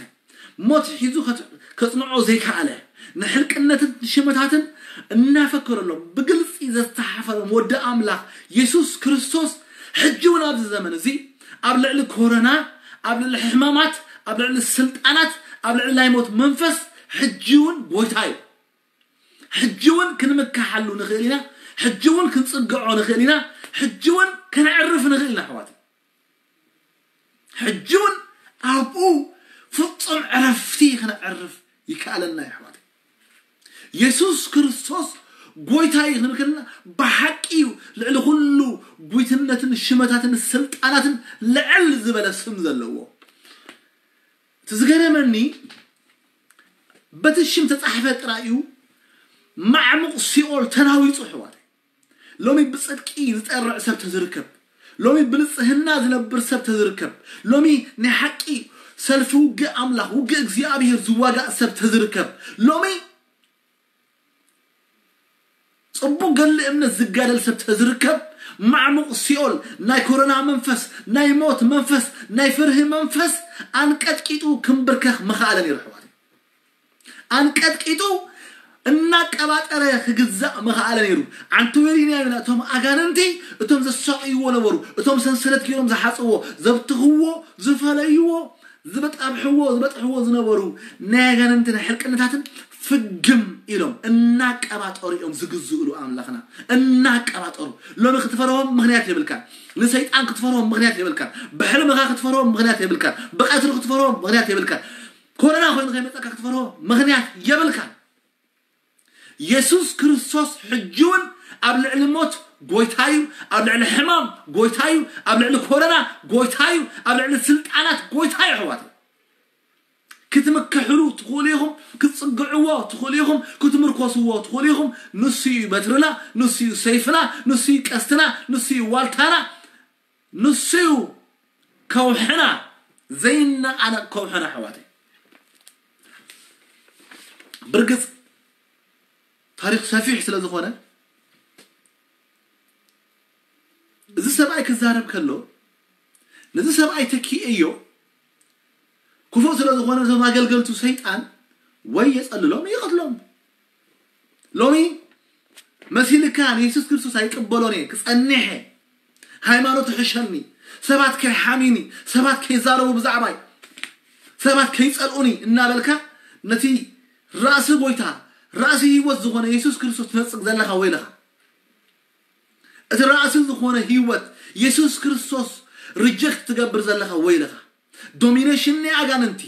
ሞት ሒዙ ከጽንዖ ዘይከኣለ፣ ንሕልቅነትን ሽመታትን እናፈከረሎም ብግልጺ ዘስተሓፈሮም ወዲ ኣምላኽ የሱስ ክርስቶስ፣ ሕጂ እውን ኣብዚ ዘመን እዚ ኣብ ልዕሊ ኮሮና፣ ኣብ ልዕሊ ሕማማት፣ ኣብ ልዕሊ ስልጣናት፣ ኣብ ልዕሊ ናይ ሞት መንፈስ ሕጂ እውን ጎይታ እዩ። ሕጂ እውን ክንምክሓሉ ንኽእል ኢና። ሕጂ እውን ክንጽግዖ ንኽእል ኢና። ሕጂ እውን ከነዕርፍ ንኽእል ኢና ኣሕዋት። ሕጂ እውን ኣብኡ ፍጹም ዕረፍቲ ከነዕርፍ ይከኣለና እዩ ኣሕዋት። የሱስ ክርስቶስ ጎይታ እዩ ክንብል ከለና ብሓቂ እዩ ልዕሊ ኩሉ ጉይትነትን ሽመታትን ስልጣናትን ልዕል ዝበለ ስም ዘለዎ። እቲ ዝገረመኒ በቲ ሽም ተጻሕፈ ጥራይ እዩ ማዕሙቕ ሲኦል ተናዊጹ ኣሕዋት። ሎሚ ብጽድቂ ዝጸርዕ ሰብ ተዝርከብ፣ ሎሚ ብንጽህና ዝነብር ሰብ ተዝርከብ፣ ሎሚ ናይ ሓቂ ሰልፊ ውግእ ኣምላኽ፣ ውግእ እግዚኣብሔር ዝዋጋእ ሰብ ተዝርከብ፣ ሎሚ ጽቡቕ ገድሊ እምነት ዝጋደል ሰብ ተዝርከብ፣ ማዕሙቕ ሲኦል ናይ ኮሮና መንፈስ፣ ናይ ሞት መንፈስ፣ ናይ ፍርሂ መንፈስ ኣንቀጥቂጡ ክንብርከኽ ምኸኣለ ነይሩ ኣሕዋት። ኣንቀጥቂጡ እናቀባጠረ ክግዛእ ምኸኣለ ነይሩ። ዓንቱ ወሪድና ኢና። እቶም ኣጋንንቲ፣ እቶም ዘሳቕይዎ ነበሩ፣ እቶም ሰንሰለት ገይሮም ዝሓጽዎ፣ ዘብትኽዎ፣ ዝፈለይዎ፣ ዝበጣብሕዎ፣ ዝበጥሕዎ ዝነበሩ ናይ ኣጋንንትን ሕልቅነታትን ፍግም ኢሎም እናቀባጠሩ እዮም ዝግዝእሉ ኣምላኽና። እናቀባጠሩ። ሎሚ ክትፈርሆም ምኽንያት የብልካን። ንሰይጣን ክትፈርሆም ምኽንያት የብልካን። ብሕልምኻ ክትፈርሆም ምኽንያት የብልካን። ብቐትሪ ክትፈርሆም ምኽንያት የብልካን። ኮሮና ኮይኑ ከይመጸካ ክትፈርሆ ምኽንያት የብልካን። የሱስ ክርስቶስ ሕጂ እውን ኣብ ልዕሊ ሞት ጎይታ እዩ፣ ኣብ ልዕሊ ሕማም ጎይታ እዩ፣ ኣብ ልዕሊ ኮሮና ጎይታ እዩ፣ ኣብ ልዕሊ ስልጣናት ጎይታ እዩ ኣሕዋት። ክትምክሕሉ ትኽእሉ ኢኹም፣ ክትጽግዕዎ ትኽእሉ ኢኹም፣ ክትምርኮስዎ ትኽእሉ ኢኹም። ንሱ እዩ በትርና፣ ንሱ እዩ ሰይፍና፣ ንሱ እዩ ቀስትና፣ ንሱ እዩ ዋልታና፣ ንሱ እዩ ከውሕና፣ ዘይነቓነቕ ከውሕና ኣሕዋተይ። ብርግጽ ታሪኽ ሰፊሕ ስለ ዝኾነ እዚ ሰብኣይ ክዛረብ ከሎ ነዚ ሰብኣይ ተኪኤዮ ክፉእ ስለ ዝኾነ እዞም ኣገልገልቱ ሰይጣን ወይ የጸልሎም ይቐትሎም። ሎሚ መሲልካ ንየሱስ ክርስቶስ ኣይቅበሎን እየ ክጸንሐ ሃይማኖት ሕሸኒ ሰባት ከይሓሚኒ ሰባት ከይዛረቡ ብዛዕባይ ሰባት ከይጸልኡኒ እናበልካ ነቲ ራእሲ ጎይታ ራእሲ ህይወት ዝኾነ የሱስ ክርስቶስ ትነጽግ ዘለኻ ወይለኻ። እቲ ራእሲ ዝኾነ ህይወት የሱስ ክርስቶስ ሪጀክት ትገብር ዘለኻ ወይለኻ። ዶሚኔሽን ናይ ኣጋንንቲ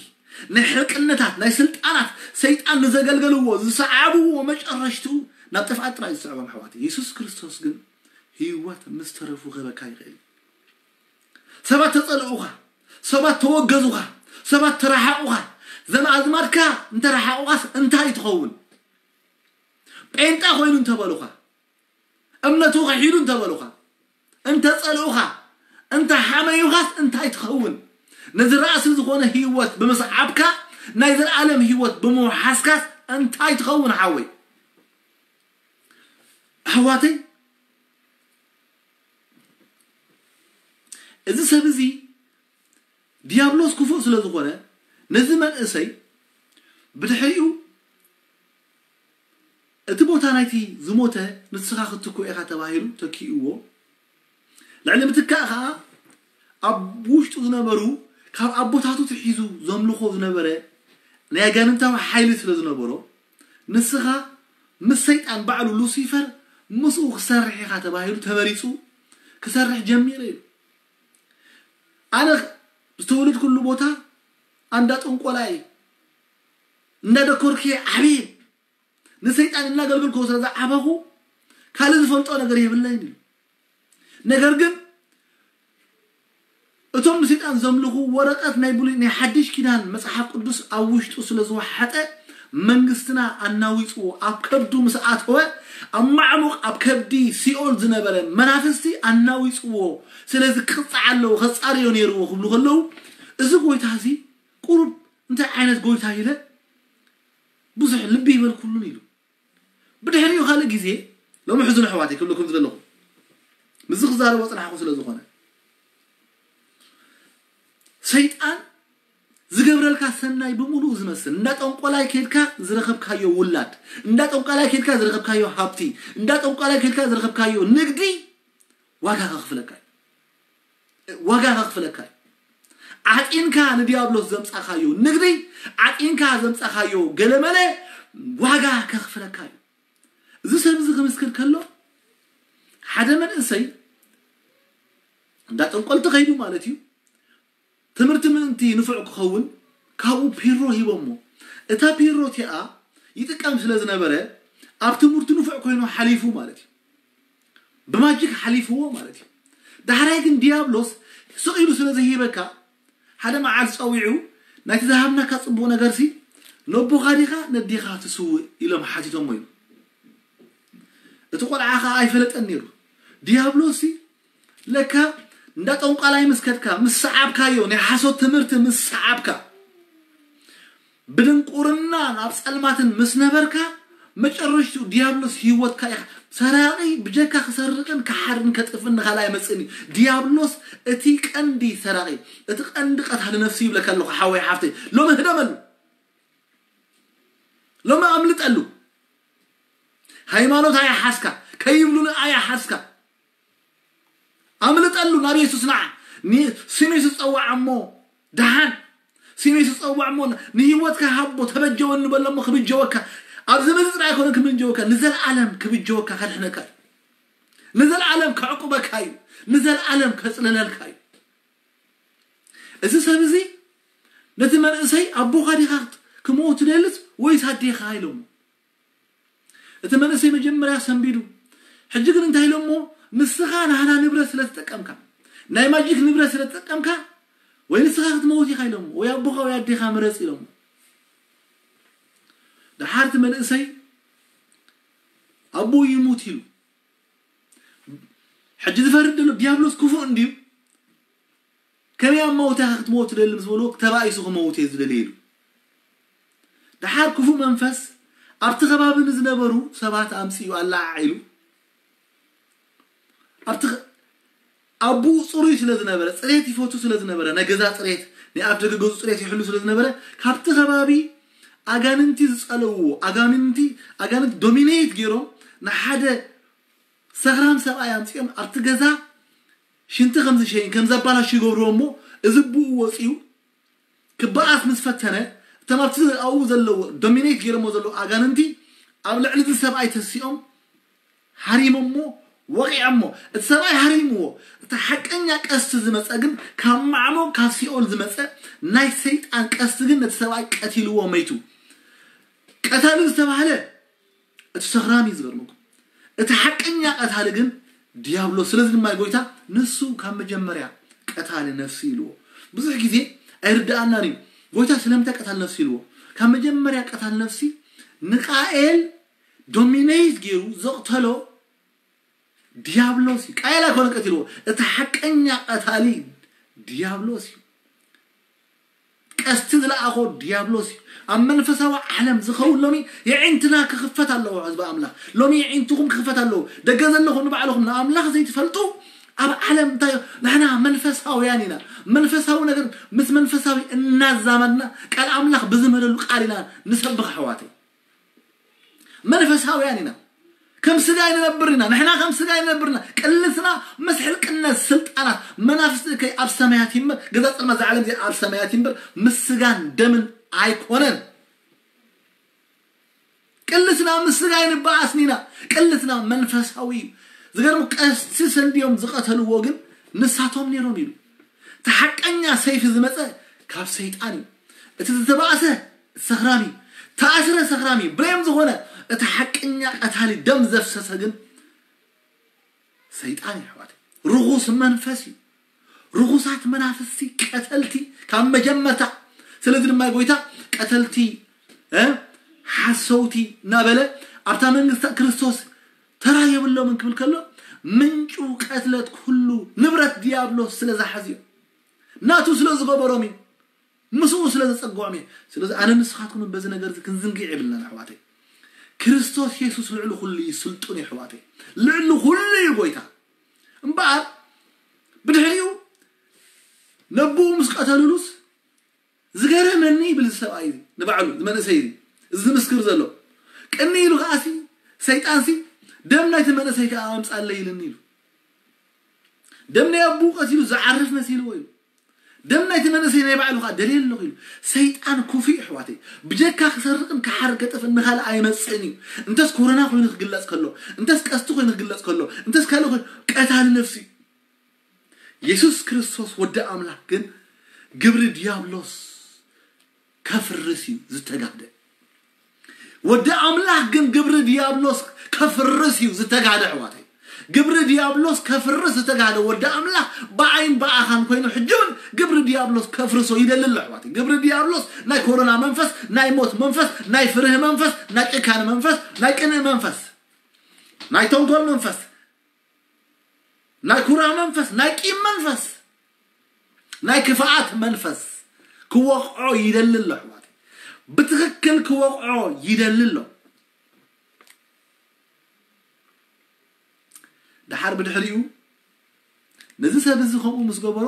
ናይ ሕልቅነታት ናይ ስልጣናት ሰይጣን ንዘገልገልዎ ዝሰዓብዎ መጨረሽትኡ ናብ ጥፍኣት ጥራይ ዝስዕቦም ኣሕዋት። የሱስ ክርስቶስ ግን ህይወት ምስ ተረፉ ክህበካ ይኽእል። ሰባት ተጸልኡኻ፣ ሰባት ተወገዙኻ፣ ሰባት ተረሓቑኻ። ዘመኣዝማድካ እንተረሓቑኻስ እንታይ ትኸውን? ጴንጣ ኮይኑ እንተበሉኻ፣ እምነቱ ክሒዱ እንተበሉኻ፣ እንተጸልኡኻ፣ እንተሓመዩኻስ እንታይ ትኸውን? ነዚ ራእሲ ዝኾነ ህይወት ብምስዓብካ ናይ ዘለኣለም ህይወት ብምውሓስካስ እንታይ ትኸውን ሓወይ? ኣሕዋተይ፣ እዚ ሰብ እዚ ዲያብሎስ ክፉእ ስለ ዝኾነ ነዚ መንእሰይ ብድሕሪኡ እቲ ቦታ ናይቲ ዝሞተ ንስኻ ክትትኮ ኢኻ ተባሂሉ ተኪእዎ። ልዕሊ ምትካእ ኸዓ ኣብ ውሽጡ ዝነበሩ ካብ ኣቦታቱ ትሒዙ ዘምልኾ ዝነበረ ናይ ኣጋንንታዊ ሓይሊ ስለ ዝነበሮ ንስኻ ምስ ሰይጣን ባዕሉ ሉሲፈር ምስኡ ክሰርሕ ኢኻ ተባሂሉ ተመሪፁ ክሰርሕ ጀሚረ እዩ። ኣነ ዝተወለድኩሉ ቦታ ኣንዳ ጠንቆላይ እንዳደኮርክ ዓብየ ንሰይጣን እናገልገልኩ ስለ ዝዓበኹ ካልእ ዝፈልጦ ነገር የብለይን እዩ። ነገር ግን እቶም ንሰይጣን ዘምልኹ ወረቀት ናይ ብሉይ ናይ ሓድሽ ኪዳን መጽሓፍ ቅዱስ ኣብ ውሽጡ ስለ ዝወሓጠ መንግስትና ኣናዊፅዎ ኣብ ከብዱ ምስ ኣተወ ኣብ ማዕሙቕ ኣብ ከብዲ ሲኦል ዝነበረ መናፍስቲ ኣናዊፅዎ። ስለዚ ክቕፃዕ ኣለዎ ከፃርዮ ነይርዎ ክብሉ ከለዉ እዚ ጎይታ እዚ ቁሩብ እንታይ ዓይነት ጎይታ ኢለ ብዙሕ ልቢ ይበልኩሉን ኢሉ። ብድሕሪኡ ካልእ ግዜ ሎሚ ሕዙን ኣሕዋተይ ክብለኩም ዝደለኹ ምስዚ ክዛረቦ ፅናሕኩ ስለ ዝኾነ ሰይጣን ዝገብረልካ ሰናይ ብምሉኡ ዝመስል እንዳ ጠንቆላይ ከድካ ዝረኸብካዮ ውላድ እንዳ ጠንቆላይ ከድካ ዝረኸብካዮ ሃብቲ እንዳ ጠንቆላይ ከድካ ዝረኸብካዮ ንግዲ ዋጋ ከኽፍለካ እዩ። ዋጋ ከኽፍለካ እዩ። ዓፂንካ ንዲያብሎስ ዘምፃኻዮ ንግዲ ዓፂንካ ዘምፃኻዮ ገለመለ ዋጋ ከኽፍለካ እዩ። እዚ ሰብ እዚ ክምስክር ከሎ ሓደ መንእሰይ እንዳ ጠንቆልቲ ከይዱ ማለት እዩ። ትምህርቲ ምእንቲ ንፉዕ ክኸውን ካብኡ ፒሮ ሂቦሞ። እታ ፒሮ እቲኣ ይጥቀም ስለ ዝነበረ ኣብ ትምህርቲ ንፉዕ ኮይኑ ሓሊፉ ማለት እዩ። ብማጂክ ሓሊፍዎ ማለት እዩ። ዳሕራይ ግን ዲያብሎስ ስቕ ኢሉ ስለ ዝሂበካ ሓደ መዓልቲ ፀዊዑ ናይቲ ዝሃብናካ ፅቡቕ ነገርሲ ነቦኻ ዲኻ ነዴኻ ትስውእ ኢሎም ሓቲቶሞ እዩ። እቲ ቆልዓ ከዓ ኣይፈለጠን ነይሩ። ዲያብሎስሲ ለካ እንዳ ጠንቋላይ ምስ ከድካ ምስ ሰዓብካዮ ናይ ሓሶት ትምህርቲ ምስ ሰዓብካ ብድንቁርና ናብ ጸልማትን ምስ ነበርካ መጨረሽቱ ዲያብሎስ ህይወትካ ኢኻ ሰራቂ ብጀካ ክሰርቅን ክሓርን ከጥፍን ንኻልእ ኣይመጽእን እዩ። ዲያብሎስ እቲ ቀንዲ ሰራቂ እቲ ቀንዲ ቀታሊ ነፍሲ ይብለካ ኣለኹ ሓወይ ሓፍተይ ሎሚ ህደመሉ ሎሚ ኣምልጠሉ ሃይማኖት ኣያሓዝካ ከይብሉኒ ኣያሓዝካ ኣምልጠሉ ናብ የሱስ ንዓ ስሜ ዝፀዋዕ እሞ ደሓን ስሜ ዝፀዋዕ እሞ ንህይወትካ ሃቦ ተበጀወኒ በሎ እሞ ክብጀወካ ኣብዚ ምድሪ ጥራይ ኣይኮነ ክብጀወካ ንዘለኣለም ክብጀወካ ከድሕነካ እዩ ንዘለኣለም ከዕቁበካ እዩ ንዘለኣለም ከፅልለልካ እዩ እዚ ሰብ እዚ ነቲ መንእሰይ ኣቦኻ ዲኻ ክመውት ትደልስ ወይስ ኣዴኻ ኢሎሞ እቲ መንእሰይ መጀመርያ ሰንቢዱ ሕጂ ግን እንታይ ኢሎሞ ንስኻ ናህና ንብረት ስለ ትጠቀምካ ናይ ማጂክ ንብረት ስለ ትጠቀምካ ወይ ንስኻ ክትመውት ኢኻ ኢሎሞ ወይ ኣቦኻ ወይ ኣዴኻ ምረጽ ኢሎሞ ደሓር እቲ መንእሰይ ኣቦ ይሙት ኢሉ ሕጂ ዝፈርድ ዘሎ ዲያብሎስ ክፉእ እንድዩ ከመይ ኣማውታ ኢኻ ክትመውት ትደሊ ምስ በልዎ ተባኢሱ ክመውት እየ ዝደሊ ኢሉ ደሓር ክፉእ መንፈስ ኣብቲ ከባቢ ንዝነበሩ ሰባት ኣምፅኡ ኣለዓዒሉ ኣብቲ ኣቡኡ ፅሩይ ስለ ዝነበረ ፅሬት ይፈቱ ስለ ዝነበረ ናይ ገዛ ፅሬት ናይ ኣፍ ደገ ገዙ ፅሬት ይሕሉ ስለ ዝነበረ ካብቲ ከባቢ ኣጋንንቲ ዝፀለውዎ ኣጋንንቲ ኣጋንንቲ ዶሚኔት ገይሮም ንሓደ ሰኽራም ሰብኣይ ኣምፂኦም ኣብቲ ገዛ ሽንቲ ከም ዝሸይን ከም ዘባላሹ ይገብርዎ እሞ እዚ ብኡ ወፂኡ ክበኣስ ምስ ፈተነ እቶም ኣብቲ ኣብኡ ዘለዎ ዶሚኔት ገይሮሞ ዘለዉ ኣጋንንቲ ኣብ ልዕሊ እዚ ሰብኣይ ተሲኦም ሃሪሞሞ ወቒዖሞ እቲ ሰብኣይ ሃሪምዎ እቲ ሓቀኛ ቀስቲ ዝመፀ ግን ካብ ማዕሞ ካብ ሲኦል ዝመፀ ናይ ሰይጣን ቀስቲ ግን ነቲ ሰብኣይ ቀቲልዎ መይቱ ቀታሊ ዝተባህለ እቲ ሰኽራም እዩ ዝገርመኩም እቲ ሓቀኛ ቀታሊ ግን ዲያብሎስ ስለዚ ድማ ጎይታ ንሱ ካብ መጀመርያ ቀታሊ ነፍሲ ኢልዎ ብዙሕ ግዜ ኣይርድኣናን እዩ ጎይታ ስለምንታይ ቀታሊ ነፍሲ ኢልዎ ካብ መጀመርያ ቀታሊ ነፍሲ ንቃኤል ዶሚኔት ገይሩ ዘቕተሎ ዲያብሎስ እዩ ቃኤል ኣይኮነ ቀቲልዎ እቲ ሓቀኛ ቀታሊ ዲያብሎስ እዩ ቀስቲ ዝለኣኾ ዲያብሎስ እዩ ኣብ መንፈሳዊ ዓለም ዝኸውን ሎሚ የዒንትና ክኽፈት ኣለዎ ህዝቢ ኣምላኽ ሎሚ የዒንትኹም ክኽፈት ኣለዎ ደገ ዘለኹም ንባዕልኹም ንኣምላኽ ዘይትፈልጡ ኣብ ዓለም እንታይ ንሕና መንፈሳውያን ኢና መንፈሳዊ ነገር ምስ መንፈሳዊ እናዛመድና ቃል ኣምላኽ ብዝምህረሉ ቃል ኢና ንሰብኽ ኣሕዋተይ መንፈሳውያን ኢና ከም ስጋ ኣይንነብር ኢና። ንሕና ከም ስጋ ኣይንነብር ኢና። ቅልስና ምስ ሕልቅነት ስልጣናት መናፍስቲ ከይ ኣብ ሰማያት ይንበር፣ ገዛ ጸልማት እዛ ዓለም እዚኣ ኣብ ሰማያት ይንበር፣ ምስ ስጋን ደምን ኣይኮነን። ቅልስና ምስ ስጋ ኣይንበኣስን ኢና። ቅልስና መንፈሳዊ እዩ። ዝገርም፣ ቀስቲ ሰንድዮም ዝቐተልዎ ግን ንሳቶም ነይሮም ኢሉ። እቲ ሓቀኛ ሰይፊ ዝመጸ ካብ ሰይጣን እዩ። እቲ ዝተባእሰ ሰኽራም እዩ። ተኣስረ ሰኽራም እዩ። ብሬም ዝኾነ እቲ ሓቀኛ ቀታሊ ደም ዘፍሰሰ ግን ሰይጣን እዩ ኣሕዋት። ርኹስ መንፈስ እዩ። ርኹሳት መናፍስቲ ቀተልቲ ካብ መጀመርታ። ስለዚ ድማ ጎይታ ቀተልቲ እ ሓሰውቲ እናበለ ኣብታ መንግስቲ ክርስቶስ ተራ የብሎምን ክብል ከሎ ምንጩ ቀትለት ኩሉ ንብረት ዲያብሎስ ስለ ዝሓዝዮ ናቱ ስለ ዝገበሮም እዩ። ምስኡ ስለ ዘጸግዖም እየ። ስለዚ ኣነ ንስኻትኩም በዚ ነገር እዚ ክንዝንግዕ የብልናን ኣሕዋተይ። ክርስቶስ የሱስ ልዕሊ ኩሉ እዩ ስልጡን እዩ ኣሕዋተይ። ልዕሊ ኩሉ እዩ ጎይታ። እምበኣር ብድሕሪኡ ነብኡ ምስ ቀተሉሉስ ዝገረመኒ ይብል እዚ ሰብኣይ እዚ ንባዕሉ እዚ መንእሰይ እዚ እዚ ዝምስክር ዘሎ ቅኒ ኢሉ ከዓሲ ሰይጣንሲ ደም ናይቲ መንእሰይ ከዓ ኣምፃለይ ኢልኒ ኢሉ ደም ናይ ኣቦኡ ቀቲሉ ዝዓርፍ መሲልዎ ኢሉ ደም ናይቲ መንእሰይ ናይ ባዕሉ ከዓ ደልየ ኣለኹ ኢሉ ሰይጣን ኩፉ እዩ ኣሕዋተይ ብጀካ ክሰርቅን ክሓር ገጠፍን ንካልእ ኣይመፅእን እዩ እንተስ ኮሮና ኮይኑ ክግለፅ ከሎ እንተስ ቀስቲ ኮይኑ ክግለፅ ከሎ እንተስ ካልእ ኮይኑ ቀታሊ ነፍሲ እዩ የሱስ ክርስቶስ ወዲ ኣምላኽ ግን ግብሪ ዲያብሎስ ከፍርስ እዩ ዝተጋህደ ወዲ ኣምላኽ ግን ግብሪ ዲያብሎስ ከፍርስ እዩ ዝተጋህደ ኣሕዋተይ ግብሪ ዲያብሎስ ከፍርስ ዝተጋህደ ወዲ ኣምላኽ ብዓይን ብኣኻን ኮይኑ ሕጂ እውን ግብሪ ዲያብሎስ ከፍርሶ ይደሊ ኣሎ ኣሕዋተይ ግብሪ ዲያብሎስ ናይ ኮሮና መንፈስ ናይ ሞት መንፈስ ናይ ፍርህ መንፈስ ናይ ጭካነ መንፈስ ናይ ቅንእ መንፈስ ናይ ተንኮል መንፈስ ናይ ኩራ መንፈስ ናይ ቂም መንፈስ ናይ ክፍኣት መንፈስ ክወቕዖ ይደሊ ኣሎ ኣሕዋት ብትኽክል ክወቕዖ ይደሊ ኣሎ ድሓር ብድሕሪኡ ነዚ ሰብ እዚ ከምኡ ምስ ገበሮ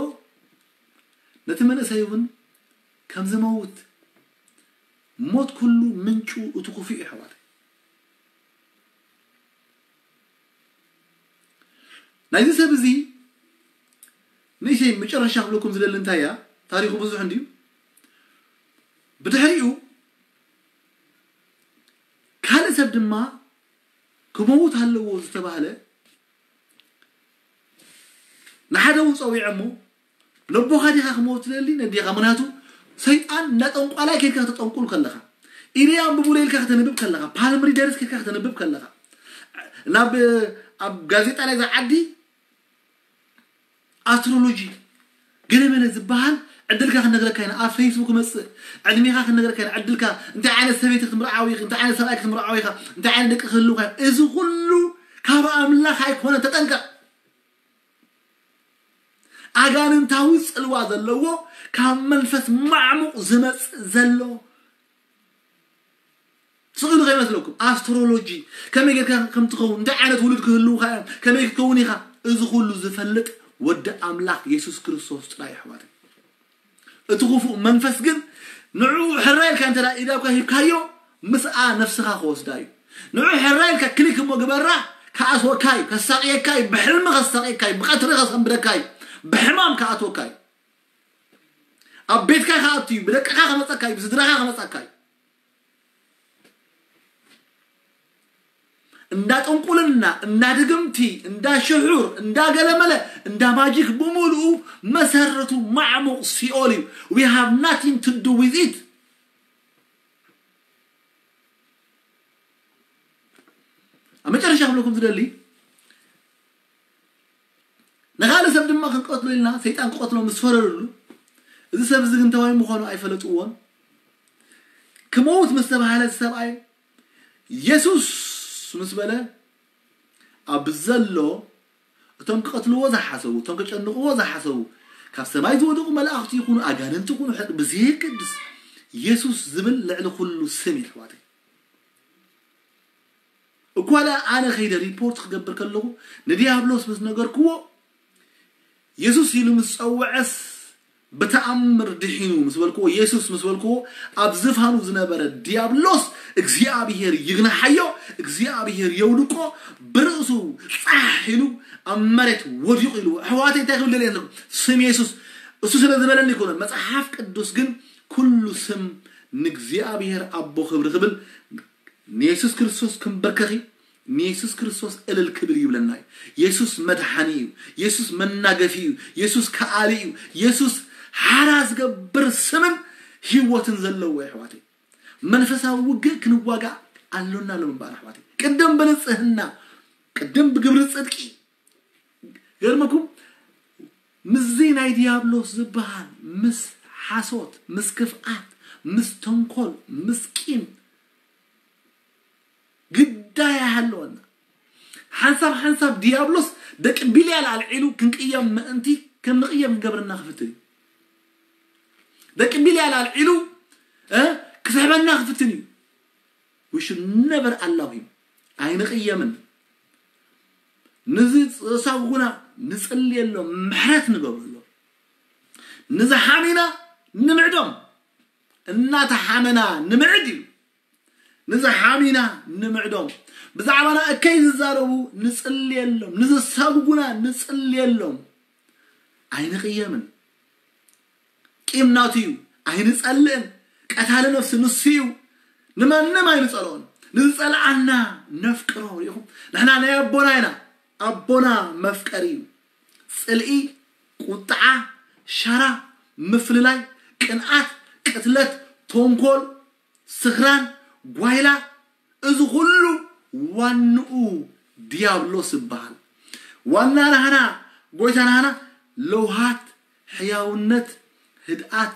ነቲ መንእሰይ እውን ከም ዝመውት ሞት ኩሉ ምንጩ እቲ ክፉእ እዩ ኣሕዋት ናይዚ ሰብ እዚ ንእሽተይ መጨረሻ ክብለኩም ዝደሊ እንታይ እያ ታሪኹ ብዙሕ እንድዩ ብድሕሪኡ ካልእ ሰብ ድማ ክመውት ኣለዎ ዝተባህለ ንሓደ እውን ፀዊዐ እሞ ነቦኻ ዲኻ ክመውት ትደሊ ነዲኻ ምክንያቱ ሰይጣን እንዳጠንቋላይ ከድካ ከተጠንቁል ከለኻ ኢልያ ብቡለ ኢልካ ከተንብብ ከለኻ ፓልም ሪደርስ ከድካ ከተንብብ ከለኻ ናብ ኣብ ጋዜጣ ናይ ዝዓዲ ኣስትሮሎጂ ገለመለ ዝበሃል ዕድልካ ክነግረካ ኢና ኣብ ፌስቡክ መፅእ ዕድሜኻ ክነግረካ ኢና ዕድልካ እንታይ ዓይነት ሰበይቲ ክትምርዓው ኢኺ እንታይ ዓይነት ሰብኣይ ክትምርዓው ኢኻ እንታይ ዓይነት ደቂ ክህልውካ እዚ ኩሉ ካብ ኣምላኽ ኣይኮነ ተጠንቀቕ ኣጋንንታዊ ፅልዋ ዘለዎ ካብ መንፈስ ማዕሙቕ ዝመፅእ ዘሎ ስእሉ ከይመስለኩም ኣስትሮሎጂ ከመይ ጌርካ ከም ትኸውን እንታይ ዓይነት ውሉድ ክህልውካ እዮም ከመይ ክትከውን ኢኻ እዚ ኩሉ ዝፈልጥ ወዲ ኣምላኽ የሱስ ክርስቶስ ጥራይ ኣሕዋት እቲ ክፉእ መንፈስ ግን ንዕኡ ሕራይ ኢልካ እንተ ኢዳብካ ሂብካዮ ምስኣ ነፍስኻ ክወስዳ እዩ ንዑ ሕራይ ኢልካ ክሊክ እሞ ግበራ ክኣስወካ እዩ ከሳቅየካ እዩ ብሕልሚ ከሳቅየካ እዩ ብቀትሪ ከሰንብደካ እዩ ብሕማም ክኣትወካ እዩ ኣብ ቤትካ ክኣቱ እዩ ብደቅኻ ከመፀካ እዩ ብስድራኻ ከመፀካ እዩ እንዳ ጥንቁልና እንዳ ድግምቲ እንዳ ሽሑር እንዳ ገለመለ እንዳ ማጂክ ብምልኡ መሰረቱ ማዕሙቕ ሲኦል እዩ we have nothing to do with it ኣብ መጨረሻ ክብለኩም ዝደሊ ንኻልእ ሰብ ድማ ክንቀትሎ ኢልና ሰይጣን ክቐትሎ ምስ ፈረደሉ እዚ ሰብ እዚ ግን ተባይ ምዃኑ ኣይፈለጥዎን ክመውት ምስ ተባሃለ ሰብኣይ የሱስ ምስ በለ ኣብ ዘሎ እቶም ክቐትልዎ ዝሓሰቡ እቶም ከጨንቕዎ ዝሓሰቡ ካብ ሰማይ ዝወደቑ መላእኽቲ ይኹኑ ኣጋንንቲ ይኹኑ ሕቅ ብዘየገድስ የሱስ ዝብል ልዕሊ ኩሉ ስም እዩ ኣሕዋተይ እኳ ደኣ ኣነ ከይደ ሪፖርት ክገብር ከለኹ ንዲያብሎስ ምስ ነገርክዎ የሱስ ኢሉ ምስ ጸውዐስ ብተኣምር ድሒኑ ምስ በልክዎ፣ የሱስ ምስ በልክዎ፣ ኣብ ዝፋኑ ዝነበረ ዲያብሎስ እግዚኣብሔር ይግናሓዮ፣ እግዚኣብሔር የውድቆ፣ ብርእሱ ጻሕ ኢሉ ኣብ መሬት ወዲቑ ኢሉ። ኣሕዋተይ እንታይ ክብል ደልየ ኣለኹ? ስም የሱስ እሱ ስለ ዝበለኒ ይኮነ። መጽሓፍ ቅዱስ ግን ኩሉ ስም ንእግዚኣብሔር ኣቦ ክብሪ ክብል ንየሱስ ክርስቶስ ክንበርከኽ እዩ። ንየሱስ ክርስቶስ እልል ክብል ይብለና እዩ። የሱስ መድሓኒ እዩ። የሱስ መናገፊ እዩ። የሱስ ከኣሊ እዩ። የሱስ ሓራ ዝገብር ስምን ህይወትን ዘለዎ እዩ ኣሕዋተይ። መንፈሳዊ ውግእ ክንዋጋእ ኣሎና ኣሎ ምንባር ኣሕዋተይ። ቅድም ብንጽህና፣ ቅድም ብግብሪ ጽድቂ። ገርመኩም ምስዚ ናይ ዲያብሎስ ዝበሃል ምስ ሓሶት፣ ምስ ክፍኣት፣ ምስ ተንኮል፣ ምስ ቂም ግዳይ ኣይሃለወና። ሓንሳብ ሓንሳብ ዲያብሎስ ደቂ ቢልያል ኣልዒሉ ክንቅየም ምእንቲ ከም ንቅየም ክገብረና ክፍትን እዩ። ደቂ ቢልያል ኣልዒሉ እ፣ ክስሕበና ክፍትን እዩ። We should never allow him። ኣይንቅየምን። ንዚ ዝሳጉና ንጽልየሎም፣ ምሕረት ንገብረሎም። ንዝሓሚና ንምዕዶም። እናተሓመና ንምዕድ እዩ። ንዝሓሚና ንምዕዶም። ብዛዕባና እከይ ዝዛረቡ ንጽልየሎም፣ ንዝሳጉጉና ንጽልየሎም። ኣይንቅየምን። ቂም ናቱ እዩ፣ ኣይንጸልእን። ቀታሊ ነፍሲ ንሱ እዩ፣ ንማንም ኣይንጸልኦን። ንዝጸልኣና ነፍቅሮ። ርኢኹም፣ ንሕና ናይ ኣቦና ኢና። ኣቦና መፍቀሪ እዩ። ጽልኢ፣ ቁጥዓ፣ ሸራ፣ ምፍልላይ፣ ቅንኣት፣ ቅትለት፣ ተንኮል፣ ስኽራን፣ ጓይላ፣ እዚ ኩሉ ዋንኡ ዲያብሎስ ይበሃል። ዋና ናህና፣ ጎይታ ናህና ለውሃት፣ ሕያውነት፣ ህድኣት፣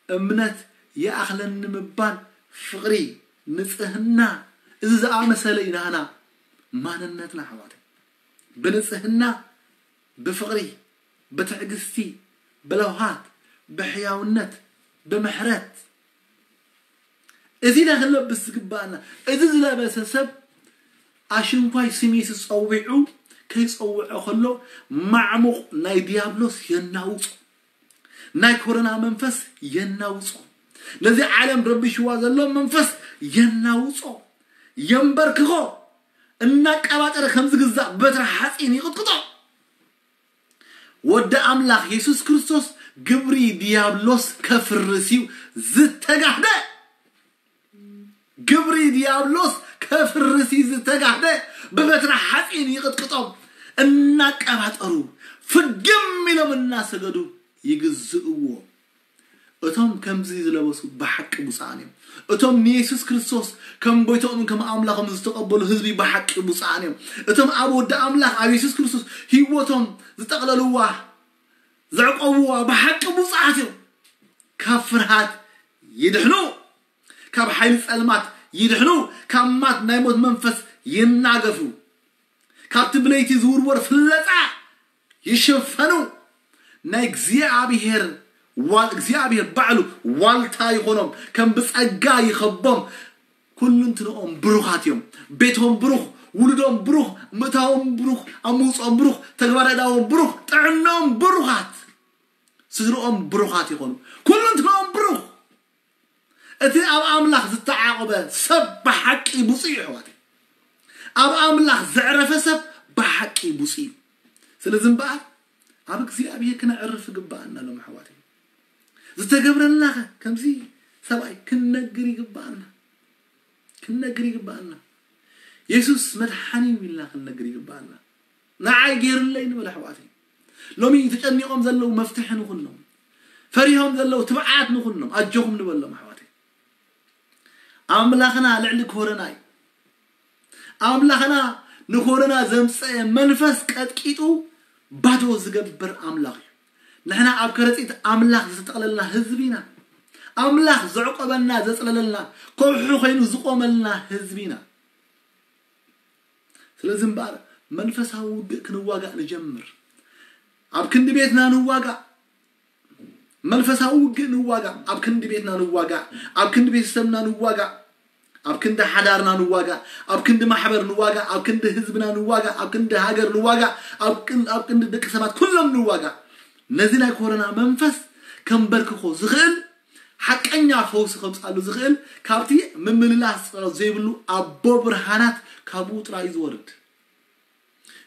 እምነት፣ ይኣኽለኒ ምባል፣ ፍቕሪ፣ ንጽህና፣ እዚ ዝኣመሰለ እዩ ናህና ማንነትና ኣሕዋተይ። ብንጽህና፣ ብፍቕሪ፣ ብትዕግስቲ፣ ብለውሃት፣ ብሕያውነት፣ ብምሕረት፣ እዚ ኢና ክንለብስ ዝግባኣና። እዚ ዝለበሰ ሰብ ኣሽንኳይ ስም የሱስ ጸዊዑ ከይጸውዖ ከሎ ማዕሙቕ ናይ ዲያብሎስ የናውጾ፣ ናይ ኮሮና መንፈስ የናውጾ፣ ነዚ ዓለም ረቢሽዋ ዘሎ መንፈስ የናውጾ፣ የንበርክኾ፣ እናቀባጠረ ከም ዝግዛእ ብበትሪ ሓጺን ይቕጥቅጦ። ወዲ ኣምላኽ የሱስ ክርስቶስ ግብሪ ዲያብሎስ ከፍርስ እዩ ዝተጋህደ። ግብሪ ዲያብሎስ ከፍርስ እዩ ዝተጋህደ። ብበትሪ ሓጺን ይቕጥቅጦም፣ እናቀባጠሩ ፍግም ኢሎም እናሰገዱ ይግዝእዎ። እቶም ከምዚ ዝለበሱ ብሓቂ ብፁዓን እዮም። እቶም ንየሱስ ክርስቶስ ከም ጎይታኦምን ከም ኣምላኾም ዝተቐበሉ ህዝቢ ብሓቂ ብፁዓን እዮም። እቶም ኣብ ወዲ ኣምላኽ ኣብ የሱስ ክርስቶስ ህይወቶም ዝጠቕለልዋ ዘዕቆብዋ ብሓቂ ብፁዓት እዮም። ካብ ፍርሃት ይድሕኑ፣ ካብ ሓይሊ ጸልማት ይድሕኑ፣ ካብ ማት ናይ ሞት መንፈስ ይናገፉ፣ ካብቲ ብለይቲ ዝውርወር ፍለጻ ይሽፈኑ። ናይ እግዚኣብሔር ዋል እግዚኣብሔር ባዕሉ ዋልታ ይኾኖም፣ ከም ብጸጋ ይኸቦም። ኩልንትንኦም ብሩኻት እዮም። ቤቶም ብሩኽ፣ ውሉዶም ብሩኽ፣ ምእታዎም ብሩኽ፣ ኣምውፅኦም ብሩኽ፣ ተግባረ እዳዎም ብሩኽ፣ ጥዕኖም ብሩኻት፣ ስድርኦም ብሩኻት ይኾኑ። ኩልንትንኦም ብሩኽ። እቲ ኣብ ኣምላኽ ዝተዓቆበ ሰብ ብሓቂ ብፁዕ እዩ ኣሕዋተይ። ኣብ ኣምላኽ ዘዕረፈ ሰብ ብሓቂ ብፁዕ እዩ። ስለዚ እምበኣር ኣብ እግዚኣብሔር ክነዕርፍ ይግባኣና። ሎም ኣሕዋተይ፣ ዝተገብረልናኸ ከምዚ ሰብኣይ ክንነግር ይግባኣና። ክንነግር ይግባኣና። የሱስ መድሓኒ እዩ ኢልና ክንነግር ይግባኣና። ንዓይ ገይርለይ ንበል ኣሕዋተይ። ሎሚ ተጨኒቖም ዘለዉ መፍትሒ ንኹኖም፣ ፈሪሆም ዘለዉ ትብዓት ንኹኖም፣ ኣጆኹም ንበሎም ኣሕዋተይ። ኣምላኽና ልዕሊ ኮረና እዩ። ኣምላኽና ንኮረና ዘምፀአ መንፈስ ቀጥቂጡ ባዶ ዝገብር ኣምላኽ እዩ። ንሕና ኣብ ከረፂት ኣምላኽ ዝተጠቕለልና ህዝቢ ኢና። ኣምላኽ ዘዕቆበና ዘፅለለልና ከውሒ ኮይኑ ዝቆመልና ህዝቢ ኢና። ስለዚ እምበኣር መንፈሳዊ ውግእ ክንዋጋእ ንጀምር። ኣብ ክንዲ ቤትና ንዋጋእ። መንፈሳዊ ውግእ ንዋጋእ። ኣብ ክንዲ ቤትና ንዋጋእ። ኣብ ክንዲ ቤተሰብና ንዋጋእ። ኣብ ክንዲ ሓዳርና ንዋጋእ። ኣብ ክንዲ ማሕበር ንዋጋእ። ኣብ ክንዲ ህዝብና ንዋጋእ። ኣብ ክንዲ ሃገር ንዋጋእ። ኣብ ክን- ኣብ ክንዲ ደቂ ሰባት ኩሎም ንዋጋእ። ነዚ ናይ ኮሮና መንፈስ ከንበርክኾ ዝኽእል፣ ሓቀኛ ፈውሲ ከምፅኣሉ ዝኽእል ካብቲ ምምልላስ ጸሎት ዘይብሉ ኣቦ ብርሃናት ካብኡ ጥራይ እዩ ዝወርድ።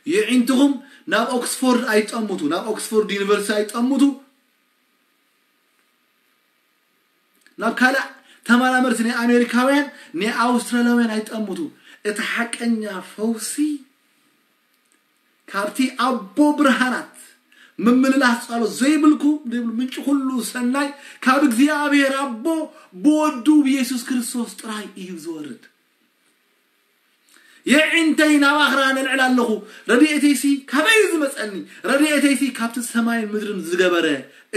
የዒንትኹም ናብ ኦክስፎርድ ኣይጠምቱ፣ ናብ ኦክስፎርድ ዩኒቨርሲቲ ኣይጠምቱ፣ ናብ ካልእ ተመራመርቲ ናይ ኣሜሪካውያን ናይ ኣውስትራልያውያን ኣይጠምቱ። እቲ ሓቀኛ ፈውሲ ካብቲ ኣቦ ብርሃናት ምምልላስ ጸሎት ዘይብልኩ ዘይብሉ ምንጪ ኩሉ ሰናይ ካብ እግዚኣብሔር ኣቦ ብወዱ ብየሱስ ክርስቶስ ጥራይ እዩ ዝወርድ። የዒንተይ ናብ ኣኽራ ነልዕል ኣለኹ። ረድኤተይሲ ካበይ እዩ ዝመጸኒ? ረድኤተይሲ ካብቲ ሰማይን ምድርን ዝገበረ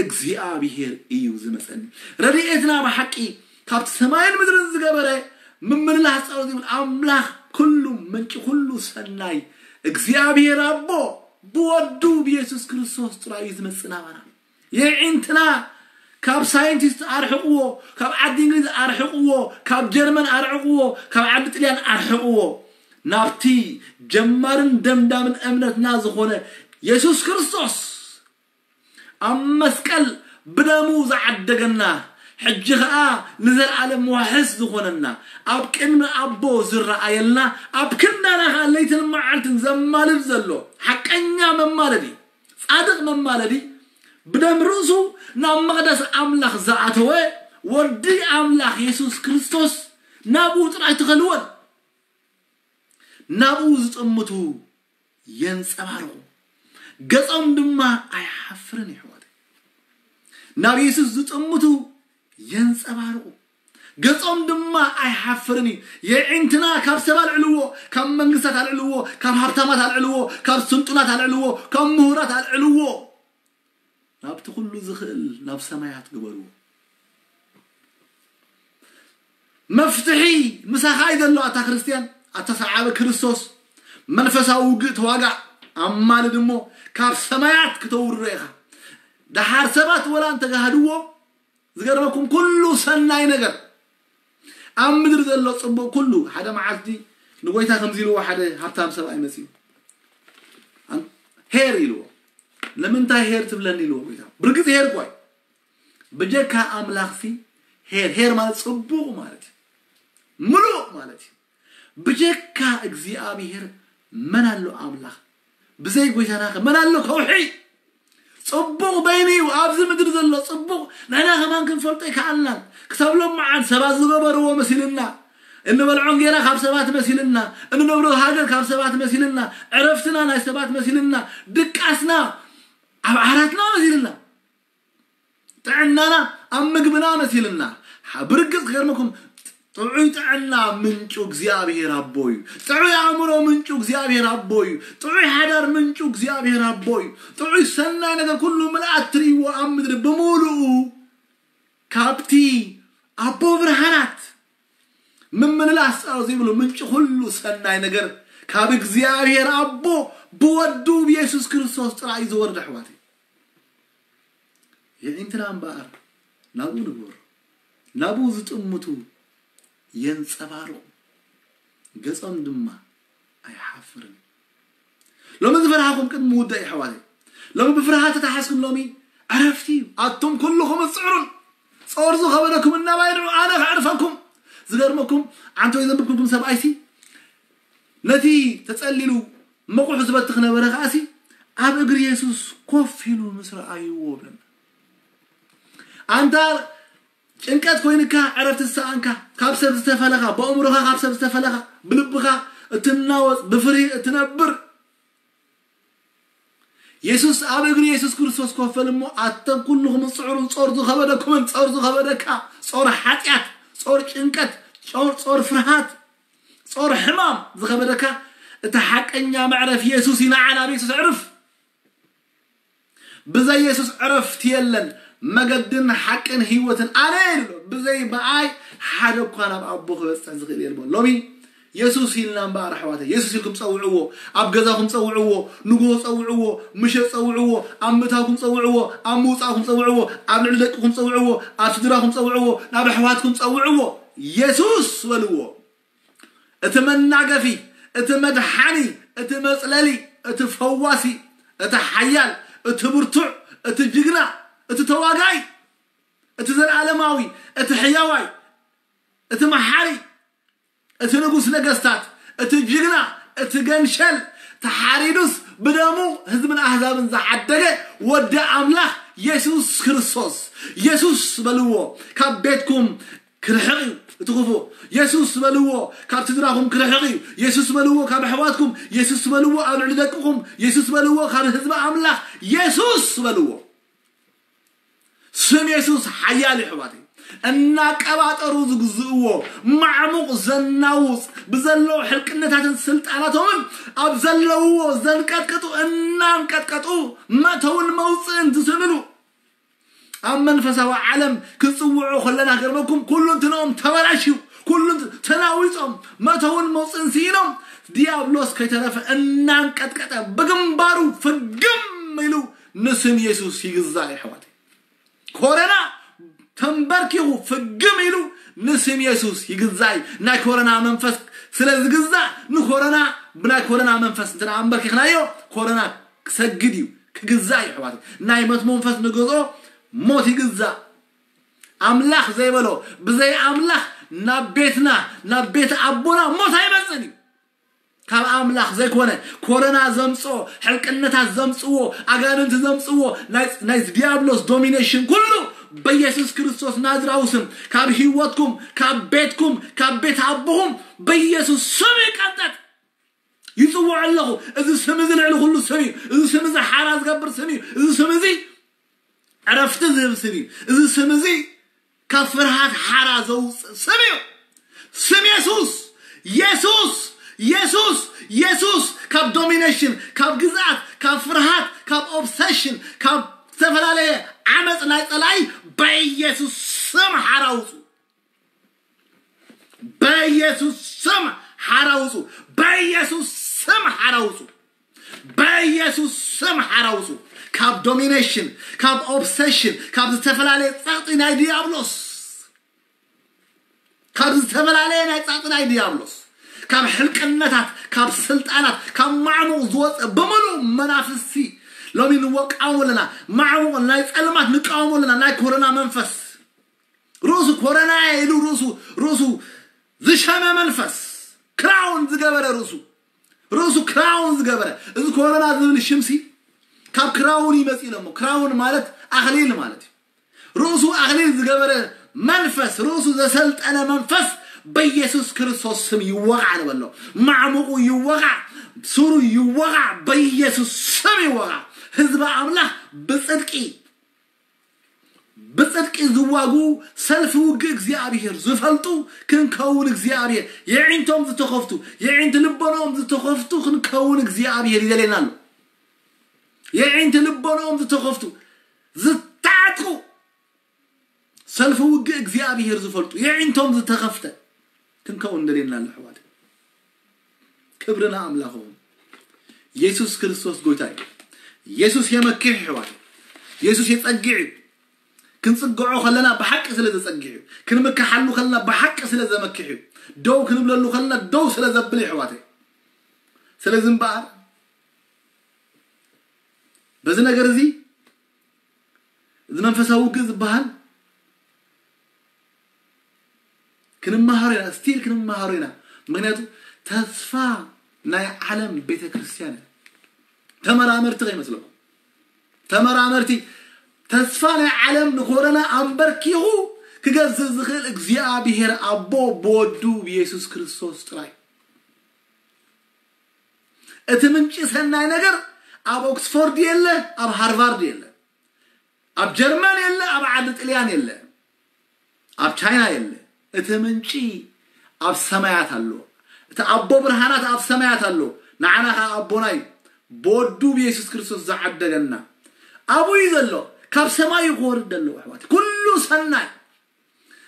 እግዚኣብሔር እዩ ዝመጸኒ። ረድኤትና ብሓቂ ካብቲ ሰማይን ምድርን ዝገበረ ምምልላስ ጸሎት ዝብል ኣምላኽ ኩሉ ምንጪ ኩሉ ሰናይ እግዚኣብሔር ኣቦ ብወዱ ብየሱስ ክርስቶስ ጥራይ እዩ ዝመጽእ ናባና። የዒንትና ካብ ሳይንቲስት ኣርሕቕዎ፣ ካብ ዓዲ እንግሊዝ ኣርሕቕዎ፣ ካብ ጀርመን ኣርሕቕዎ፣ ካብ ዓዲ ጥልያን ኣርሕቕዎ። ናብቲ ጀማርን ደምዳምን እምነትና ዝኾነ የሱስ ክርስቶስ ኣብ መስቀል ብደሙ ዝዓደገና፣ ሕጂ ኸኣ ንዘለኣለም ዋሕስ ዝኾነና፣ ኣብ ቅድሚ ኣቦ ዝረኣየልና፣ ኣብ ክንዳና ኸኣ ለይትን መዓልትን ዘማልድ ዘሎ ሓቀኛ መማለዲ፣ ጻድቕ መማለዲ፣ ብደም ርእሱ ናብ መቕደስ ኣምላኽ ዝኣተወ ወዲ ኣምላኽ የሱስ ክርስቶስ ናብኡ ጥራይ ትኸልወን። ናብኡ ዝጥምቱ የንጸባርቑ፣ ገጾም ድማ ኣይሓፍርን እዩ። ኣሕዋተይ፣ ናብ የሱስ ዝጥምቱ የንጸባርቑ፣ ገጾም ድማ ኣይሓፍርን እዩ። የዒንትና ካብ ሰብ ኣልዕልዎ፣ ካብ መንግስታት ኣልዕልዎ፣ ካብ ሃብታማት ኣልዕልዎ፣ ካብ ስልጡናት ኣልዕልዎ፣ ካብ ምሁራት ኣልዕልዎ፣ ናብቲ ኩሉ ዝኽእል ናብ ሰማያት ግበርዎ። መፍትሒ ምሳኻ እዩ ዘሎ። ኣታ ክርስትያን፣ ኣታ ሰዓቢ ክርስቶስ፣ መንፈሳዊ ውግእ ተዋጋእ፣ ኣማልድ እሞ ካብ ሰማያት ክተውርዶ ኢኻ። ደሓር ሰባት ወላ እንተጋህድዎ፣ ዝገርመኩም ኩሉ ሰናይ ነገር ኣብ ምድሪ ዘሎ ጽቡቕ ኩሉ፣ ሓደ መዓልቲ ንጎይታ ከምዚ ኢልዎ ሓደ ሃብታም ሰብኣይ መጺኡ፣ ኣን-፣ ሄር ኢልዎ። "ንምንታይ ሄር ትብለኒ?" ኢልዎ ጎይታ። ብርግጽ ሄር እኳ እዩ። ብጀካ ኣምላኽሲ ሄር፣ ሄር ማለት ጽቡቕ ማለት እዩ። ምሉእ ማለት እዩ። ብጀካ እግዚኣብሔር መን ኣሎ ኣምላኽ? ብዘይ ጎይታና ከ መን ኣሎ ከውሒ? ጽቡቕ በይኑ እዩ ኣብዚ ምድሪ ዘሎ ጽቡቕ። ንሕና ከማን ክንፈልጦ ይከኣልናን። ክሳብ ሎመዓን ሰባት ዝገበርዎ መሲልና፣ እንበልዖ እንጌራ ካብ ሰባት መሲልና፣ እንነብሮ ሃገር ካብ ሰባት መሲልና፣ ዕረፍትና ናይ ሰባት መሲልና፣ ድቃስና ኣብ ዓራትና መሲልና፣ ጥዕናና ኣብ ምግብና መሲልና። ሓ-፣ ብርግጽ ክገርመኩም፣ ጥዑይ ጥዕና ምንጩ እግዚኣብሔር ኣቦ እዩ። ጥዑይ ኣእምሮ ምንጩ እግዚኣብሔር ኣቦ እዩ። ጥዑይ ሓዳር ምንጩ እግዚኣብሔር ኣቦ እዩ። ጥዑይ ሰናይ ነገር ኩሉ ምልኣት ትርእይዎ ኣብ ምድሪ ብምሉኡ ካብቲ ኣቦ ብርሃናት ምምልላስ ጻው ዘይብሉ ምንጪ ኩሉ ሰናይ ነገር ካብ እግዚኣብሔር ኣቦ ብወዱ ብየሱስ ክርስቶስ ጥራይ እዩ ዝወርድ ኣሕዋተይ። የዒንትና እምበኣር ናብኡ ንግበሮ። ናብኡ ዝጥምቱ የንጸባርቑ፣ ገጾም ድማ ኣይሓፍርን። ሎሚ ዝፈርሃኹም ቅድሚ ምውዳእ እዩ ኣሕዋተይ። ሎሚ ብፍርሃት ተታሓዝኩም ሎሚ ዕረፍቲ እዩ። ኣቱም ኩልኹም እጽዕሩን ጾር ዝኸበደኩም እናባይ ንዑ ኣነ ከዕርፈኩም። ዝገርመኩም ዓንቶ ዘንብብኩም ሰብኣይሲ ነቲ ተጸሊሉ መቑሑ ዝበትኽ ነበረ ከኣሲ ኣብ እግሪ የሱስ ኮፍ ኢሉ ምስ ረኣይዎ ብለና። ኣንታ ጭንቀት ኮይንካ ዕረፍቲ ዝሰኣንካ፣ ካብ ሰብ ዝተፈለኻ፣ ብኣእምሮኻ ካብ ሰብ ዝተፈለኻ፣ ብልብኻ እትናወጽ፣ ብፍርሂ እትነብር፣ የሱስ ኣብ እግሪ የሱስ ክርስቶስ ኮፍ በል እሞ ኣተም ኩልኹም ጽዕሩ ጾር ዝኸበደኩምን ጾር ዝኸበደካ ጾር ሓጢኣት ጾር ጭንቀት ጾር ጾር ፍርሃት ጾር ሕማም ዝኸበደካ እቲ ሓቀኛ መዕረፍ የሱስ እዩ። ንዓ ናብ የሱስ ዕርፍ። ብዘይ የሱስ ዕረፍቲ የለን። መገድን ሓቅን ህይወትን ኣነ እየ ኢሉ ኣሎ። ብዘይ ብኣይ ሓደ እኳ ናብ ኣቦ ክበጽሕ ዝኽእል የልቦን። ሎሚ የሱስ ኢልና እምበኣር ኣሕዋተይ፣ የሱስ ኢልኩም ጸውዕዎ። ኣብ ገዛኹም ጸውዕዎ፣ ንግሆ ጸውዕዎ፣ ምሸት ጸውዕዎ፣ ኣብ ምእታውኩም ጸውዕዎ፣ ኣብ ምውጻእኩም ጸውዕዎ፣ ኣብ ልዕሊ ደቅኹም ጸውዕዎ፣ ኣብ ስድራኹም ጸውዕዎ፣ ናብ ኣሕዋትኩም ጸውዕዎ። የሱስ በልዎ። እቲ መናገፊ፣ እቲ መድሓኒ፣ እቲ መጽለሊ፣ እቲ ፈዋሲ፣ እቲ ሓያል፣ እቲ ብርቱዕ፣ እቲ ጅግና፣ እቲ ተዋጋኢ ዘለኣለማዊ፣ እቲ ሕያዋይ፣ እቲ መሓሪ፣ እቲ ንጉስ ነገስታት፣ እቲ ጅግና፣ እቲ ገንሸል ተሓሪዱስ ብደሙ ህዝብን ኣህዛብን ዝዓደገ ወዲ ኣምላኽ የሱስ ክርስቶስ። የሱስ በልዎ፣ ካብ ቤትኩም ክርሕቕ እዩ እቲ ክፉእ። የሱስ በልዎ፣ ካብ ስድራኹም ክርሕቕ እዩ። የሱስ በልዎ፣ ካብ ኣሕዋትኩም። የሱስ በልዎ፣ ኣብ ልዕሊ ደቅኹም። የሱስ በልዎ፣ ካብ ህዝቢ ኣምላኽ። የሱስ በልዎ። ስም የሱስ ሓያል እዩ ኣሕዋተይ። እናቀባጠሩ ዝግዝእዎ፣ ማዕሙቕ ዘናውጽ፣ ብዘለዉ ሕልቅነታትን ስልጣናቶምን ኣብ ዘለውዎ ዘንቀጥቅጡ፣ እናንቀጥቀጡ መእተውን መውፅእን ዝስእንሉ፣ ኣብ መንፈሳዊ ዓለም ክጽውዑ ከለና ገርመኩም ኩሉ እንትንኦም ተበላሽዩ፣ ኩሉ እንት- ተናዊጾም መእተውን መውፅእን ስኢኖም፣ ዲያብሎስ ከይተረፈ እናንቀጥቀጠ ብግንባሩ ፍግም ኢሉ ንስም የሱስ ይግዛእ እዩ ኣሕዋተይ። ኮረና ተንበርኪኹ ፍግም ኢሉ ንስም የሱስ ይግዛእ እዩ። ናይ ኮረና መንፈስ ስለ ዝግዛእ፣ ንኮረና ብናይ ኮረና መንፈስ እንተ ኣንበርኪኽናዮ፣ ኮረና ክሰግድ እዩ፣ ክግዛእ እዩ ኣሕዋተይ። ናይ ሞት መንፈስ ንገዝኦ፣ ሞት ይግዛእ። ኣምላኽ ዘይበሎ፣ ብዘይ ኣምላኽ ናብ ቤትና፣ ናብ ቤት ኣቦና ሞት ኣይመጽእን እዩ። ካብ ኣምላኽ ዘይኮነ፣ ኮረና ዘምጽኦ፣ ሕልቅነታት ዘምጽዎ፣ ኣጋንንቲ ዘምጽዎ፣ ናይ ናይ ዲያብሎስ ዶሚኔሽን ኩሉ በኢየሱስ ክርስቶስ ናዝራዊ ስም ካብ ህይወትኩም፣ ካብ ቤትኩም፣ ካብ ቤት ኣቦኹም በኢየሱስ ስም ይቀንጠጥ። ይጽውዖ ኣለኹ። እዚ ስም እዚ ልዕሊ ኩሉ ስም እዩ። እዚ ስም እዚ ሓራ ዝገብር ስም እዩ። እዚ ስም እዚ ዕረፍቲ ዝህብ ስም እዩ። እዚ ስም እዚ ካብ ፍርሃት ሓራ ዘውፅእ ስም እዩ። ስም የሱስ። የሱስ፣ የሱስ፣ የሱስ፣ ካብ ዶሚኔሽን፣ ካብ ግዝኣት፣ ካብ ፍርሃት፣ ካብ ኦብሰሽን፣ ካብ ዝተፈላለየ ዓመፅ ናይ ፀላኢ በኢየሱስ ስም ሓራ ውፁ። በኢየሱስ ስም ሓራ ውፁ። በኢየሱስ ስም ሓራ ውፁ። በኢየሱስ ስም ሓራ ውፁ። ካብ ዶሚኔሽን፣ ካብ ኦብሰሽን፣ ካብ ዝተፈላለየ ፀቕጢ ናይ ዲያብሎስ፣ ካብ ዝተፈላለየ ናይ ፀቕጢ ናይ ዲያብሎስ፣ ካብ ሕልቅነታት፣ ካብ ስልጣናት፣ ካብ ማዕሙቕ ዝወፀ ብምሉእ መናፍስቲ ሎሚ ንወቃወም ኣለና። ማዕሙቕ ናይ ፀልማት ንቃወም ኣለና። ናይ ኮረና መንፈስ፣ ርእሱ ኮረና ኢሉ ርእሱ ርእሱ ዝሸመ መንፈስ፣ ክራውን ዝገበረ ርእሱ ርእሱ ክራውን ዝገበረ፣ እዚ ኮረና ዝብል ሽምሲ ካብ ክራውን ይመጽእ ኢሎሞ። ክራውን ማለት ኣኽሊል ማለት እዩ። ርእሱ ኣኽሊል ዝገበረ መንፈስ፣ ርእሱ ዘሰልጠነ መንፈስ በኢየሱስ ክርስቶስ ስም ይወቓዕ ንበሎ። ማዕሙቑ ይወቓዕ፣ ሱሩ ይወቓዕ፣ በኢየሱስ ስም ይወቓዕ። ህዝቢ ኣምላኽ ብጽድቂ ብጽድቂ ዝዋጉ፣ ሰልፊ ውግእ እግዚኣብሔር ዝፈልጡ ክንከውን እግዚኣብሔር፣ የዒንቶም ዝተኸፍቱ፣ የዒንቲ ልቦኖም ዝተኸፍቱ ክንከውን እግዚኣብሔር ይደልየና ኣሎ። የዒንቲ ልቦኖም ዝተኸፍቱ፣ ዝተዓጥቁ፣ ሰልፊ ውግእ እግዚኣብሔር ዝፈልጡ፣ የዒንቶም ዝተኸፍተ ክንከውን ደልየና ኣሎ ኣሕዋት። ክብሪ ንኣምላኽኹም። የሱስ ክርስቶስ ጎይታ እዩ። የሱስ የመክሕ ኣሕዋት። የሱስ የጸግዕ እዩ። ክንጽግዖ ከለና ብሓቂ ስለ ዘጸግዕ እዩ። ክንምክሓሉ ከለና ብሓቂ ስለ ዘመክሕ እዩ። ደው ክንብለሉ ከለና ደው ስለ ዘብል እዩ ኣሕዋተይ። ስለዚ እምበኣር በዚ ነገር እዚ፣ እዚ መንፈሳዊ ውግእ ዝበሃል ክንመሃሮ ኢና፣ ስቲል ክንመሃሮ ኢና። ምክንያቱ ተስፋ ናይ ዓለም ቤተ ክርስቲያን እያ። ተመራመርቲ ከይመስለኩም። ተመራመርቲ፣ ተስፋ ናይ ዓለም ንኮረና ኣንበርኪኹ ክገዝእ ዝኽእል እግዚኣብሔር ኣቦ ብወዱ ብየሱስ ክርስቶስ ጥራይ። እቲ ምንጪ ሰናይ ነገር ኣብ ኦክስፎርድ የለ፣ ኣብ ሃርቫርድ የለ፣ ኣብ ጀርመን የለ፣ ኣብ ዓዲ ጥልያን የለ፣ ኣብ ቻይና የለ። እቲ ምንጪ ኣብ ሰማያት ኣሎ። እቲ ኣቦ ብርሃናት ኣብ ሰማያት ኣሎ። ንዓና ኸዓ ኣቦና እዩ፣ ብወዱ ብየሱስ ክርስቶስ ዝዓደገና። ኣብኡ እዩ ዘሎ። ካብ ሰማይ እዩ ክወርድ ዘለዎ ኣሕዋት። ኩሉ ሰናይ።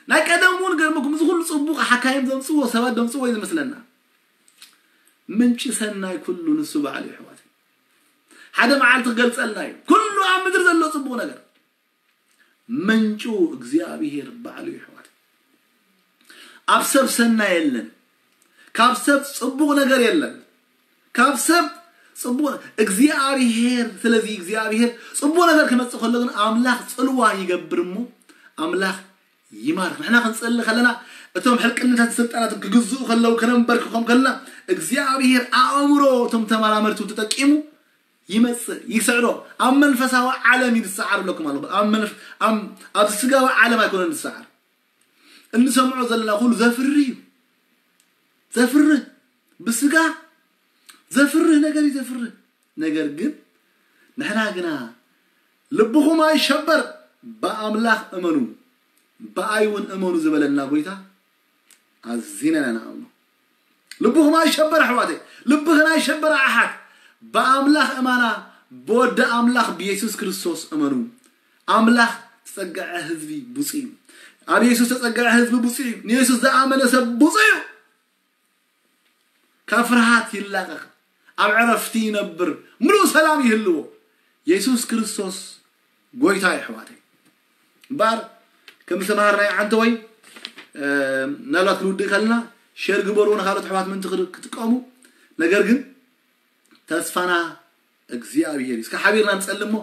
ናይ ቀደም እውን ገርምኩም፣ እዚ ኩሉ ጽቡቕ ሓካይም ዘምጽዎ፣ ሰባት ዘምጽዎ እዩ ዝመስለና። ምንጪ ሰናይ ኩሉ ንሱ በዓል እዩ ኣሕዋት። ሓደ መዓልቲ ክገልጸልና እዩ። ኩሉ ኣብ ምድሪ ዘሎ ጽቡቕ ነገር ምንጩ እግዚኣብሔር በዓሉ እዩ ኣሕዋት። ኣብ ሰብ ሰናይ የለን። ካብ ሰብ ጽቡቕ ነገር የለን። ካብ ሰብ ጽቡቕ እግዚኣብሔር፣ ስለዚ እግዚኣብሔር ጽቡቕ ነገር ክመጽእ ከሎ ግን ኣምላኽ ጽልዋ ይገብር እሞ ኣምላኽ ይማርክ። ንሕና ክንጸሊ ከለና እቶም ሕልቅነታት ስልጣናት ክግዝኡ ከለዉ ከነንበርክኾም ከለና እግዚኣብሔር ኣእምሮ እቶም ተመራመርቲ ተጠቂሙ ይመጽእ ይስዕሮ። ኣብ መንፈሳዊ ዓለም እዩ ዝሰዓር ኣለኩም ኣለኹ። ኣብ መንፈ- ኣብ- ኣብ ስጋዊ ዓለም ኣይኮነን ዝሰዓር። እንሰምዖ ዘለና ኩሉ ዘፍሪ እዩ። ዘፍርህ ብስጋ ዘፍርህ ነገር እዩ ዘፍርህ። ነገር ግን ንሕና ግና ልብኹም ኣይሸበር፣ ብኣምላኽ እመኑ፣ ብኣይ እውን እመኑ ዝበለና ጎይታ ኣዚና ኢና ንኣምኖ። ልብኹም ኣይሸበር ኣሕዋተይ፣ ልብኽን ኣይሸበር ኣሓት፣ ብኣምላኽ እመና፣ ብወዲ ኣምላኽ ብየሱስ ክርስቶስ እመኑ። ኣምላኽ ዝጸግዐ ህዝቢ ብፁዕ እዩ። ኣብ የሱስ ዝተጸግዐ ህዝቢ ብፁዕ እዩ። ንየሱስ ዝኣመነ ሰብ ብፁዕ እዩ። ካብ ፍርሃት ይላቐቕ፣ ኣብ ዕረፍቲ ይነብር፣ ምሉእ ሰላም ይህልዎ። የሱስ ክርስቶስ ጎይታ እዩ ኣሕዋተይ። እምበኣር ከም ዝተምሃርናዮ ዓንተወይ ምናልባት ክንውድእ ከለና ሸር ግበርዎ ንካልኦት ኣሕዋት ምእንቲ ክር- ክጥቀሙ። ነገር ግን ተስፋና እግዚኣብሔር እዩ። እስከ ሓቢርና ንጸልሞ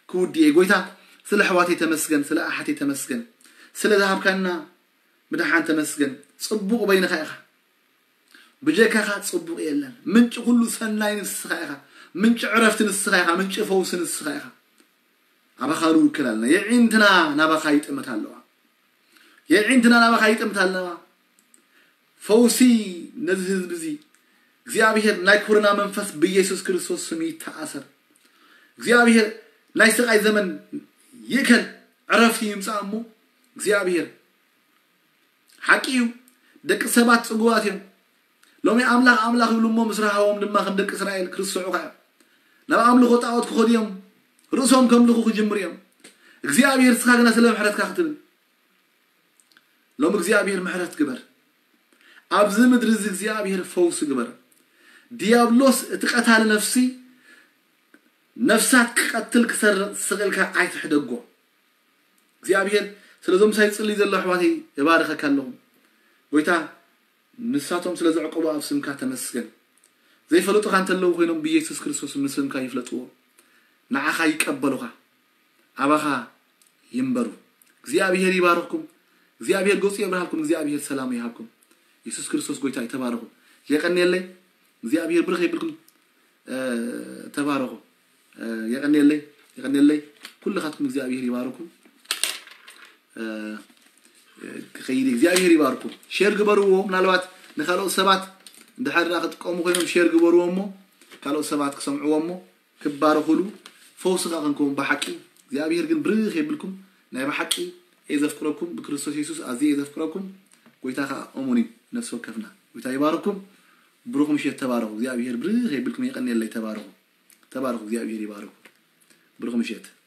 ክውድእ እየ። ጎይታ ስለ ኣሕዋተይ ተመስገን፣ ስለ ኣሓተይ ተመስገን፣ ስለ ዝሃብካና ምድሓን ተመስገን። ጽቡቕ በይንኻ ኢኻ። ብጀካኻ ጽቡቕ የለን። ምንጪ ኩሉ ሰናይ ንስኻ ኢኻ። ምንጪ ዕረፍቲ ንስኻ ኢኻ። ምንጪ ፈውሲ ንስኻ ኢኻ። ኣባኻ ንውክል ኣለና። የዒንትና ናባኻ ይጥምት ኣለዋ። የዒንትና ናባኻ ይጥምት ኣለዋ። ፈውሲ ነዚ ህዝቢ እዚ እግዚኣብሔር ናይ ኮሮና መንፈስ ብኢየሱስ ክርስቶስ ስም ይተኣሰር። እግዚኣብሔር ናይ ስቓይ ዘመን ይእከል፣ ዕረፍቲ ይምጻእ እሞ እግዚኣብሔር ሓቂ እዩ። ደቂ ሰባት ጽጉባት እዮም። ሎሚ ኣምላኽ ኣምላኽ ይብሉ እሞ ምስ ረሃቦም ድማ ከም ደቂ እስራኤል ክርስዑ ከ ናብ ኣምልኾ ጣዖት ክኸዱ እዮም። ርእሶም ከምልኹ ክጅምሩ እዮም። እግዚኣብሔር እስኻ ግና ስለ ምሕረትካ ክትብል ሎም እግዚኣብሔር ምሕረት ግበር። ኣብዚ ምድሪ እዚ እግዚኣብሔር ፈውሲ ግበር። ዲያብሎስ እቲ ቀታሊ ነፍሲ ነፍሳት ክቐትል ክሰርቕ ስቕ ኢልካ ኣይትሕደጎ። እግዚኣብሔር ስለዞም ሳይ ጽልይ ዘሎ ኣሕዋተይ የባርኸካ ኣለኹ። ጎይታ ንሳቶም ስለ ዘዕቆቡ ኣብ ስምካ ተመስገን። ዘይፈለጡኻ እንተለዉ ኮይኖም ብኢየሱስ ክርስቶስ ምስምካ ይፍለጥዎ። ንዓኻ ይቀበሉኻ። ኣባኻ ይንበሩ። እግዚኣብሔር ይባርኽኩም። እግዚኣብሔር ገጹ የብርሃልኩም። እግዚኣብሔር ሰላሙ ይሃብኩም። ኢየሱስ ክርስቶስ ጎይታ እዩ። ተባረኹ። የቀንየለይ። እግዚኣብሔር ብርኽ የብልኩም። ተባረኹ። የቀንየለይ። የቀንየለይ። ኩልኻትኩም እግዚኣብሔር ይባርኩም። ክኸይድ እግዚኣብሔር ይባርኩም። ሼር ግበርዎ። ምናልባት ንካልኦት ሰባት እንድሕር ደኣ ክጥቀሙ ኮይኖም ሼር ግበርዎ እሞ ካልኦት ሰባት ክሰምዕዎ እሞ ክባረኹሉ ፈውስኻ ክንከውን ብሓቂ እግዚኣብሔር ግን ብርኽ የብልኩም። ናይ ብሓቂ እየ ዘፍቅረኩም ብክርስቶስ የሱስ ኣዝየ እየ ዘፍቅረኩም። ጎይታ ከዓ እሙን እዩ። ነፍሲ ወከፍና ጎይታ ይባርኩም። ብሩኽ ምሸት ተባረኹ። እግዚኣብሔር ብርኽ የብልኩም። የቀንየለይ። ተባረኹ። ተባረኹ። እግዚኣብሔር ይባርኩም። ብሩኽ ምሸት።